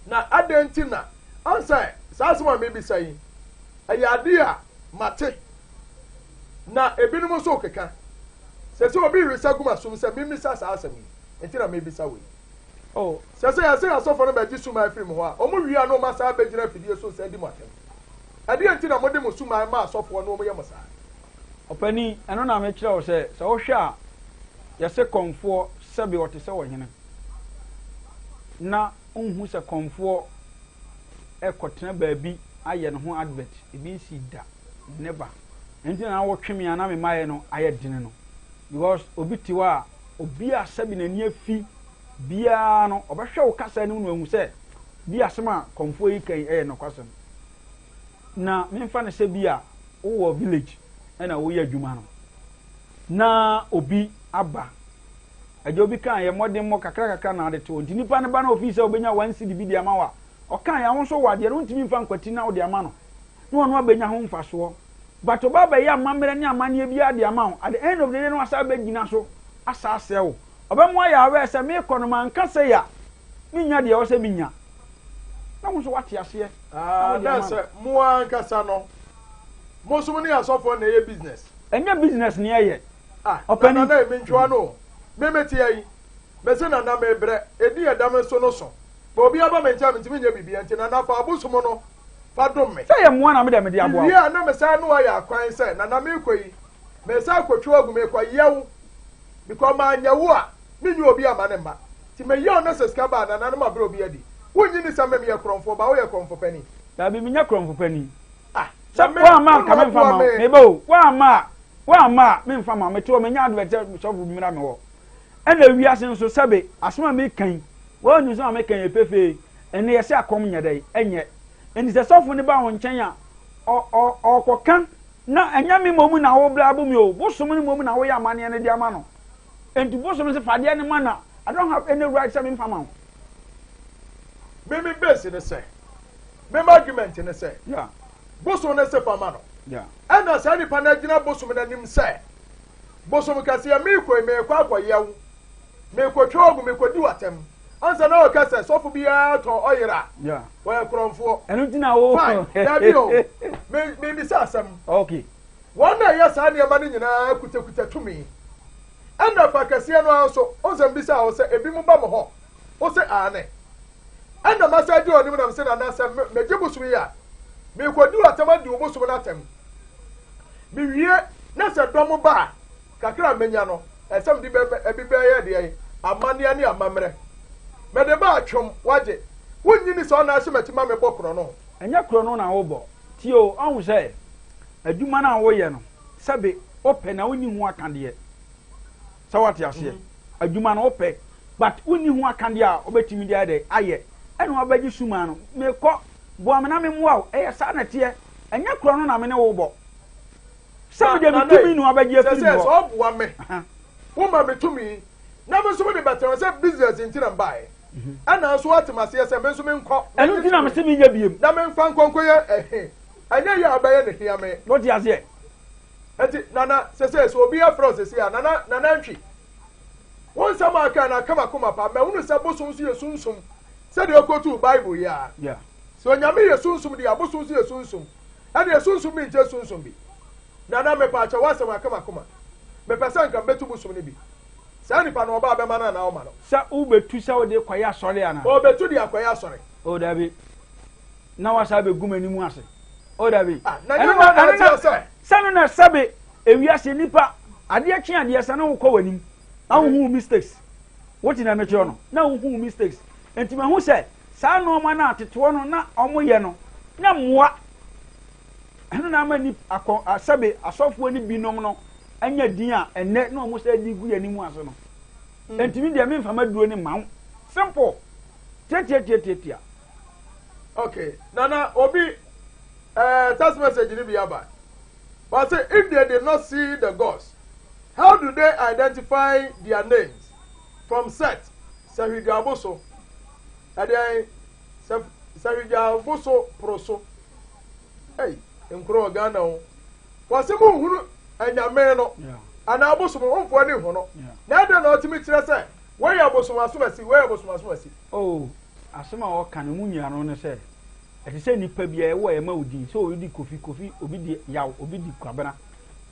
Na adɛn nti na, ɔn sɛ, saa asɛm a merebisa yi, ɛyɛ ade a mate, na ebinom nso rekeka. Seesei obi resa gu m'asom sɛ mimmisa saa asɛm yi, enti na merebisa wei. Oh. Seesei yɛse asɔfo no bɛgye suman afiri mo hɔ a, wɔwie a na wɔasan abɛgyina afidie so resan adi mo atɛm. Ɛdeɛn nti na mode mo suman ma asɔfoɔ na wɔyɛ mo saa? Ɔpanin, ɛno na mekyerɛ wo sɛ, sɛ wohwɛ a, yɛse kɔmfoɔ sɛbe ɔte sɛ ɔhene. Na wonhu sɛ kɔmfoɔ rekɔtena baabi ayɛ ne ho advert, ebi nsii da, never. Ɛno nti na na wotwe me a na me mayɛ no ayɛ dene no. Because obi te hɔ a, obi a sɛbe n'ani afi biara no, ɔbɛhwɛ wo kasa no mu na wahu sɛ bi asɛm a kɔmfoɔ yi ka yi yɛ nokwasɛm. Na memfa no sɛ bi a wowɔ village na woyɛ adwuma no, na obi aba. Agya obi kaa yɛ mmɔdenmmɔ kakra kakra na ade to hɔ. Nti nipa no ba na ofii sɛ obenya one cedi bi de ama wo a, ɔkaa yɛ a wo nso wɔ adeɛ no wontumi mfa nkwati na wode ama no na ɔno abenya ho mfasoɔ. But ɔba abɛyɛ amammerɛ ne amanneɛ biara de ama wo, at the end of the day no wasan abɛgyina so asa asɛe wo. Ɔbɛma woayɛ aware sɛ meekɔ no manka sei a mennya deɛ ɛwɔ sɛ menya. Na wo nso woate aseɛ na Ah, wode na ama no. sɛ mo ankasa no, mo nso mo ne asɔfoɔ na ɛyɛ business. Ɛnyɛ business ne yɛyɛ. Ah, Ɔpanin. Nana na emi ntwewa no o. Me mete ha yi, mese Nana mebrɛ, edin a ɛda me so no so. But obi aba me nkyɛn a mentumi nyɛ biribiara nti Nana fa abosom no fa dom me. Sɛ yɛ mmoa na me deɛ mede aboa wo. Mewie a na mesan ne wo ayɛ akwan sɛ Nana merekɔ yi, meresan akɔtwa wo agu, merekɔyɛ wo because manyɛ wo a menyɛ obi amma ne mma. Nti meyɛ wo na sɛ sika ba a Nana no mabrɛ obi adi. Wonnye nni sɛ me meyɛ korɔmfoɔ but woyɛ korɔmfo panin. Daabi menyɛ korɔmfo panin. Ah, Sɛ na me, woamma wo anka na memfa woaboa mma wo. me. Meba o, woamma a, woamma a memfa mma wo. Mete hɔ menya advert sɛ sɔfo bi mmra me hɔ. Ɛna wiase nso sɛbe asɛm a meka yi, woanim sɛ a meka yi pefee. Ɛnɛ yɛse akɔm nyɛ dɛn? Ɛnyɛ. Enti sɛ sɔfo no ba wo nkyɛn a, ɔ ɔ ɔrekɔka na ɛnyɛ me mmom na wobrabo me o, bosom no mmom na woyɛ amanneɛ no de ama no. Enti bosom no se fa adeɛ no ma no a, I don't have any right sɛ memfa ma wo. Me me base ne sɛ, me m'argument ne sɛ, Yeah. bosom no se fa ma no. Yeah. Ɛna saa nipa no agyina bosom no anim sɛ, bosom kɛseɛ meekɔ yi meekɔ akɔyɛ wo, meekɔtwa ogu, meekɔdi w'atɛm. Ansa na ɔka sɛ sɔfo biara tɔn ɔyere a, Yeah. ɔyɛ korɔmfoɔ. Ɛno nti na wo. Fine, dabi o, me mebisa asɛm. Okay. Wɔn a ɛyɛ saa nneɛma no nyinaa kutakuta tumi. Ɛna fa kɛseɛ no ara nso, wo nsɛm bisaa wo sɛ ebinom ba mo hɔ, wo se aane. Ɛna masan agyina w'anim na mese Nana sɛ megye bosom yi a, merekɔdi w'atɛm adi wo bosom no atɛm. Mewie na sɛ dɔm ba a, kakra a menya no, ɛsɛ sɛ mede bɛ bi bɛyɛ deɛn? Amanneɛ ne amammerɛ. Mede ba atwom, woagye. Wonnye nni sɛ ɔna ahyɛ m'akyi ma mebɔ korɔno? Ɛnyɛ korɔno na wobɔ. Tie o, ɔhu sɛ adwuma no a woyɛ no, sɛbe wopɛ na wonni ho akadeɛ. Sɛ woate aseɛ? Adwuma no wopɛ but wonni ho akadeɛ a wobɛtumi de ayɛ dɛ ayɛ. Ɛna wabɛgye sumaa no. Mekɔ, boa me na memmoa wo. Ɛyɛ saa na ɛteɛ. Ɛnyɛ korɔno na me ne wo bɔ. Sɛ mede me tumi na wabɛgye afiri me hɔ. Sɛ ɔboa me, woma me tumi, na me nso mede bɛtena sɛ business nti na mbaeɛ. Ɛna nso woate m'aseɛ sɛ me nso menkɔ. Ɛno nti na mese menyɛ biem. Na memfa nkɔ nkɔyɛ ɛhe. Ɛnyɛ yɛ a wobɛyɛ no hia me. Wote aseɛ? Enti Nana, sesei sɛ obi afrɛ wo sesei a, Nana, Nana Antwi, wo nsɛm a aka no aka m'akoma paa. Mahunu sɛ bosom nso yɛ sunsum sɛdeɛ ɔkɔtuu Bible yi ara. Yeah. Sɛ Onyame yɛ sunsum deɛ a, bosom nso yɛ sunsum. Ɛnneɛ sunsum bi nkyɛ sunsum bi. Nana, mepaakyɛw, w'asɛm aka m'akoma. Mepɛ sɛ anka mebɛtu bosom no bi. Saa nipa no, ɔba a, bɛma no anaa woma no? Sɛ wobɛtu sɛ wode rekɔyɛ asɔre anaa? Ɔrebɛtu de akɔyɛ asɔre. Oh, dabi. Na wasan abɛgu m'anim ase. Oh, dabi. Ah, na nyɛ wɔn na ɛteɛ sɛ. Sɛ no na sɛbe ewiase nipa adeɛ kye adeɛ sa na wokɔ w'anim na wohu mistakes. Wote na mekyerɛ no na wohu mistakes. Nti mahu sɛ saa nneɛma no a tetoɔ no na wɔyɛ no na mmoa. Ɛno na ama nip akɔ sɛbe asɔfoɔ no binom no anya din a ɛnɛ na wɔn sɛ de gu yɛn anim ase no. Nti me deɛ memfa m'aduro no mma wo. Simple. Tiatiatiatiatia. Okay, Nana, obi text message ni bi aba. But say if they did not see the gods, how do they identify their names? From Set, Sahwijaboso, ɛdeɛn, Sahwijaboso Proso. Hey, nkuro wɔ Ghana o. Wɔse mo nhunu anyame no, anaa abosom, womfoɔ ani nhu no. Na ɛdɛn na ɔtumi kyerɛ sɛ wei yɛ abosom asomasi, wei yɛ abosom asomasi? Oh, asɛm a wɔka no mu nyiano ne sɛ, ɛte sɛ nnipa bi a ɛwɔ a yɛma wo din sɛ obi di Kofi, Kofi, obi di Yaw, obi di Kwabena.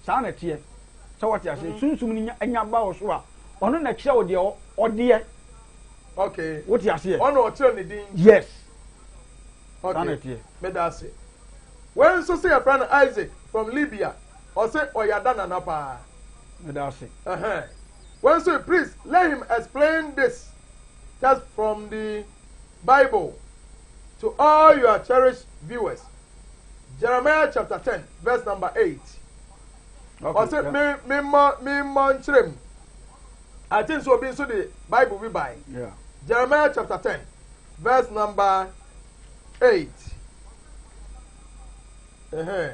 Saa na ɛteɛ. Sɛ wɔte aseɛ, mm. sunsum no nya ba wo so a, ɔno na ɛkyerɛ wo deɛ ɔdeɛ. Okay. Wote aseɛ? Ɔno ɔkyerɛ ne din. Yes. Okay. Saa na ɛteɛ. Meda ase. Wei nso sɛ yɛfrɛ no Isaac from Libya. Ɔse ɔyɛ ada nana paa. Meda ase. Uh-huh. Wei nso please let him explain this text from the Bible to all your cherished viewers. Jeremiah chapter 10, verse number 8. Ɔse me me mma me mma nkyerɛ mu. I think so obi nso de Bible bi bae. Yeah. Jeremiah chapter 10, verse number 8. Uh-huh.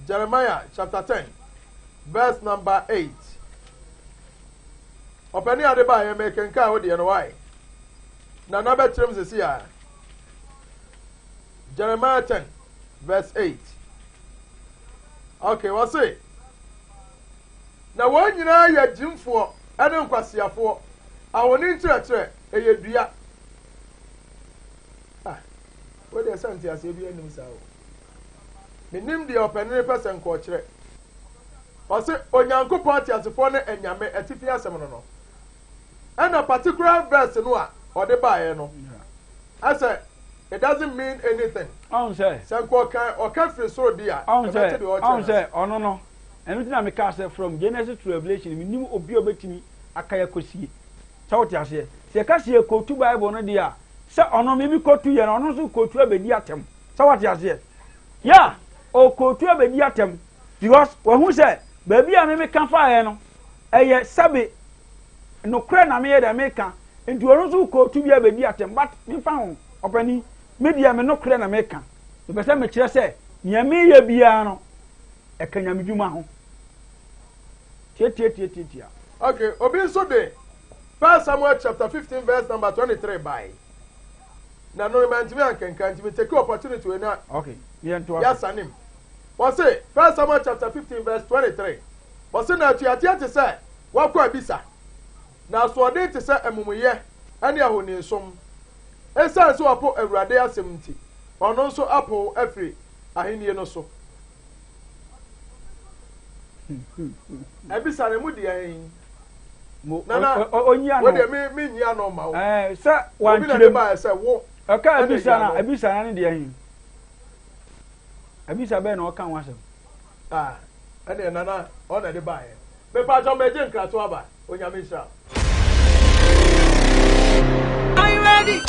Jeremiah chapter 10. verse number 8. Ɔpɛni ade ba yɛ mekenkan wo deɛ no wae. Nana bɛkyerɛ m sisi a. Jeremiah 10 verse 8. Okay, wɔse na wɔn nyinaa yɛ gyimfoɔ ne nkwaseafoɔ, ahoni nkyerɛkyerɛ, ɛyɛ dua. Ah, wei deɛ sɛ nteaseɛ bi anim saa o. Menim deɛ ɔpanin pɛ sɛ nkɔɔkyerɛ. Ɔse Onyankopɔn ateasefoɔ ne anyame atifi asɛm no no. Ɛna particular verse no a ɔde baeɛ no, ɛsɛ it doesn't mean anything. Ɔn sɛ. Sɛ nka ɔka ɔka firi soro di a, Ɔn ɛbɛte sɛ deɛ ɔkyerɛ ɔn no sɛ ase. ɔno no ɛno ti na mekaa sɛ from Genesis to Revelation menim obi a ɔbɛtumi aka yɛ akɔsie. Sɛ wote aseɛ? Sɛ yɛka sɛ yɛkɔtu Bible no deɛ a, sɛ ɔno me mekɔtu yɛ no ɔno nso kɔtu abɛdi atɛm. Sɛ woate aseɛ? Yeah, ɔkɔtu abɛdi atɛm because wahu sɛ baabi a me meka faeɛ no ɛyɛ sɛbe nokorɛ na meyɛ dɛ meka nti ɔno nso kɔtu bi abɛdi atɛm but memfa ho ɔpani me deɛ me nokorɛ na meka mepɛ sɛ mekyerɛ sɛ nea meyɛ biara no ɛka nyamedwuma ho tiatiatiatiatia. Okay, obi nso de First Samuel chapter 15 verse number 23 bae. Na no mantumi ankenkan nti me take opportunity wei na okay, yɛntoa so. Yɛasanem. Wɔse First Samuel chapter 15 verse 23. Wɔse na atuateɛ te sɛ wakɔ abisa, na asoɔden te sɛ amumuyɛ ne ahonisom. Esiane sɛ wapo Awurade asɛm nti, ɔno nso apow afiri ahenni no so. Abisa no emu deɛ he? Nana, wo deɛ me me nyi ano ma wo. Ɛɛ sɛ Obi na de baeɛ sɛ wo. Ɔka abisa na abisa na ne deɛ he? Abisa bɛɛ na ɔka ho asɛm. Ah, ɛneɛ Nana ɔna de baeɛ. Mepakyɛw mɛgye nkrato aba. Onyame nhyira wo. Are you ready?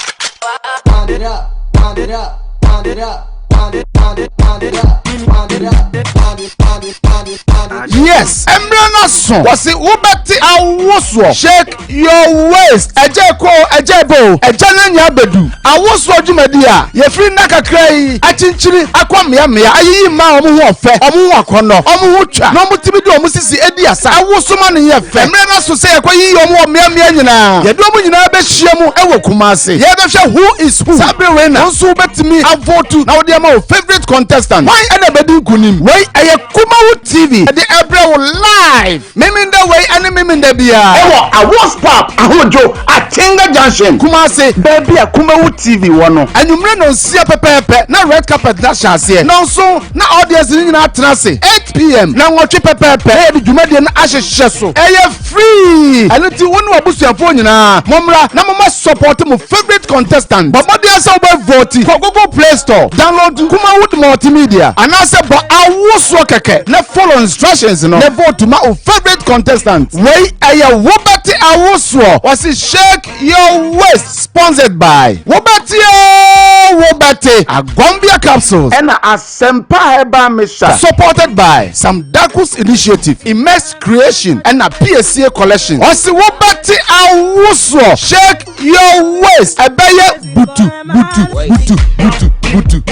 Wind it up, wind it up, wind it up, wind it, wind it, wind it up, wind it up, wind it, wind it, wind it, wind it. Yes, mmerɛ no aso. Wɔse wobɛte awosoɔ. Shake your waist. Ɛgya ɛkɔ o, ɛgya ɛbɔ o, ɛgya no anya abɛdu. Awosoɔ dwumadi a yɛfiri nna kakra yi akyinkyini akɔ mmeammea ayiyi mmaa a wɔn ho ɔfɛ, wɔn ho akɔnnɔ, wɔn ho twa na wɔtumi de wɔn sisi di asa. Awoso ma no yɛ fɛ. Mmerɛ no aso sɛ yɛkɔyiyi wɔn wɔ mmeammea nyinaa. Yɛde wɔn nyinaa bɛhyia mu wɔ Kumasi. Yɛrebɛhwɛ Who is Who. Saa bere wei na wo nso wobɛtumi avotu na wode ama wo favourite contestant. Hwan na ɛbɛdi nkonim? Wei ɛyɛ Kumawu TV de ɛbrɛ wo live. Memenda wei ne Memenda biara. Ɛwɔ Awards Pub, Ahodwo, Atenga Junction. Kumasi, baabi a Kumawu TV wɔ no. Anwummere nnɔnsia pɛpɛɛpɛ na red carpet no ahyɛ aseɛ. Nnɔnson na audience no nyinaa atena ase. 8pm, nnɔnwɔtwe pɛpɛɛpɛ na yɛde dwumadie no ahyehyɛ so. Ɛyɛ free! Ɛno nti wo ne w'abusuafoɔ nyinaa mommra na mommɛ support mo favourite contestant. Bɔ mmɔden sɛ wobɛ vote. Kɔ Google Play Store, download Kumawood Multimedia anaasɛ bɔ awosoɔ kɛkɛ na follow instructions no na vote ma wo favourite contestant. Wei ɛyɛ Wobɛte Awosoɔ, wɔse shake your waist sponsored by Wobɛte oo Wobɛte, Agombia Capsules. Ɛna Asempa Herbal Mixture. Supported by Sam Dakus Initiative, Immerse Creation ɛna Piesie Collection. Ɔse wobɛte awosoɔ, shake your waist, ɛbɛyɛ butu butu butu butu butu.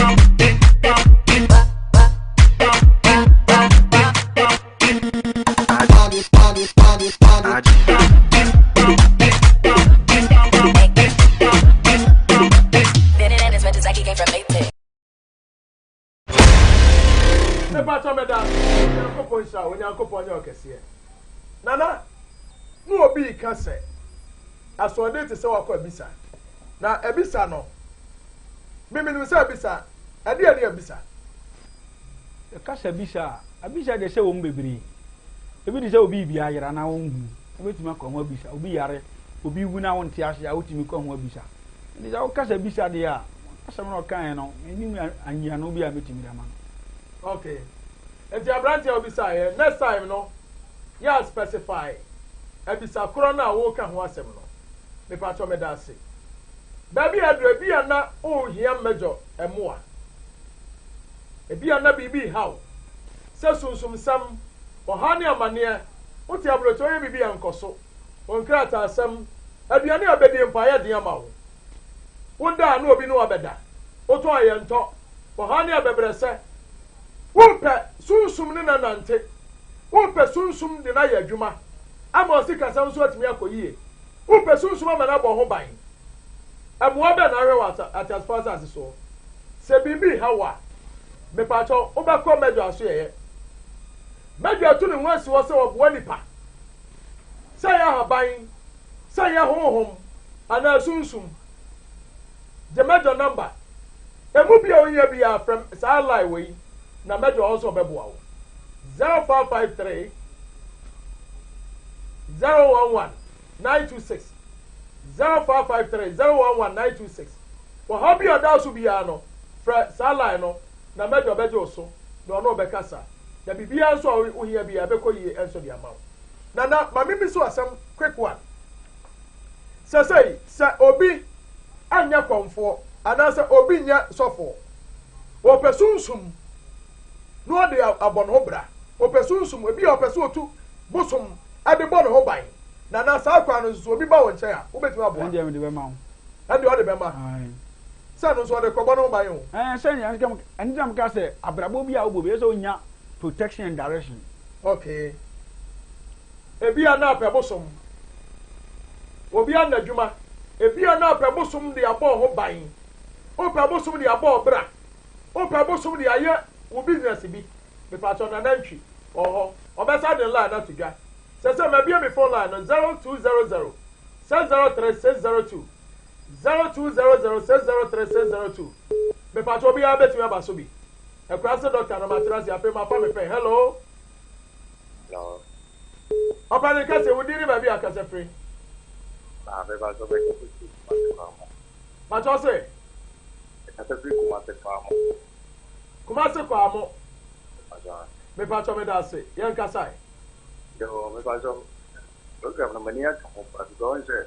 Mepakyɛ meda Onyankopɔn nhyira wo, Onyankopɔn nyɛ ɔkɛseɛ. Nana, na obi reka sɛ asoɔden te sɛ wakɔ abisa. Na abisa no, me menim sɛ abisa, ɛdeɛ ne abisa? Yɛka sɛ abisa a, abisa deɛ sɛ wɔm bebree. Ebi te sɛ obi rebi ayera na wonhu, wobɛtumi akɔ ho abisa. Obi yare, obi wu na wonte ase a, wotumi kɔ ho abisa. Nti sɛ woka sɛ bisa deɛ a, asɛm na ɔkaeɛ no, mennim anyiano bi a mɛtumi de ama no. Okay. Nti aberanteɛ a wobisaeɛ, next time no, yɛ a specify abisa korɔ no a woreka ho asɛm no. Mepakyɛw meda ase. Baabi a aduru, ebia na wohia major mmoa. Ebia na biribi reha wo, sɛ sunsumsɛm, ɔhaw ne amaneɛ, wote aburokyire woyɛ biribi a ɛnkɔ so. Wo nkrataasɛm, aduane a bɛdie mpo ayɛ den ama wo. Woda a na obi ne wo abɛda. Wotɔn a yɛntɔ. Ɔhaw ne abɛbrɛsɛ. Wopɛ sunsum ne na nante. Wopɛ sunsum de no ayɛ adwuma ama wo sikasɛm nso atumi akɔ yie. Wopɛ sunsum ama no abɔ ho ban. Mmoa bɛn na ahwɛ wɔ ateasefo asase soɔ? Sɛ biribi reha wo a, mepaakyɛw wobɛkɔ Mɛdwo asoɛeɛ. Mɛdwo atu ne ho asi hɔ sɛ ɔboa nnipa. Sɛ ɛyɛ ahaban, sɛ ɛyɛ honhom anaa sunsum. Gye Mɛdwo nɔmba. Emu bi a wohia biara frɛ saa line wei na Mɛdwo wɔ hɔ sɛ ɔbɛboa wo. 0553 011 926 0553 011 926. Ɔhaw bi a ɔda wo so biara no, frɛ saa line no na Mɛdwo bɛgye wo so na ɔne wo bɛkasa na biribiara nso a wohia biara ɛbɛkɔ yie nso de ama wo. Nana, ma memmisa wo asɛm quick one. Sɛsɛi, sɛ obi anyɛ kɔmfoɔ anaasɛ obi nyɛ sɔfoɔ, ɔpɛ sunsum na ɔde abɔ ne ho bra, ɔpɛ sunsum, ebi a ɔpɛ sɛ ɔtu bosom de bɔ ne ho ban, Nana, saa kwan no nso so obi ba wo nkyɛn a, wobɛtumi aboa no? Ɛndeɛ mede bɛma wo. Ɛndeɛ ɔde bɛma. Sɛ ɛno nso ɔde kɔbɔ ne ho ban o. Ɛɛ sɛ ɛnti na meka sɛ abrabɔ bi a wobɔ bi ɛsɛ sɛ wonya protection and direction. Okay. Ebia na apɛ bosom. Obi ana adwuma. Ebia na apɛ bosom de abɔ ho ban. Wopɛ bosom de abɔ ɔbra. Wopɛ bosom de ayɛ wo business bi. Mepatɔ Nana Ntwi wɔ hɔ. Ɔbɛsa de line ato dwa. Sɛ sɛ mabie me phone line no 0200 603 602 0200 603 602. Mepatɔ obiara bɛtumi aba so bi. Akurase doctor no matena ase afei mafa me pɛn. Hello. Hello. Ɔpɛni kɛse, wo din ne baabi a kasa firi. Ah, me ba so bɛ kasa firi Kumasi Kwamo. Bàtɔ se. Kasa firi Kumasi Kwamo. Kumasi Kwamo. Me patɔ me da ase. Yɛn kasa yi. Yo, me patɔ. Program no mani aka ho pa because sɛ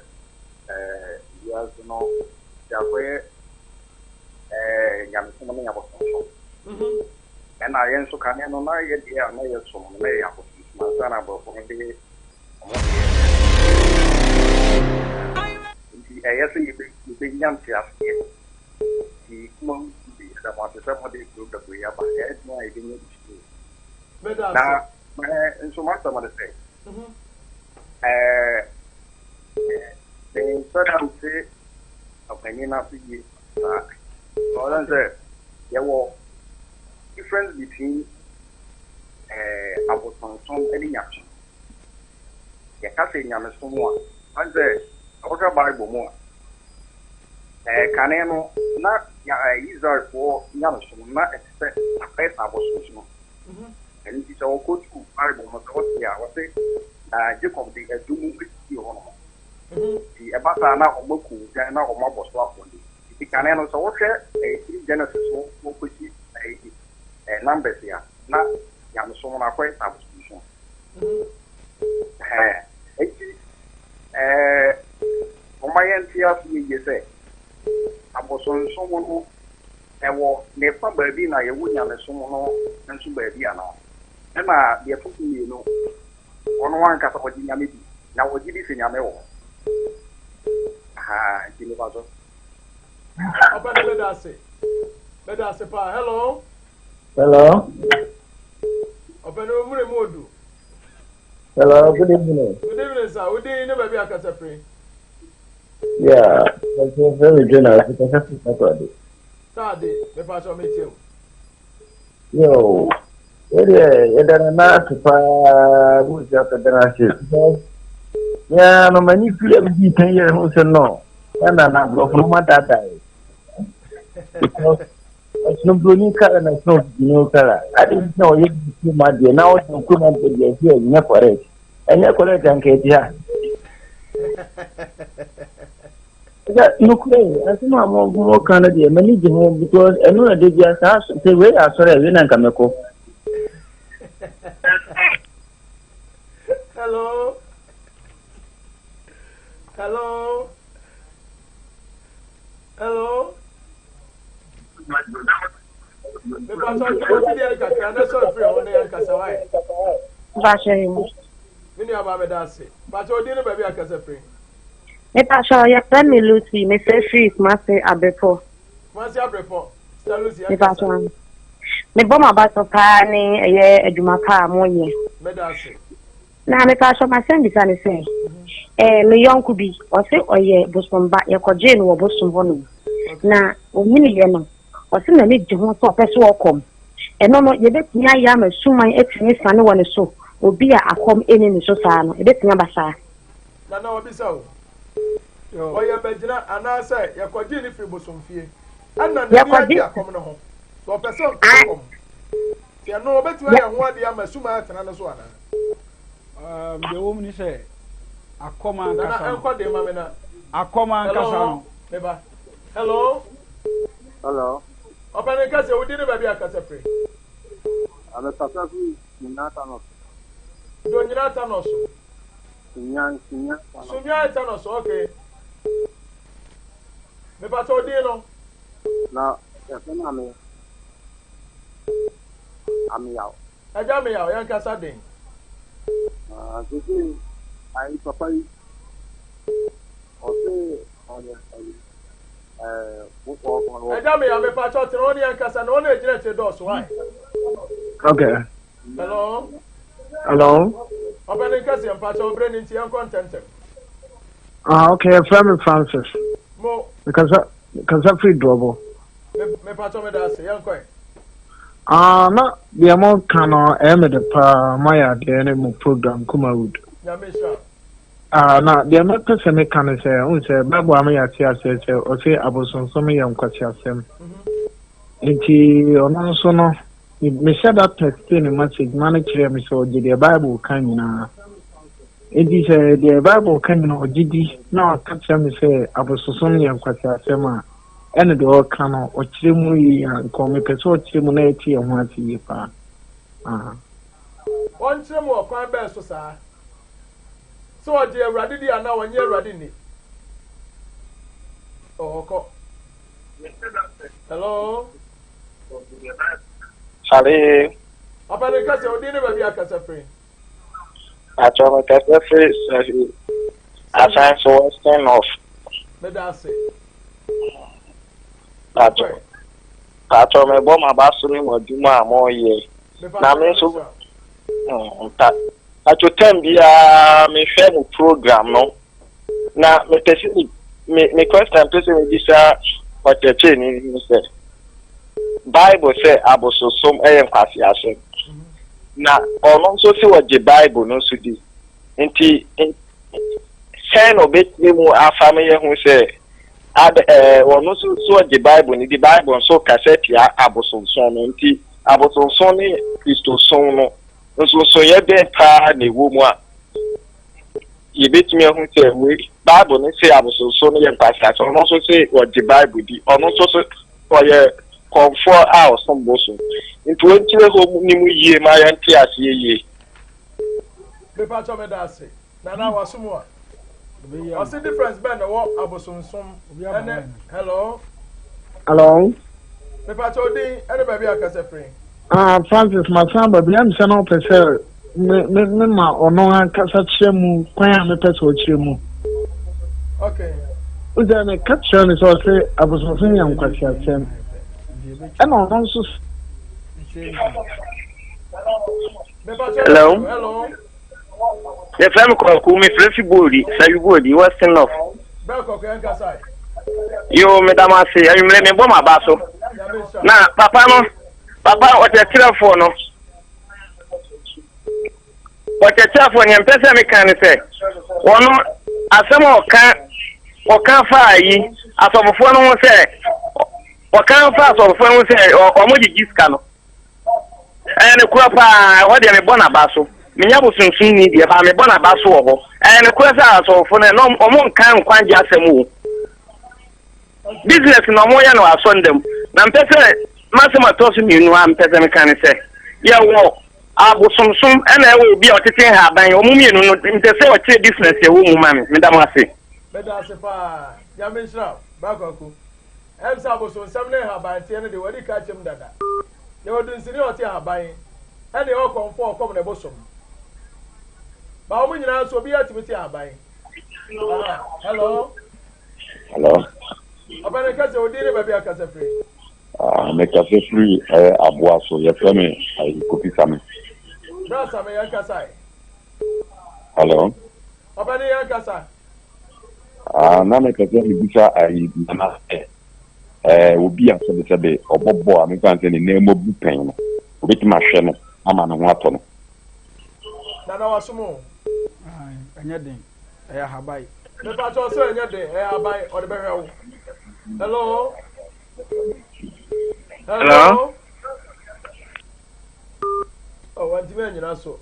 eh wiase no yɛakɔyɛ eh nyamesom ne abosonsom. Mhm. Ɛna yɛn nso kane no na yɛ deɛ a na yɛsom no na yɛyɛ abosonsom ansa na aborɔfo no de wɔn deɛ nti ɛyɛ sɛ yɛbɛnya nteaseɛ nti kuma bi yɛda mo ase sɛ mode program yi aba ɛyɛ den a yɛbɛnya bi na nso m'asɛm ne sɛ menhyɛ da nte ɔpanyin no ase yie saa. Ɔno sɛ yɛwɔ difference between abosonsom ne nyamesom. Yɛka sɛ nyamesom a, ɔn sɛ wohwɛ Bible mu a, kane no na Israelfoɔ nyamesom na ɛte sɛ akɔyɛ sɛ abosonsom. Ɛno nti sɛ wɔkɔtu Bible no sɛ wɔte a, wɔse na Jacob de adum sisii hɔ nom. Nti ɛba saa na wɔaku odwan na wɔabɔ so afɔdeɛ. Nti kane no sɛ wohwɛ ɛfiri Genesis hɔ kɔsi Numbers a, na nyamesom no akɔyɛ sɛ abosonsom. Nti momma yɛnte aseɛ yie sɛ abosonsom no ɛwɔ ne fa baabi na yɛwɔ nyamesom no nso baabi anaa? Ɛna deɛ ɛtɔ so mmienu, ɔno ankasa ɔgye Nyame di, na ɔgye di sɛ Nyame wɔ hɔ. Ahaa, nti mepa so. Ɔpɛ no meda ase. Meda ase paa. Hello. Hello. Ɔpɛ no mmere mu odu. Hello, good evening. Good evening, sir. Wo din ne baabi akasa firi. Yeah, fẹ́ mi dwe na kasa firi Takoradi. Taade, mepa kyɛw metie o. Yo, ɛdeɛ yɛda nana ase paa wusi akɔda no ase because mea no m'ani firi a medii kan yɛ ho sɛ no na nana aborɔfo no madaadaa yɛ because ɛsono buroni kara na ɛsono obibini kara ade nti na ɔyɛ kurom adeɛ na ɔde kurom adeɛ deɛ ɛsɛ ɛnyɛ correct ɛnyɛ correct anka ɛdi ha Sɛ nokorɛ asɛm a mo ka no deɛ m'ani gye ho because ɛno na da bia saa sɛ wei yɛ asɔre a wei na nka mɛkɔ. Hello. Hello. Hello. Mepatɔ ɔti deɛ kakra na sɔrɔ firi hɔ na yɛn kasa wa yɛ. Mpakyɛ yi. Me nua baa meda ase. Mpakyɛ odi ne baabi akasa firi. Mepakyɛ yɛfrɛ me Lucy mefrɛ firi Kumasi Abrepɔ. Kumasi Abrepɔ Sister Lucy yɛn kasa. Mepakyɛ mebɔ m'aba so paa ne ɛyɛ adwuma pa a moyɛ. Meda ase. Na mepatwɔ m'asɛm bisa ne sɛ, eh, me yɔnko bi, ɔse ɔyɛ bosomba, yɛkɔgyee no wɔ bosom hɔ nom. Na onyiniiɛ no, ɔse n'ani gye ho sɛ ɔpɛ sɛ ɔkɔm. Ɛno no, yɛbɛtumi ayɛ ama suman atumi asiane wɔ ne so, obi a akɔm nni ne so saa no, ɛbɛtumi aba saa? Nana wabisa o, ɔyɛ bɛgyina anaasɛ yɛkɔgyee no firi bosomfie, ɛna n'ani agye akɔm no ho, so ɔpɛ sɛ ɔkɔm. Nti ɛno ɔbɛtumi ayɛ ho adeɛ ama suman atena no so anaa? Um, deɛ ɛwɔ mu ne sɛ akɔm ankasa no. Nana ɛnkɔ den ma me na. Akɔm ankasa no. Meba. Hello. Hello. Ɔpɛni kasa wodi ne baabi akasa firi. Abɛkasa firi Sunyata no so. Do nyinata no so. Sunyan Sunyata no. Sunyata no so okay. Mepatɛ odin no. Na yɛfrɛ no ame Ameyaw. Agya Ameyaw, yɛn kasa den. Ah, sese ayi papa yi, ɔse ɔyɛ ayi ɛɛ wokɔ ɔkɔ. Agya Ameyaw, mepakyɛw tena hɔ ne yɛn kasa na wɔn a egyina akyire dɔɔso why? Okay. Hello. Hello. Ɔpɛni kɛseɛ mpakyɛw bere ne nti yɛn kɔ ntɛntɛm. Ah, okay, yɛfrɛ me Francis. Mo. Mekasa kasa firi Duobo. Me pakyɛ me da ase, yɛn kɔ ɛ. Ah, na deɛ mo ka no ɛyɛ me de paa, mo ayɛ adeɛ ne mo program Kumawood. Nyame nhyira. Ah, na deɛ mɛpɛ sɛ meka ne sɛ, wohu sɛ Bible ama yɛate aseɛ sɛ ɔse abosonsom yɛ nkwaseasɛm. Nti ɔno nso no, mehyɛ da textee ne message ma no kyerɛɛ me sɛ ɔgye deɛ Bible ka nyinaa. Enti sɛ deɛ Bible ka nyinaa ɔgye di na ɔka kyerɛ me sɛ abosonsom yɛ nkwaseasɛm a, ɛne deɛ ɔreka no ɔkyerɛ mu yie a, nka mepɛ sɛ ɔkyerɛ mu na yɛte yɛn ho ase yie paa. Ah. Ɔnkyerɛ mu ɔkwan bɛn so saa? Sɛ ɔgye Awurade di anaa ɔnnye Awurade nni? Oh, ɔkɔ. Hello? Hello. Papa ne kasa, odin ne baabi akasa firi. Atɔ me kasa firi Sahi, Asan so Western North. Meda ase. Atɔ. Atɔ me bɔ ma ba so ne mo adwuma a mo yɛ. Na me nso nta. Atɔ tam biara mehwɛ mo program no. Na mepɛ sɛ me me question mpɛ sɛ mebisa ɔkyerɛkyerɛni no sɛ Bible sɛ abososom yɛ nkwaseasɛm. Na ɔno nso sɛ ɔgye Bible no nso di. Nti sɛn na ɔbɛtumi mu afa me yɛ ho sɛ ad ɛɛ ɔno nso so ɔgye Bible no di Bible nso kasa tia abosonsom no nti abosonsom ne Kristosom no nsonsonoeɛ bɛn paa na ɛwɔ mu a yɛbɛtumi ahu sɛ wei Bible no se abosonsom no yɛ nkwaseasɛm ɔno nso se ɔgye Bible di ɔno nso so ɔyɛ kɔmfoɔ a ɔsom bosom nti wɔnkyerɛ hɔ mu ne mu yie ma yɛnte aseɛ yie. Mepakyɛ meda ase Nana wasom a ɔse difference bɛn na ɛwɔ abosonsom ɛne hello. Hello. Mepakyɛ odin ɛne baabi a kasa firi. Ah Francis masan ba bi na mesɛ na ɔpɛ sɛ me me me ma ɔno ankasa kyerɛ mu kwan a mepɛ sɛ ɔkyerɛ mu. Okay. Wosɛ meka kyerɛ no sɛ ɔse abosonsom yɛ nkwaseasɛm ɛna ɔno nso. Hello. Hello. Yɛfrɛ me Kwaku, mefrɛ fi Boodi, Sawi Boodi, Western North. Yo, meda mo ase, anwummerɛ mebɔ m'aba so. Na papa no, papa ɔkyerɛkyerɛfoɔ no, ɔkyerɛkyerɛfoɔ nea mpɛ sɛ meka ne sɛ, wɔno asɛm a ɔka ɔka faa yi asɔfofoɔ no ho sɛ ɔka faa asɔfofoɔ no ho sɛ wɔn gyegye sika no. Ɛyɛ nokorɛ paa, ɛhɔ deɛ mebɔ n'aba so. Menyɛ abosonsomni deɛ, baa mebɔ n'aba so wɔ hɔ. Ɛyɛ nokorɛ sɛ asɔfo no, na wɔn nka nkwagye asɛm o. Business na wɔyɛ no asɔnda mu. Na mpɛ sɛ m'asɛm a ɛtɔ so mmienu a mpɛ sɛ meka ne sɛ, yɛwɔ abosomsom ɛna ɛwɔ obi a ɔtete nhaban, wɔn mmienu no, mpɛ sɛ ɔkyerɛ difference ɛwɔ mu ma me. Meda mo ase. Meda ase paa. Nyame nhyira wo. Bra Kwaku. Ɛm sɛ abosonsɛm ne nhabanteɛ no deɛ wɔadi ka akyɛm dada. Yɛwɔ dunsini a ɔte ahaban, ɛne ɛwɔ kɔmfoɔ a ɔkɔm na ɛbosom. Ba wɔn nyinaa nso obiara tumi te ahaban. Aha, hello. Hello. Ɔbɛn kasa odin ne baabi akasa firi. Ah, mekasa firi ɛyɛ aboa so yɛfrɛ me ayi Kofi Same. Bra Same yɛn kasa ɛ. Hello. Ɔpɛni yɛn kasa. Ah, na mepɛ sɛ mebisa ayi nana sɛ ɛɛ obi a sɛbesɛbe ɔbɔ bɔɔl a mefa sɛ ne nan mu abu pɛn no obetumi ahwɛ no ama ne ho atɔ no. Nana wasom o. Ɛnyɛ den, ɛyɛ ahaban. Mepa kyɛw sɛ ɛnyɛ den, ɛyɛ ahaban, ɔde bɛhwɛ wo. Hello. Hello. Oh, wantumi anyina so.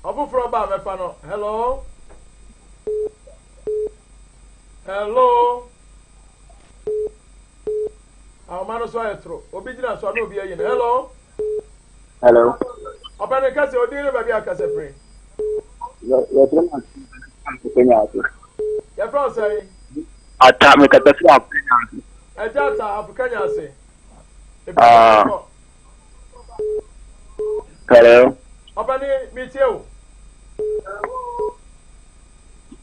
Ɔfoforɔ ba a mɛfa no. Hello. Hello. Ahoma no so ayɛ toro. Obi gyina so a na obi ayi no. Hello. Hello. Ɔpɛ ne kasa odin ne baabi a kasa firi. Yɛfrɛ no Afrɛnya ase. Yɛfrɛ wo sɛn? Ata mekasa firi Afrɛnya ase. Ɛgya ata Afrɛnya ase. Ah. Hello. Ɔpɛ ne metie wo.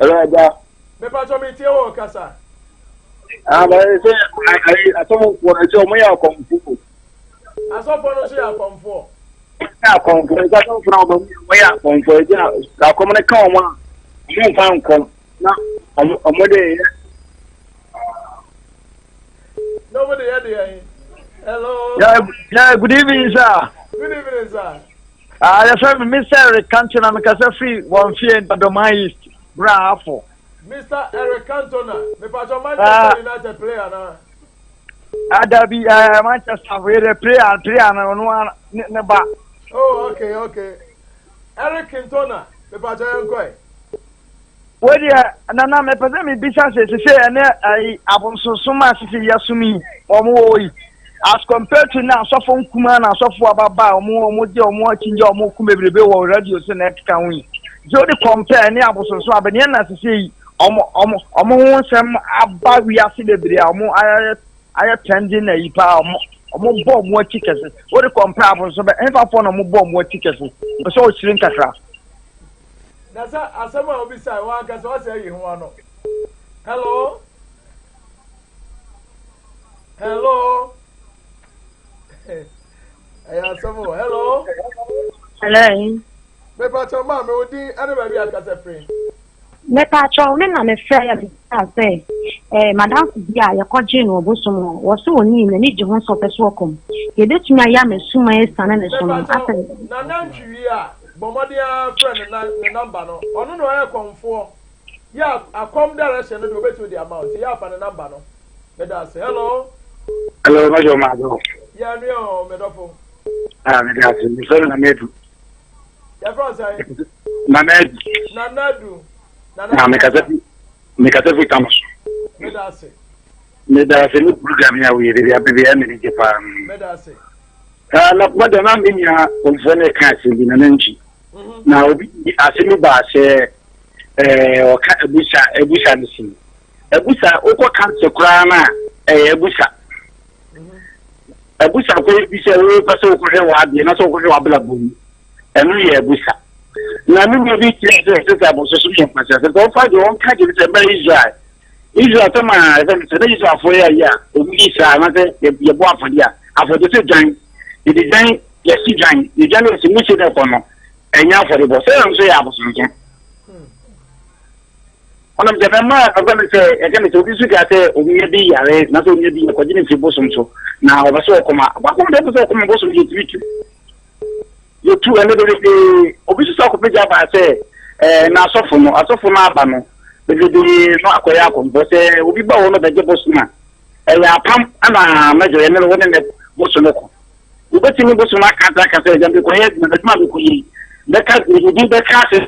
Hello ɛgya. Mepatɔ metie wo kasa. Ah, bɛyɛ sɛ ayi asɔfofoɔ no sɛ wɔn yɛ akɔmfoɔ. Asɔfoɔ no nso yɛ akɔmfoɔ. Wɔyɛ akɔmfoɔ nti asɔfoɔ no wɔn wɔyɛ akɔmfoɔ nti akɔm no ka wɔn a wɔn mfa nkɔm na wɔn wɔn de yɛ. Na wɔn de yɛ deɛ yi. Hello. Yeah, yeah, good evening, sir. Good evening, sir. Ah, uh, yɛfrɛ me Mr. Eric Cantona, mekasa firi wɔn fie Dɔdɔman East, Bra Afo. Mr. Eric Cantona, mepatɔ Manchester United player na. Ah, dabi, eh, Manchester fo yɛ player, player no ɔno ara ne ne ba. Oh, okay, okay. Eric Cantona, mepatɔ yɛn kɔɛ. Wo deɛ nana mepɛ sɛ mebisa sɛ sese ɛnɛ ayi abonsonsom a sese yɛsom yi wɔn wɔ yi as compared to na asɔfo nkumaa na asɔfo ababa a wɔn wɔn gye wɔn akyingye a wɔn ko bebrebe wɔ radio so na ɛkeka ho yi sɛ wode compare ne abosonsom abɛneɛ na sese yi wɔn wɔn wɔn ho nsɛm aba wiase bebree a wɔn ayɛ ayɛ trending na yi paa wɔn wɔn bɔ wɔn akyi kɛse wode compare abosonsom bɛ ɛnfafoɔ na wɔn bɔ wɔn akyi kɛse mpɛ sɛ ɔkyerɛ nkakra. Na sɛ asɛm a obisae wɔn ankasa ɔsɛ ayi ho ano. Hello? Hello? Ɛyɛ asɛm o. Hello? Hello. Mepatwa maa me wo din ɛne baabi akasa firi. Mepatwa me na mefrɛ yɛ bisa sɛ eh, madamfo bi a yɛkɔgyee no ɔbosom hɔ wɔ so ɔnii n'ani gye ho sɛ ɔpɛ so ɔkɔm yɛbɛtumi ayɛ ama suma asiane ne so no asɛ na nantwi a Bɔ mmɔden ara frɛ ne na ne number no. Ɔno na ɔyɛ kɔmfoɔ. Yɛ a akɔm direction no deɛ ɔbɛtumi de ama wo nti yɛ afa ne number no. Meda ase. Hello. Hello, Major Mado. Yɛ anua o, me dɔfo. Ah, meda ase. Mefrɛ no Nana Adu. Yɛfrɛ wo sɛn? Nana Adu. Nana Adu. Nana Na mekasa fi mekasa fi Tama so. Meda ase. Meda ase ne program yi a woyɛ de bi abebe ɛmɛ ne gye paa. Meda ase. Ah, na kuma da na me nua kɔmfoɔ no reka asɛm bi na nantwi mhm. na obi asɛm bi baa sɛ ɛɛ ɔka abusa abusa no si abusa wokɔ kanse koraa no a ɛyɛ abusa mhm. abusa kɔ bi sɛ wopɛ sɛ wokɔhwɛ w'adeɛ na sɛ wokɔhwɛ w'abrabɔ mu ɛno yɛ abusa na me nua bi kyerɛ sɛ ɛsɛ sɛ abɔsɔso yɛ nkwasiasɛm sɛ ɔmfa deɛ ɔnka gyeme sɛ mmerɛ Israel Israel sɛ ma ɛsɛ sɛ na Israelfoɔ yɛ ayi a wɔn yi saa anaasɛ yɛbɔ afɔdeɛ a afɔdeɛ sɛ dwan yɛde dwan yɛsi dwan yɛdwan no yɛsi musie no ɛkɔ no ɛnyɛ afɔdebɔ sɛ ɛno nso yɛ abosonsom ɔnam sɛ mɛma ɛfɛ no sɛ ɛka ne sɛ obi nso kaa sɛ onua bi yare na sɛ onua bi yɛkɔgye ne mfiri bosom so na ɔbɛ sɛ ɔkɔma wakɔm deɛ ɔpɛ sɛ ɔkɔma bosom deɛ tumi tu Yɛtu ɛnɛ bebrebe obi nso sɛ akɔpagya aba sɛ ɛɛ na asɔfo no asɔfo no aba no bebrebe no akɔyɛ akɔmfɔ sɛ obi ba hɔ no bɛgye bosom a ɛyɛ apam ɛna mɛgye ɛne no wɔne ne bosom no kɔ wobɛtumi bosom aka aka aka sɛ ɛgya mekɔyɛ adwuma adwuma mekɔyɛ yi bɛka biribi bɛka ase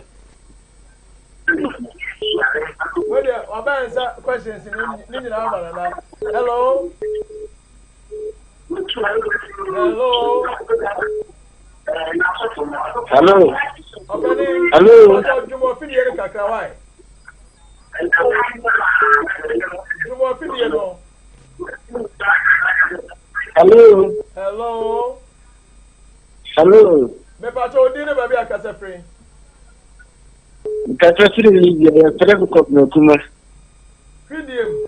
Wei deɛ wabɛn nsa questions ne nyinaa ama nana. Hello. Hello. Hello. Ọ̀gbẹ́ni. Hello. Ọjọ́ Jùmọ̀ fìdíye ní kakra wáyé. Jùmọ̀ fìdíye no. Hello. Hello. Hello. Mepàtó odi ní baabi akasa firi. Nkasa firi Libya, yɛfrɛ me Kɔbena Kuma. Fidie mu.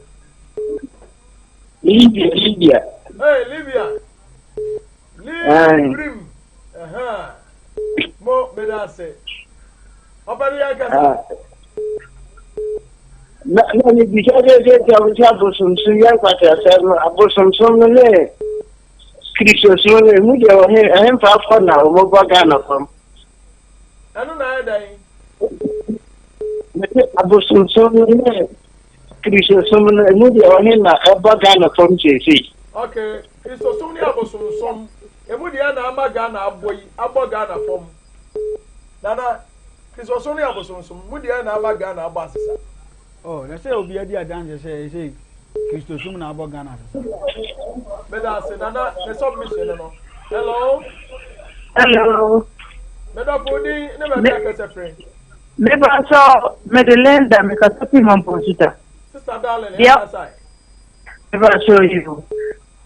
Libya, Libya. Hey, Libya. Libya. ase. Ɔpɛ ne yɛn kasa. Na na ne bisa sɛ sɛ sɛ sɛ abosomsom yɛ nkwaseasɛm no abosomsom no ne kristosom no emu deɛ wɔ he ɛhemfa afɔ na wɔbɔ Ghana fam. Ɛno na ayɛ dɛn? Mese abosomsom no ne kristosom no emu deɛ wɔ he na ɛbɔ Ghana fam seesei. Okay, kristosom ne abosomsom emu deɛ na ama Ghana abɔ yi abɔ Ghana fam. Nana Kristosom ne abosomsom mu deɛ na ama Ghana abɔ asesa. Oh, na sɛ obi adi adanse sɛ ɛsɛ Kristosom na abɔ Ghana asesa. Meda ase nana ne submission no no. Hello. Hello. Medɔfo din ne baabi akasa firi. Meba sɛ mede Linda mekasa fi Mampɔnsuta. Sister darling, yɛn kasa. Meba sɛ yi o.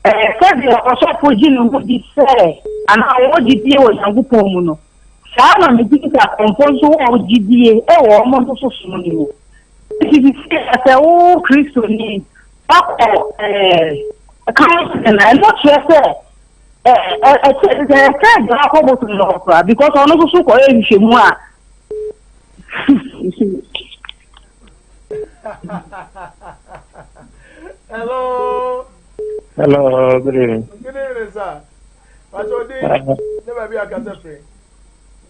Ɛɛ sɛdeɛ ɔsɔfo gye ne ho di sɛ anaa ɔwɔ gyidie wɔ Nyankopɔn mu no, saa ara na megye di sɛ akɔmfoɔ nso wɔ gyidie wɔ wɔn nso so som no mu. Nti sisi a sɛ wo Kristoni wakɔ ɛɛ counseling a, ɛno kyerɛ sɛ ɛɛ ɛkyɛ sɛ ɛsɛ deɛ wakɔ bosom no hɔ koraa because ɔno nso so kɔyɛ nhwehwɛmu a Hello. Hello, good evening. Good evening, sir. Pacho di ne baabi akasa firi.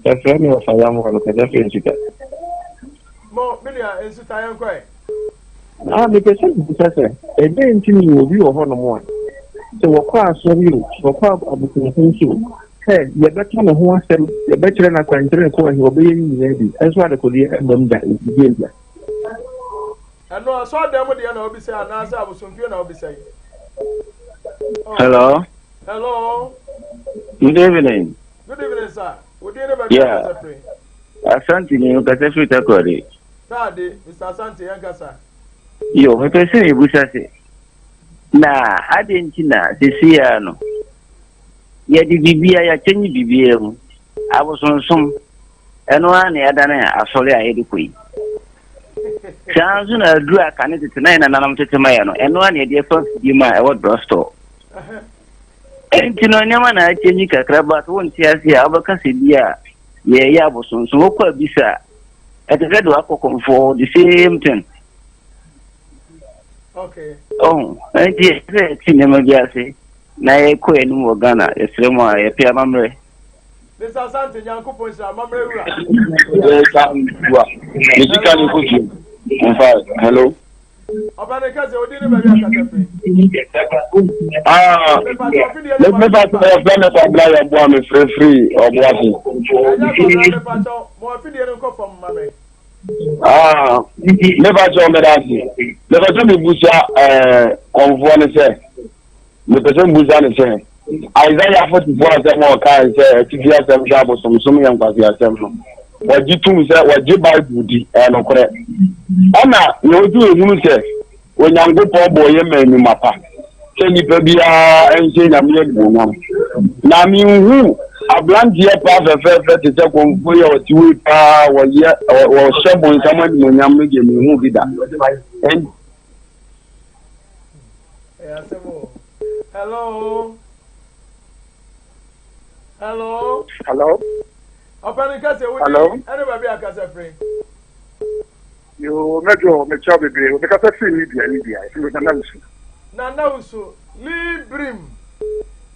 Yɛfrɛ me ɔfa yam hɔ no kasa firi nsuta. Mo, me nua nsuta yɛn kɔɛ. Ah, mepɛ sɛ mebisa sɛ, ɛdɛn nti na obi wɔ hɔnom a, sɛ wɔkɔ asɔre o, wɔkɔ abosomsom so o, sɛ yɛbɛka ne ho asɛm, yɛbɛkyerɛ no akwankyerɛ kɔ ahe, ɔbɛyɛ ne nyinaa bi, ɛnso adekodeɛ mmam da, ɛdidi da. Ɛno asɔredan mu deɛ na wobisa anaasɛ abosomfie na wobisa yi? Oh. Hello. Hello. Good evening. Good evening, sir. Wo din ne baabi a kasa firi? Asante ni kasa firi Takoradi. Taade, Mr. Asante, yɛn kasa. Yo, mepɛ sɛ mebusa sɛ, na adɛn nti na seesei no yɛde biribiara yɛakyɛnye biribiara mu abosonsom ɛno ara na yɛadane asɔre a yɛde kɔ yi saa nso na aduru a kane tete na yɛn nananom tete ma yɛ no ɛno ara na yɛde afa fidie mu a ɛwɔ drugstore ɛnti no nneɛma na akyɛnyi kakra ba so wonte ase a wobɛka sɛ bi a yɛyɛ abosonsom wokɔ abisa a ɛte sɛ de wakɔ kɔmfoɔ the same thing Okay. Oh, ɛnti ɛsɛ yɛte nneɛma bi ase na yɛkɔ yɛn anim wɔ Ghana yɛsrɛ mu a yɛpɛ amammerɛ. Mr. Asante Nyankopɔn nhyira amammerɛ wura. Ne sika ne kɔ fie. Nfa hello. Ɔbɛn ne kɛse odi ne baabi akasa firi. Ah, me fa sɛ yɛfrɛ me kwabena yɛboa me firifiri ɔboase. Ɛnyɛ kwabena mepa kyɛw ma wafidie no nkɔ fam ma me. Ah, mepa kyɛw meda ase. Mepɛ sɛ mebusa ɛɛ kɔnfoɔ no sɛ mepɛ sɛ mebusa no sɛ Isaiah 44 asɛm a ɔkae sɛ atifi asɛm hwɛ abosomsom yɛ nkwaseasɛm no wɔgye tom sɛ wɔgye Bible di ɛyɛ nokorɛ ɛna nea ɔsi ehunu sɛ Onyankopɔn bɔɔ yɛn ma nnwuma pa sɛ nnipa biara nhyɛ Nyame animuonyam. Na menhu aberanteɛ paa fɛfɛɛfɛ te sɛ kɔmfoɔ yi a ɔte wei paa wɔyɛ wɔhyɛ bonsam animuonyam no deɛ menhu bi da. Hello. Hello. Hello. Ɔpɛni kɛse wo di ɛne baabi a kasa firi. Yoo mɛdwo mekyɛw bebree obi kasa firi Libya Libya efiri Nana Wusu. Nana Wusu Librim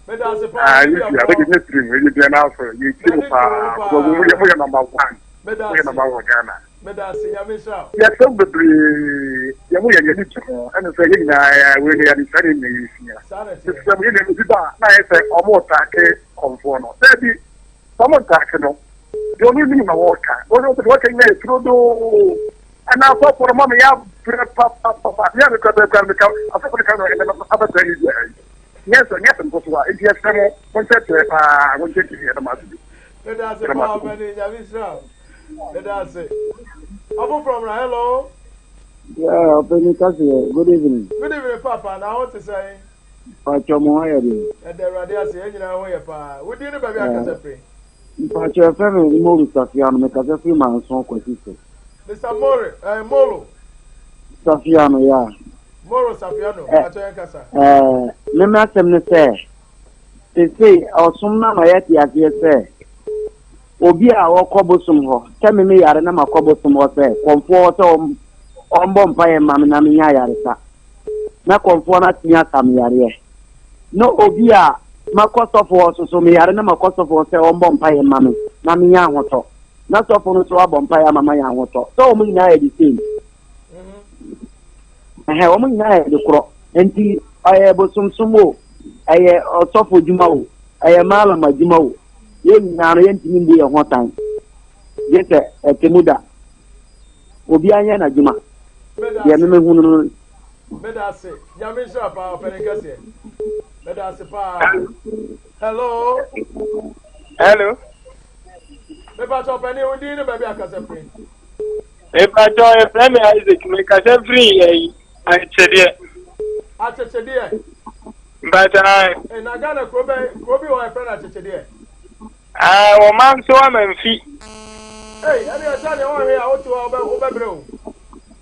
meda ase paa ah, Libya bɛde ne firim Libya na afɔ yɛ ti mu paa mo yɛ mo yɛ number one mo yɛ number one Ghana. Meda ase nyame nhyira wo. Yɛsɛm bebree yɛ mo yɛ yɛn ani gye ho ɛne sɛ yɛn nyinaa wei no yɛde saa ne nyinaa yɛsua. Mesrɛ mo yɛn nua bi ba na ayɛ sɛ ɔmo taake kɔmfoɔ no daabi Sɛ ɔmo ntaake no, deɛ ɔno nim na wɔɔka. Ɔno deɛ wɔka nyinaa yɛ turodoo. Ɛna asɔfoɔ no ma me yɛ abrɛ papapapa. Me a mekura bɛɛ kura meka asɔfoɔ no ka no ɛnɛ abɛkura ne deɛ ɛyi. Nyɛ sɛ nyɛ asɛm ketewa. Nti yɛsrɛ mo, monkyerɛkyerɛ paa, monkyerɛkyerɛ yɛda mo ase bi. Meda ase paa ɔbɛne nyame nhyira wo. Meda ase. Ɔfoforɔ mmra hello. Yeah, ɔpɛni kaseɛ. Good evening. Good evening papa na ho te sɛn? Mpakyɛ mo ho ayɛ den? Yɛda Awurade ase, yɛn nyinaa ho yɛ paa. Wo din ne baabi a kasa firi? Mpakyɛ yɛfrɛ me Moro Safiano, me kasa firi Manso Kwasi so. Mr. More, eh, Moro. Safiano, ya. Moro Safiano, eh, mpakyɛ yɛn kasa. Eh, me m'asɛm ne sɛ, sesei ɔsom no ama yɛte aseɛ sɛ, Obi a ɔkɔ bosom hɔ, sɛ me me yare na makɔ bosom hɔ sɛ kɔmfoɔ hɔ sɛ ɔmbɔ mpaeɛ mma me na menya ayaresa, na kɔmfoɔ no atumi asa me yareɛ. Na obi a makɔ sɔfo hɔ so so meyare na makɔ sɔfo hɔ sɛ ɔmbɔ mpaeɛ mma me na menya ahotɔ, na sɔfo no nso abɔ mpaeɛ ama manya ahotɔ. Sɛ wɔn nyinaa yɛ the same. Ɛhɛn, wɔn nyinaa yɛ de korɔ. Nti ɔyɛ bosomsom o, ɛyɛ ɔsɔfo adwuma o, ɛyɛ malam adwuma o, yɛn nyinaa no yɛntumi mbu yɛn ho tan. Gye sɛ ɛte mu da. Obiara nyɛ n'adwuma. Deɛ memehunu no. Meda ase. Nyame nhyira paa ɔpɛne kɛseɛ. Meda ase paa. Hello. Hello. Mepa kyɛ ɔpɛne wo din ne baabi akasa firi. Mepa kyɛ yɛfrɛ me Isaac mekasa firi ɛyi akyekyedeɛ. Akyekyedeɛ. Mpakyɛ ae. Eh, na Ghana kuro bɛ kuro bi wɔ yɛfrɛ no akyekyedeɛ. Ah, wɔ man so ama mfi. Ei, ɛne ɛsɛ deɛ wɔhwɛ a wote hɔ a wobɛbrɛ o.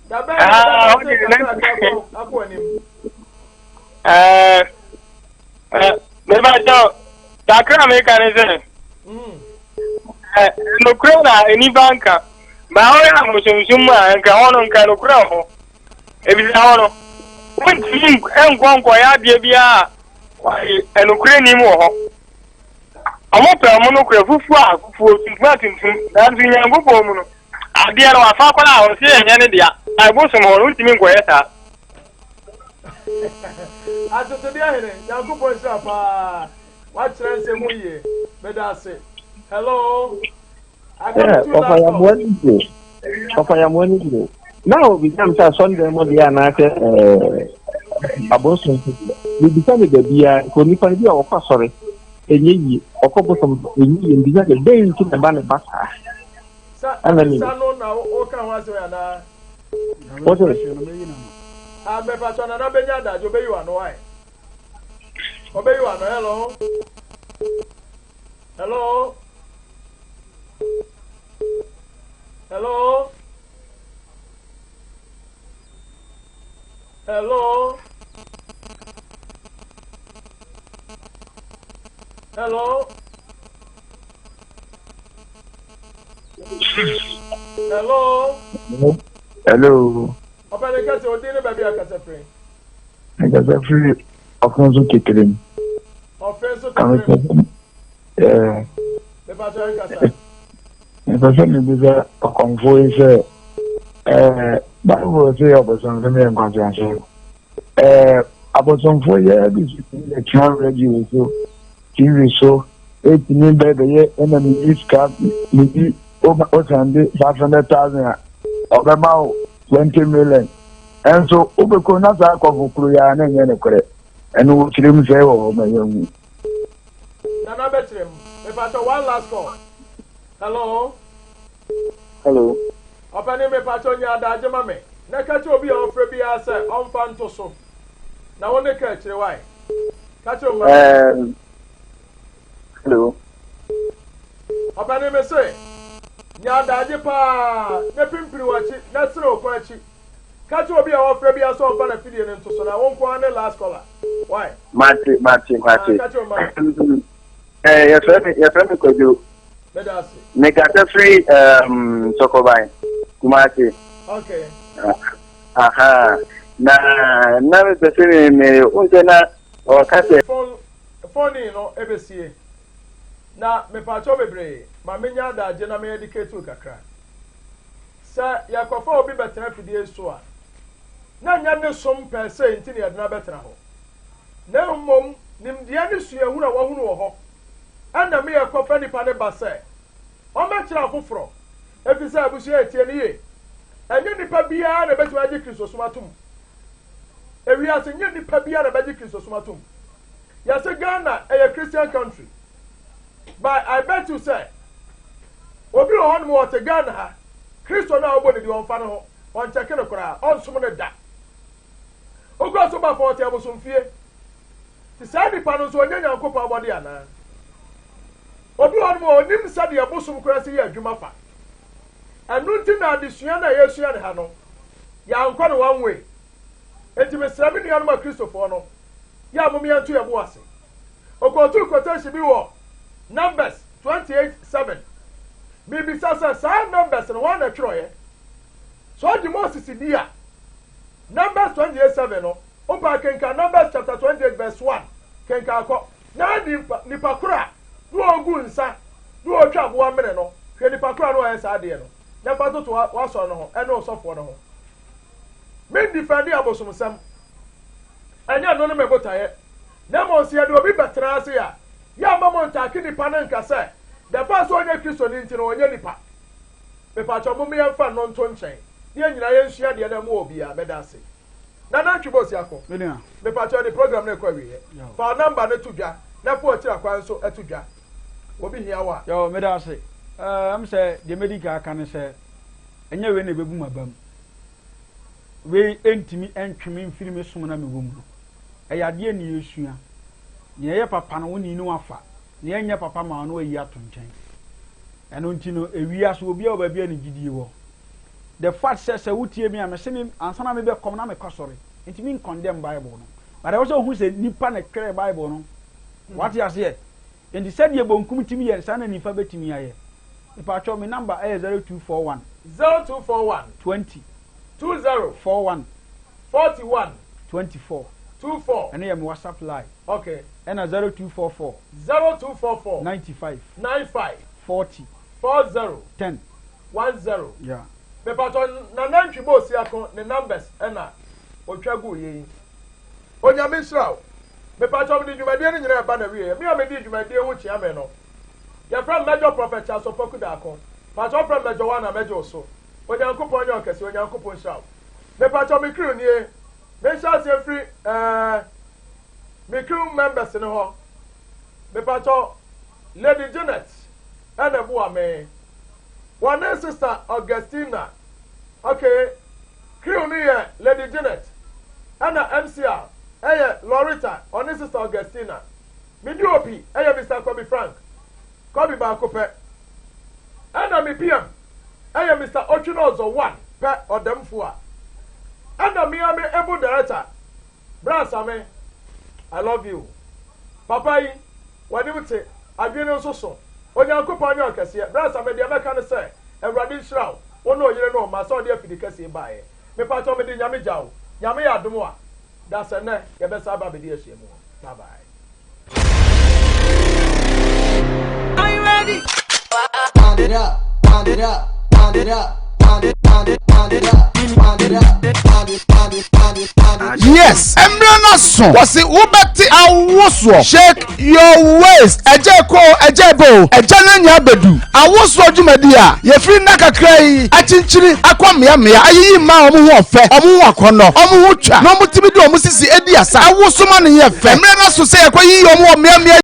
Da bɛn na ah, wobɛte kakrakra akɔ akɔ anim. Ɛɛ, mebakyɛ kakra a meka ne sɛ, mm. nokorɛ na nnipa nka. Ba ɔyɛ abosomsom mu a, nka hɔ no nka nokorɛ wɔ hɔ. Ebisa hɔ no, wontumi nkɔ nkɔyɛ adeɛ biara a nokorɛ nnim wɔ hɔ. Wɔpɛ wɔn nokorɛ, fufuo a fufuo, tuntum a tuntum, nanso Nyankopɔn mu no, adeɛ no wafa koraa a ɔse ɛnyɛ ne dea. Ɛbosom hɔ no, wontumi nkɔyɛ saa. Atetedeɛ hene, Nyankopɔn nhyira paa. Wakyerɛ nsɛm mu yie. Meda ase. Hello. Ɔfa yamoa no bio. Ɔfa yamoa no bio. Na obisa me sɛ asɔredan mu deɛ anaasɛ ɛɛ abonsom so deɛ. Mebisa no da biara nka onipa no bi a ɔkɔ asɔre ɛnyɛ yie, ɔkɔ bosom so ɛnyɛ yie. Mebisa sɛ dɛn nti na ɛba ne ba saa? Sɛ abisa no na woka ho asɛm anaa? Wose? Ah, mepatwa nana bɛnya adagye ɔbɛyi w'ano wae. Ɔbɛyi w'ano hello. Hello. Hello. Hello. Hello. Hello. Hello. Ọpẹni kẹsì odi ní baabi akasa firi. Akasa firi ɔfin so kekere mu. Ɔfin so kekere mu. Ɛɛ. Mepa kyɛw nkasa. Mepɛ sɛ mebisa ɔkɔmfoɔ yi sɛ ɛɛ Bible sɛ yɛ ɔbosomsom yɛ nkwaseasɛm. Ɛɛ abosomfoɔ yɛ bi so tumi bɛtena radio so, TV so, ɛtumi bɛ bɛyɛ ɛna meyi sika meyi ɔsan de 500,000 a ɔbɛma wo 20 million. Ɛnso wobɛkɔ na saa akɔfo koro yi ara na ɛnyɛ nokorɛ. Ɛno wɔkyerɛ mu sɛ wɔ hɔ ma yɛnhu. Nana bɛkyerɛ mu. Mepakyɛ one last call. Hello. Hello. Ɔpɛni mepakyɛ nya adagye ma me. Na ka kyerɛ obi a ɔfrɛ biara sɛ ɔmfa nto so. Na wo ne ka akyire wae. Ka kyerɛ ɔma. Hello. Ɔpɛni me se nya adagye paa na pimpiri w'akyi na sere wo kɔn akyi. Ka kyerɛ obi a ɔfrɛ biara sɛ ɔmfa n'afidie no nto so na wo nko ara ne last caller. Why? Mate, mate, mate. Ah, ka kyerɛ ɔma. Eh, yɛfrɛ me yɛfrɛ me Kwadwo. Meda ase. Mekasa firi um, Sɔkɔban, Kumasi. Okay. Aha. Na na mepɛ sɛ me me wohu sɛ na ɔka sɛ. Phone phone no ebesie. Na mepaakyɛw bebree ma menya adagye na me educate wo kakra. Sɛ yɛkɔfa obi bɛtena afidie so a, na nyɛ ne som pɛɛ sɛ nti na yɛde no abɛtena hɔ. Na mmom nimdeɛ ne suahunu a wahunu wɔ hɔ na me yɛkɔfa nipa no ba sɛ ɔmmɛkyerɛ afoforɔ, efisɛ abusua yi, tie no yie, ɛnyɛ nipa biara na ɛbɛtumi agye Kristosom atom. Ewiase nyɛ nipa biara na ɛbɛgye Kristosom atom. Yɛse Ghana ɛyɛ Christian country, but I bet you sɛ obi wɔ hɔnom ɔte Ghana ha, Kristo no a ɔbɔ ne din ɔmfa ne ho, ɔnkyɛke no koraa, ɔnsom no da. Okura so ba fa ɔte abosomfie. Te saa nipa no nso ɔnyɛ Nyankopɔn abɔde anaa? Obi wɔ hɔnom a ɔnim sɛdeɛ bosom koraa si yɛ adwuma fa. Ɛno nti na adesua no a yɛresua no ha no, yɛankɔ no one way. Enti mesrɛ me nuanom Akristofoɔ no, yɛ a mom yɛnto yɛn bo ase. Ɔkɔɔtuu quotation bi wɔ Numbers 28:7. Mebisa sɛ, saa Numbers no, hwan na ɛtwerɛeɛ? Sɛ ɔgye Moses di a, Numbers 28 7 no, wopɛ a kenkan Numbers chapter 28 verse 1, kenkan kɔ. Na nipa, nipa koro a na ɔgu nsa na ɔretwa aboa mene no, hwɛ nipa koro a na ɔyɛ saa adeɛ no, na fa toto w'asɔre no ho ɛne ɔsɔfoɔ no ho. Mendifɛnde abosomsɛm. Ɛnyɛ ɛno ne me botaeɛ. Na mmom sɛ yɛde obi bɛtena ase a, yɛmma mo ntaake nipa no nka sɛ, the fact sɛ ɔnyɛ Kristoni nti no ɔnyɛ nipa. Mepakyɛw mom yɛmfa ɛno nto nkyɛn na yɛn nyinaa yɛnsua deɛ na ɛmoa obiara. Meda ase. Nana Antwi Bosiako, mepakyɛw yɛde program no rekɔ awieɛ. Fa wo number no to dwa na fa w'akyiri akwan nso to dwa. Obi hia wo a. Yo, meda ase. Ɛɛ, ɛm sɛ deɛ mɛdi kan aka ne sɛ, ɛnyɛ wei na ɛbɛbu m'abam. Wei ntumi ntwe me mfiri me som no a mewɔ mu no. Ɛyɛ adeɛ ne yɛsua. Nea ɛyɛ papa no, wo ne no afa. Nea ɛnyɛ papa ma wo no, wayi ato nkyɛn. Ɛno nti no, ewiase obiara wɔ baabi a ne gyidie wɔ. The fact sɛ sɛ wotie me a, mese me ansa na mebɛkɔm na mekɔ asɔre. Nti me condemn Bible no. But ɛwɔ sɛ wohu sɛ nipa na ɛtwerɛɛ Bible no. Wate aseɛ? Nti sɛdeɛ bonkum tumi yɛ no, saa na nifa bɛtumi ayɛ. Mepakyɛw, me number ɛyɛ 0241. 0241. 20. 20. 41. 41. 24. 24. Ɛno yɛ me WhatsApp line. Okay. Ɛna 0244. 0244. 95. 95. 40. 40. 10. 10. Yeah. Mepatɔ Nana Ntwi Bosiako ne numbers ɛna otwa gu yɛ yi. Onyame nhyira wo. Mepatɔ mede dwumadie no nyinaa ɛba na wieɛ. Me a medi dwumadie ho kyea me no. Yɛfrɛ me Major Prophet Charles Opoku Darko. Pakyɛ wofrɛ me Major One a mɛgye wo so. Onyankopɔn nyɛ ɔkɛseɛ Onyankopɔn nhyira wo. Mepakyɛ me crew nie. Menhyɛ aseɛ mfiri ɛɛ me crew members no hɔ. Mepakyɛ Lady Janet ɛna ɛboa me. Wɔne Sister Augustina. Okay, crew no yɛ Lady Janet ɛna MCR ɛyɛ Loretta ɔne Sister Augustina. Me DOP yɛ Mister Kobe Frank, Kobe baako pɛ. Ɛna me PM yɛ Mister Otwinozor one pɛ, Ɔdɛmfua. Ɛna me ara me able director, Bra Same, I love you. Papa yi, w'anim te, adwene no nso so. Onyankopɔn nyɛ ɔkɛseɛ. Bra Same, deɛ mɛka ne sɛ, Awurade nhyira wo, wo ne oyere ne wo mma sɛ ɔde afidi kɛseɛ yi baeɛ. Mepakyɛw mede Nyame gya wo. Nyame yɛ adom a, Dasɛ nnɛ yɛbɛsan aba abɛdi ahyiam hɔ. Bye bye. Are you ready? Wind it up, wind it up, wind it up, wind it, wind it, wind it up, wind it up, wind it, wind it, wind it, wind it. Yes, mmerɛ no aso. Wɔsi wobɛte awosoɔ. Shake your waist. Ɛgya ɛkɔ o, ɛgya ɛbɔ o, ɛgya no anya abɛdu. Awosoɔ dwumadi a yɛfiri nna kakra yi akyinkyini akɔ mmeammea ayiyi mmaa a wɔn ho ɔfɛ, wɔn ho akɔnnɔ, wɔn ho twa na wɔtumi de wɔn sisi di asa. Awoso ma no yɛ fɛ. Mmerɛ no aso sɛ yɛkɔyiyi wɔn wɔ mmeammea.